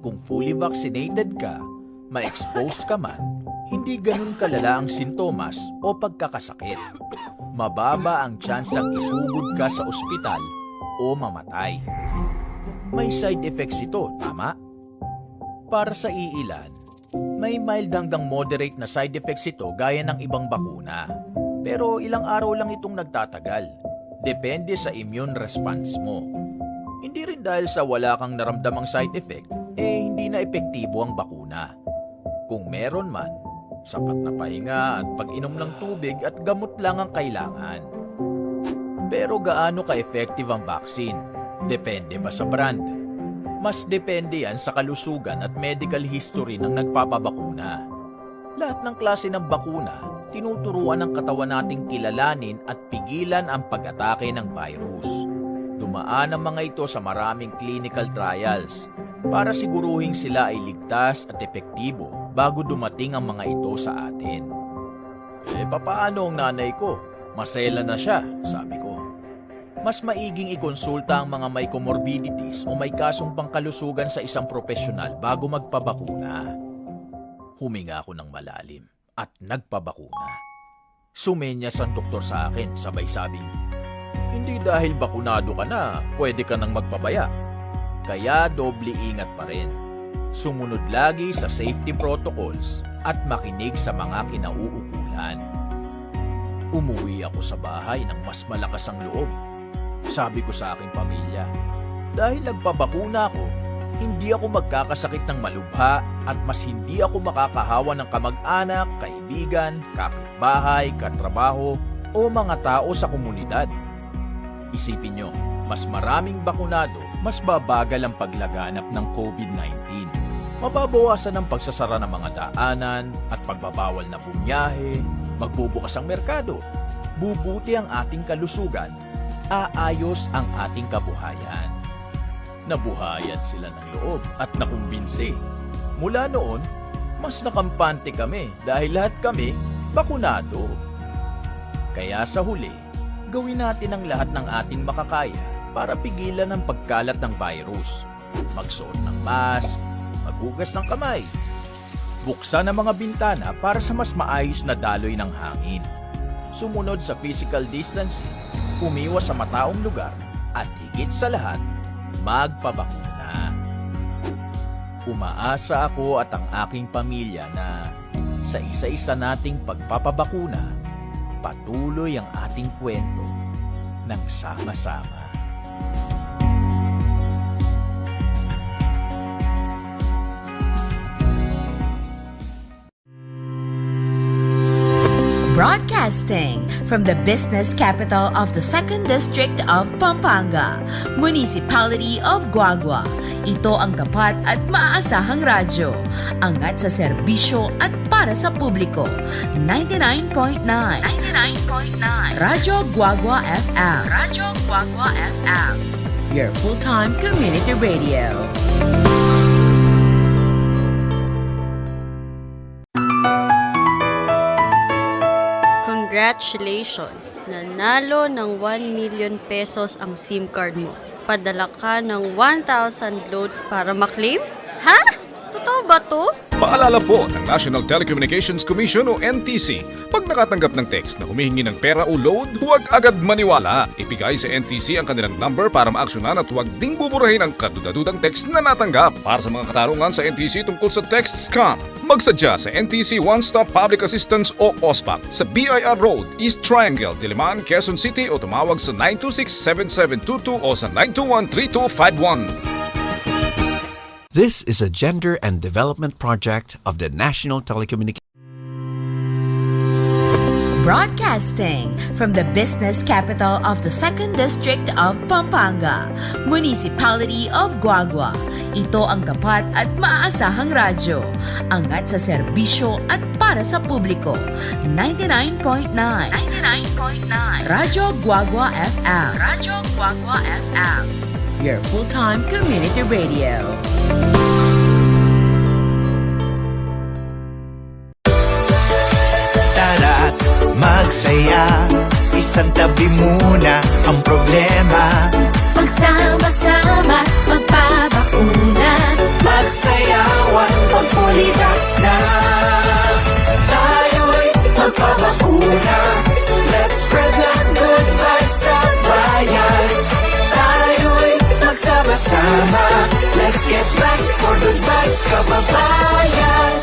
Kung fully vaccinated ka, ma-expose ka man, hindi ganun kalala ang sintomas o pagkakasakit. Mababa ang tsansang isugod ka sa ospital o mamatay." May side effects ito, tama? Para sa iilan, may mild hanggang moderate na side effects ito gaya ng ibang bakuna. Pero ilang araw lang itong nagtatagal. Depende sa immune response mo. Hindi rin dahil sa wala kang naramdamang side effect, e hindi na epektibo ang bakuna. Kung meron man, sapat na pahinga at pag-inom ng tubig at gamot lang ang kailangan. Pero gaano ka-effective ang vaccine? Depende ba sa brand? Mas depende yan sa kalusugan at medical history ng nagpapabakuna. Lahat ng klase ng bakuna, tinuturuan ng katawan nating kilalanin at pigilan ang pag-atake ng virus. Dumaan ang mga ito sa maraming clinical trials para siguruhing sila ay ligtas at epektibo bago dumating ang mga ito sa atin. "E, papaano ang nanay ko? Masela na siya," sabi ko. "Mas maiging ikonsulta ang mga may comorbidities o may kasong pangkalusugan sa isang propesyonal bago magpabakuna." Huminga ako ng malalim at nagpabakuna. Sumenyas ang doktor sa akin, sabay sabing, "Hindi dahil bakunado ka na, pwede ka nang magpabaya. Kaya doble ingat pa rin. Sumunod lagi sa safety protocols at makinig sa mga kinauukulan." Umuwi ako sa bahay ng mas malakas ang loob. Sabi ko sa aking pamilya, "Dahil nagpabakuna ako, hindi ako magkakasakit ng malubha at mas hindi ako makakahawa ng kamag-anak, kaibigan, kapitbahay, katrabaho, o mga tao sa komunidad." Isipin nyo, mas maraming bakunado, mas babagal ang paglaganap ng COVID nineteen. Mababawasan ang pagsasara ng mga daanan at pagbabawal na bumiyahe, magbubukas ang merkado, bubuti ang ating kalusugan, aayos ang ating kabuhayan. Nabuhayan sila ng loob at nakumbinsi. Mula noon, mas nakampante kami dahil lahat kami bakunado. Kaya sa huli, gawin natin ang lahat ng ating makakaya para pigilan ang pagkalat ng virus. Magsuot ng mask, maghugas ng kamay, Buksan ang mga bintana para sa mas maayos na daloy ng hangin. Sumunod sa physical distancing, umiwas sa mataong lugar, at higit sa lahat, magpabakuna. Umaasa ako at ang aking pamilya na sa isa-isa nating pagpapabakuna, patuloy ang ating kwento ng sama-sama. Broadcasting from the business capital of the Second District of Pampanga, Municipality of Guagua. Ito ang tapat at maaasahang radyo. Angat sa serbisyo at para sa publiko. Ninety-nine point nine. Ninety-nine point nine. Radyo Guagua F M. Radyo Guagua F M. Your full-time community radio. Congratulations! Nanalo ng one million pesos ang SIM card mo. Padala ka ng one thousand load para maklaim? Ha? Totoo ba 'to? Paalala po ng National Telecommunications Commission o N T C, pag nakatanggap ng text na humihingi ng pera o load, huwag agad maniwala. Ibigay sa N T C ang kanilang number para maaksyonan at huwag ding buburahin ang kadudadudang text na natanggap. Para sa mga katarungan sa N T C tungkol sa text scam, magsadya sa N T C One Stop Public Assistance o OSPAP sa B I R Road, East Triangle, Diliman, Quezon City o tumawag sa nine two six seven seven two two o sa nine two one three two five one. This is a gender and development project of the National Telecommunications. Broadcasting from the business capital of the Second District of Pampanga, Municipality of Guagua. Ito ang tapat at maaasahang radyo. Angat sa serbisyo at para sa publiko. Ninety-nine point nine. Ninety-nine point nine. Radyo Guagua F M. Radyo Guagua F M. Your full-time community radio. Tara't magsaya, isang tabi muna ang problema. Magsama-sama, magpabakuna. Magsayawan, magpulidas na. Tayo'y magpabakuna. Let's spread the good vibes sa bayan. Tayo'y magsama-sama. Let's get back for good vibes, kababayan.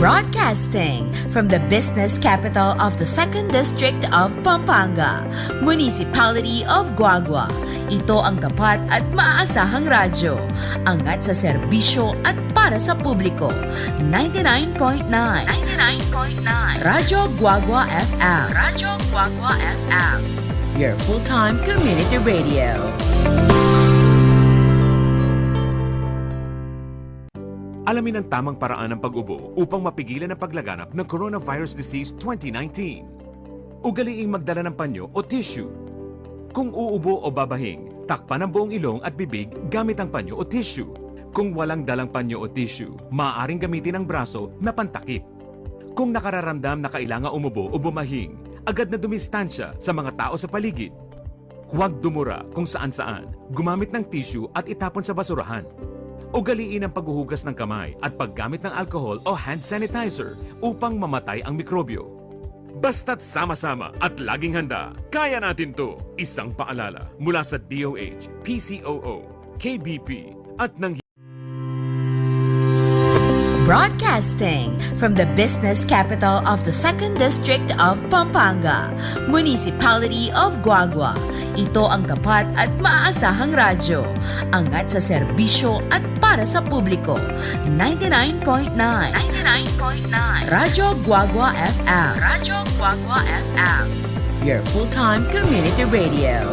Broadcasting from the business capital of the Second District of Pampanga, Municipality of Guagua. Ito ang tapat at maaasahang radyo. Angat sa serbisyo at para sa publiko. Ninety-nine point nine. Ninety-nine point nine. Radyo Guagua F M. Radyo Guagua F M. Your full-time community radio. Alamin ang tamang paraan ng pag-ubo upang mapigilan ang paglaganap ng coronavirus disease twenty nineteen. Ugaliing magdala ng panyo o tissue. Kung uubo o babahing, takpan ang buong ilong at bibig gamit ang panyo o tissue. Kung walang dalang panyo o tissue, maaaring gamitin ang braso na pantakip. Kung nakararamdam na kailangan umubo o bumahing, agad na dumistansya sa mga tao sa paligid. Huwag dumura kung saan-saan, gumamit ng tissue at itapon sa basurahan. Ugaliin ang paghuhugas ng kamay at paggamit ng alcohol o hand sanitizer upang mamatay ang mikrobyo. Basta't sama-sama at laging handa, kaya natin 'to. Isang paalala mula sa D O H, P C O O, K B P, at ng Broadcasting from the business capital of the Second District of Pampanga, Municipality of Guagua. Ito ang tapat at maaasahang radyo. Angat sa serbisyo at para sa publiko. Ninety-nine point nine. Ninety-nine point nine. Radyo Guagua F M. Radyo Guagua F M. Your full-time community radio.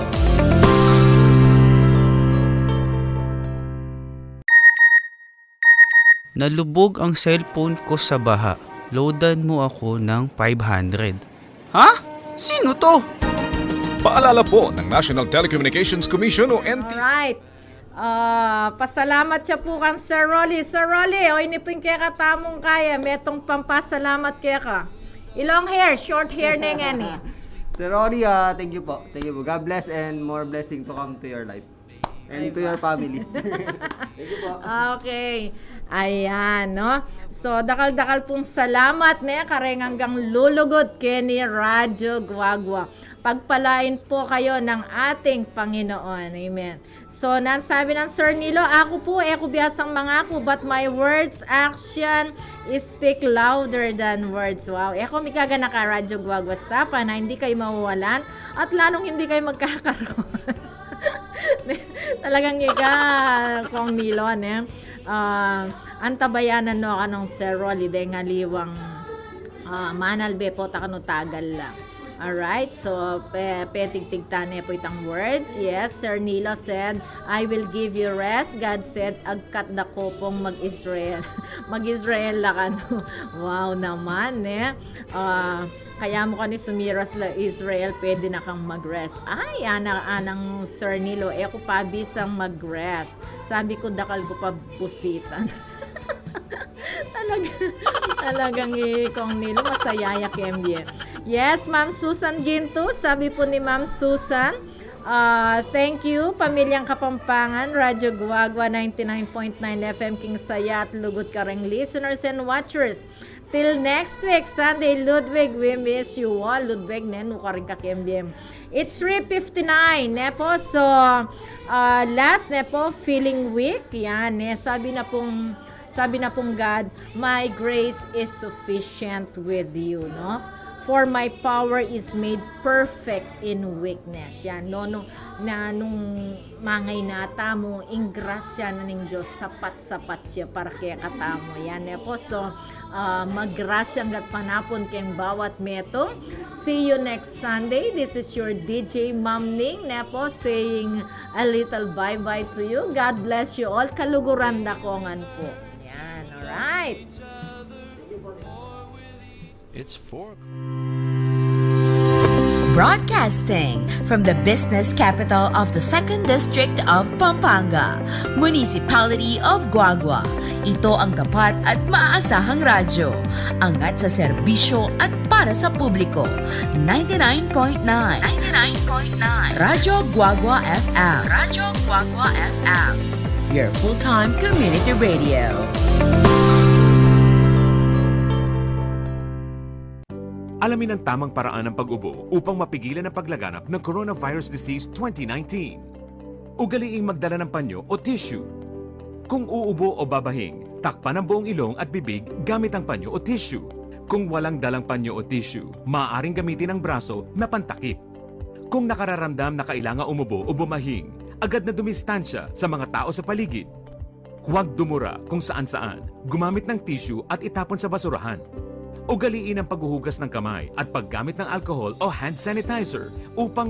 Nalubog ang cellphone ko sa baha. Loadan mo ako ng five hundred. Ha? Sino 'to? Paalala po ng National Telecommunications Commission o N T C. Alright. Ah, pasalamat ya pu kang Sir Rolly. Sir Rolly, o, ini pu ing kekatamung kaya, metung pampasalamat keka. I long hair, short hair ne ngeni. Sir Rolly, ah, thank you po. Thank you po. God bless and more blessing to come to your life. And to your family. Thank you po. Okay. Ayan, no? So, dakal-dakal pung salamat, ne, kareng anggang lulugud keni Radyo Guagua. Pagpalain po kayo ng ating Panginoon. Amen. So, nan sabi ng Sir Nilo, "Aku po, e ku biasang mangaku, but my words, action, speak louder than words." Wow, e ku migaganaka Radyo Guagua staff, na hindi kayo mawawalan at lalong hindi kayo magkakaroon. Talagang ika, Kong Nilo, ne? Ah, antabayanan no kanong Sir Rolly, deng aliwang, ah, manalbe po ta kanu tagal la. Alright, so pe, petigtig tane po itang words. Yes, Sir Nilo said, "I will give you rest." God said, "Agkat da ku pong mag-Israel." Mag-Israel la kanu. Wow naman, ne? Ah, kaya mu kani sumiras la Israel, pwede na kang mag-rest. Ay, ana, anang Sir Nilo, e ku pa bisang mag-rest. Sabi ku, dakal ku pa busitan. Talaga, talagang i Kong Nilo, masaya ya kembye. Yes, Ma'am Susan Ginto, sabi po ni Ma'am Susan, ah, "Thank you, Pamilyang Kapampangan, Radyo Guagua ninety-nine point nine F M, king saya at lugud kareng listeners and watchers. Till next week, Sunday, Ludwig, we miss you all." Ludwig, ne, nu karin ka kembye. It's three fifty-nine, ne po? So, ah, last, ne po, feeling weak. Yan, ne? Sabi na pong, sabi na pong God, "My grace is sufficient with you," no? "For my power is made perfect in weakness." Yan, no? Nung, na, nung mangaina tamu, ing grasya na ning Dios, sapat-sapat ya para kekatamu. Yan, ne po? So, ah, maggrasyang gatpanapun keng bawat metung. See you next Sunday. This is your D J Ma'am Ning, ne po, saying a little bye-bye to you. God bless you all. Kaluguran da kongan po. Yan, alright. It's four. Broadcasting from the business capital of the Second District of Pampanga, Municipality of Guagua. Ito ang tapat at maaasahang radyo. Angat sa serbisyo at para sa publiko. Ninety-nine point nine. Ninety-nine point nine. Radyo Guagua F M. Radyo Guagua F M. Your full-time community radio. Alamin ang tamang paraan ng pag-ubo upang mapigilan ang paglaganap ng coronavirus disease twenty nineteen. Ugaliing magdala ng panyo o tissue. Kung uubo o babahing, takpan ang buong ilong at bibig gamit ang panyo o tissue. Kung walang dalang panyo o tissue, maaaring gamitin ang braso na pantakip. Kung nakararamdam na kailangan umubo o bumahing, agad na dumistansya sa mga tao sa paligid. Huwag dumura kung saan-saan. Gumamit ng tissue at itapon sa basurahan. Ugaliin ang paghuhugas ng kamay at paggamit ng alcohol o hand sanitizer upang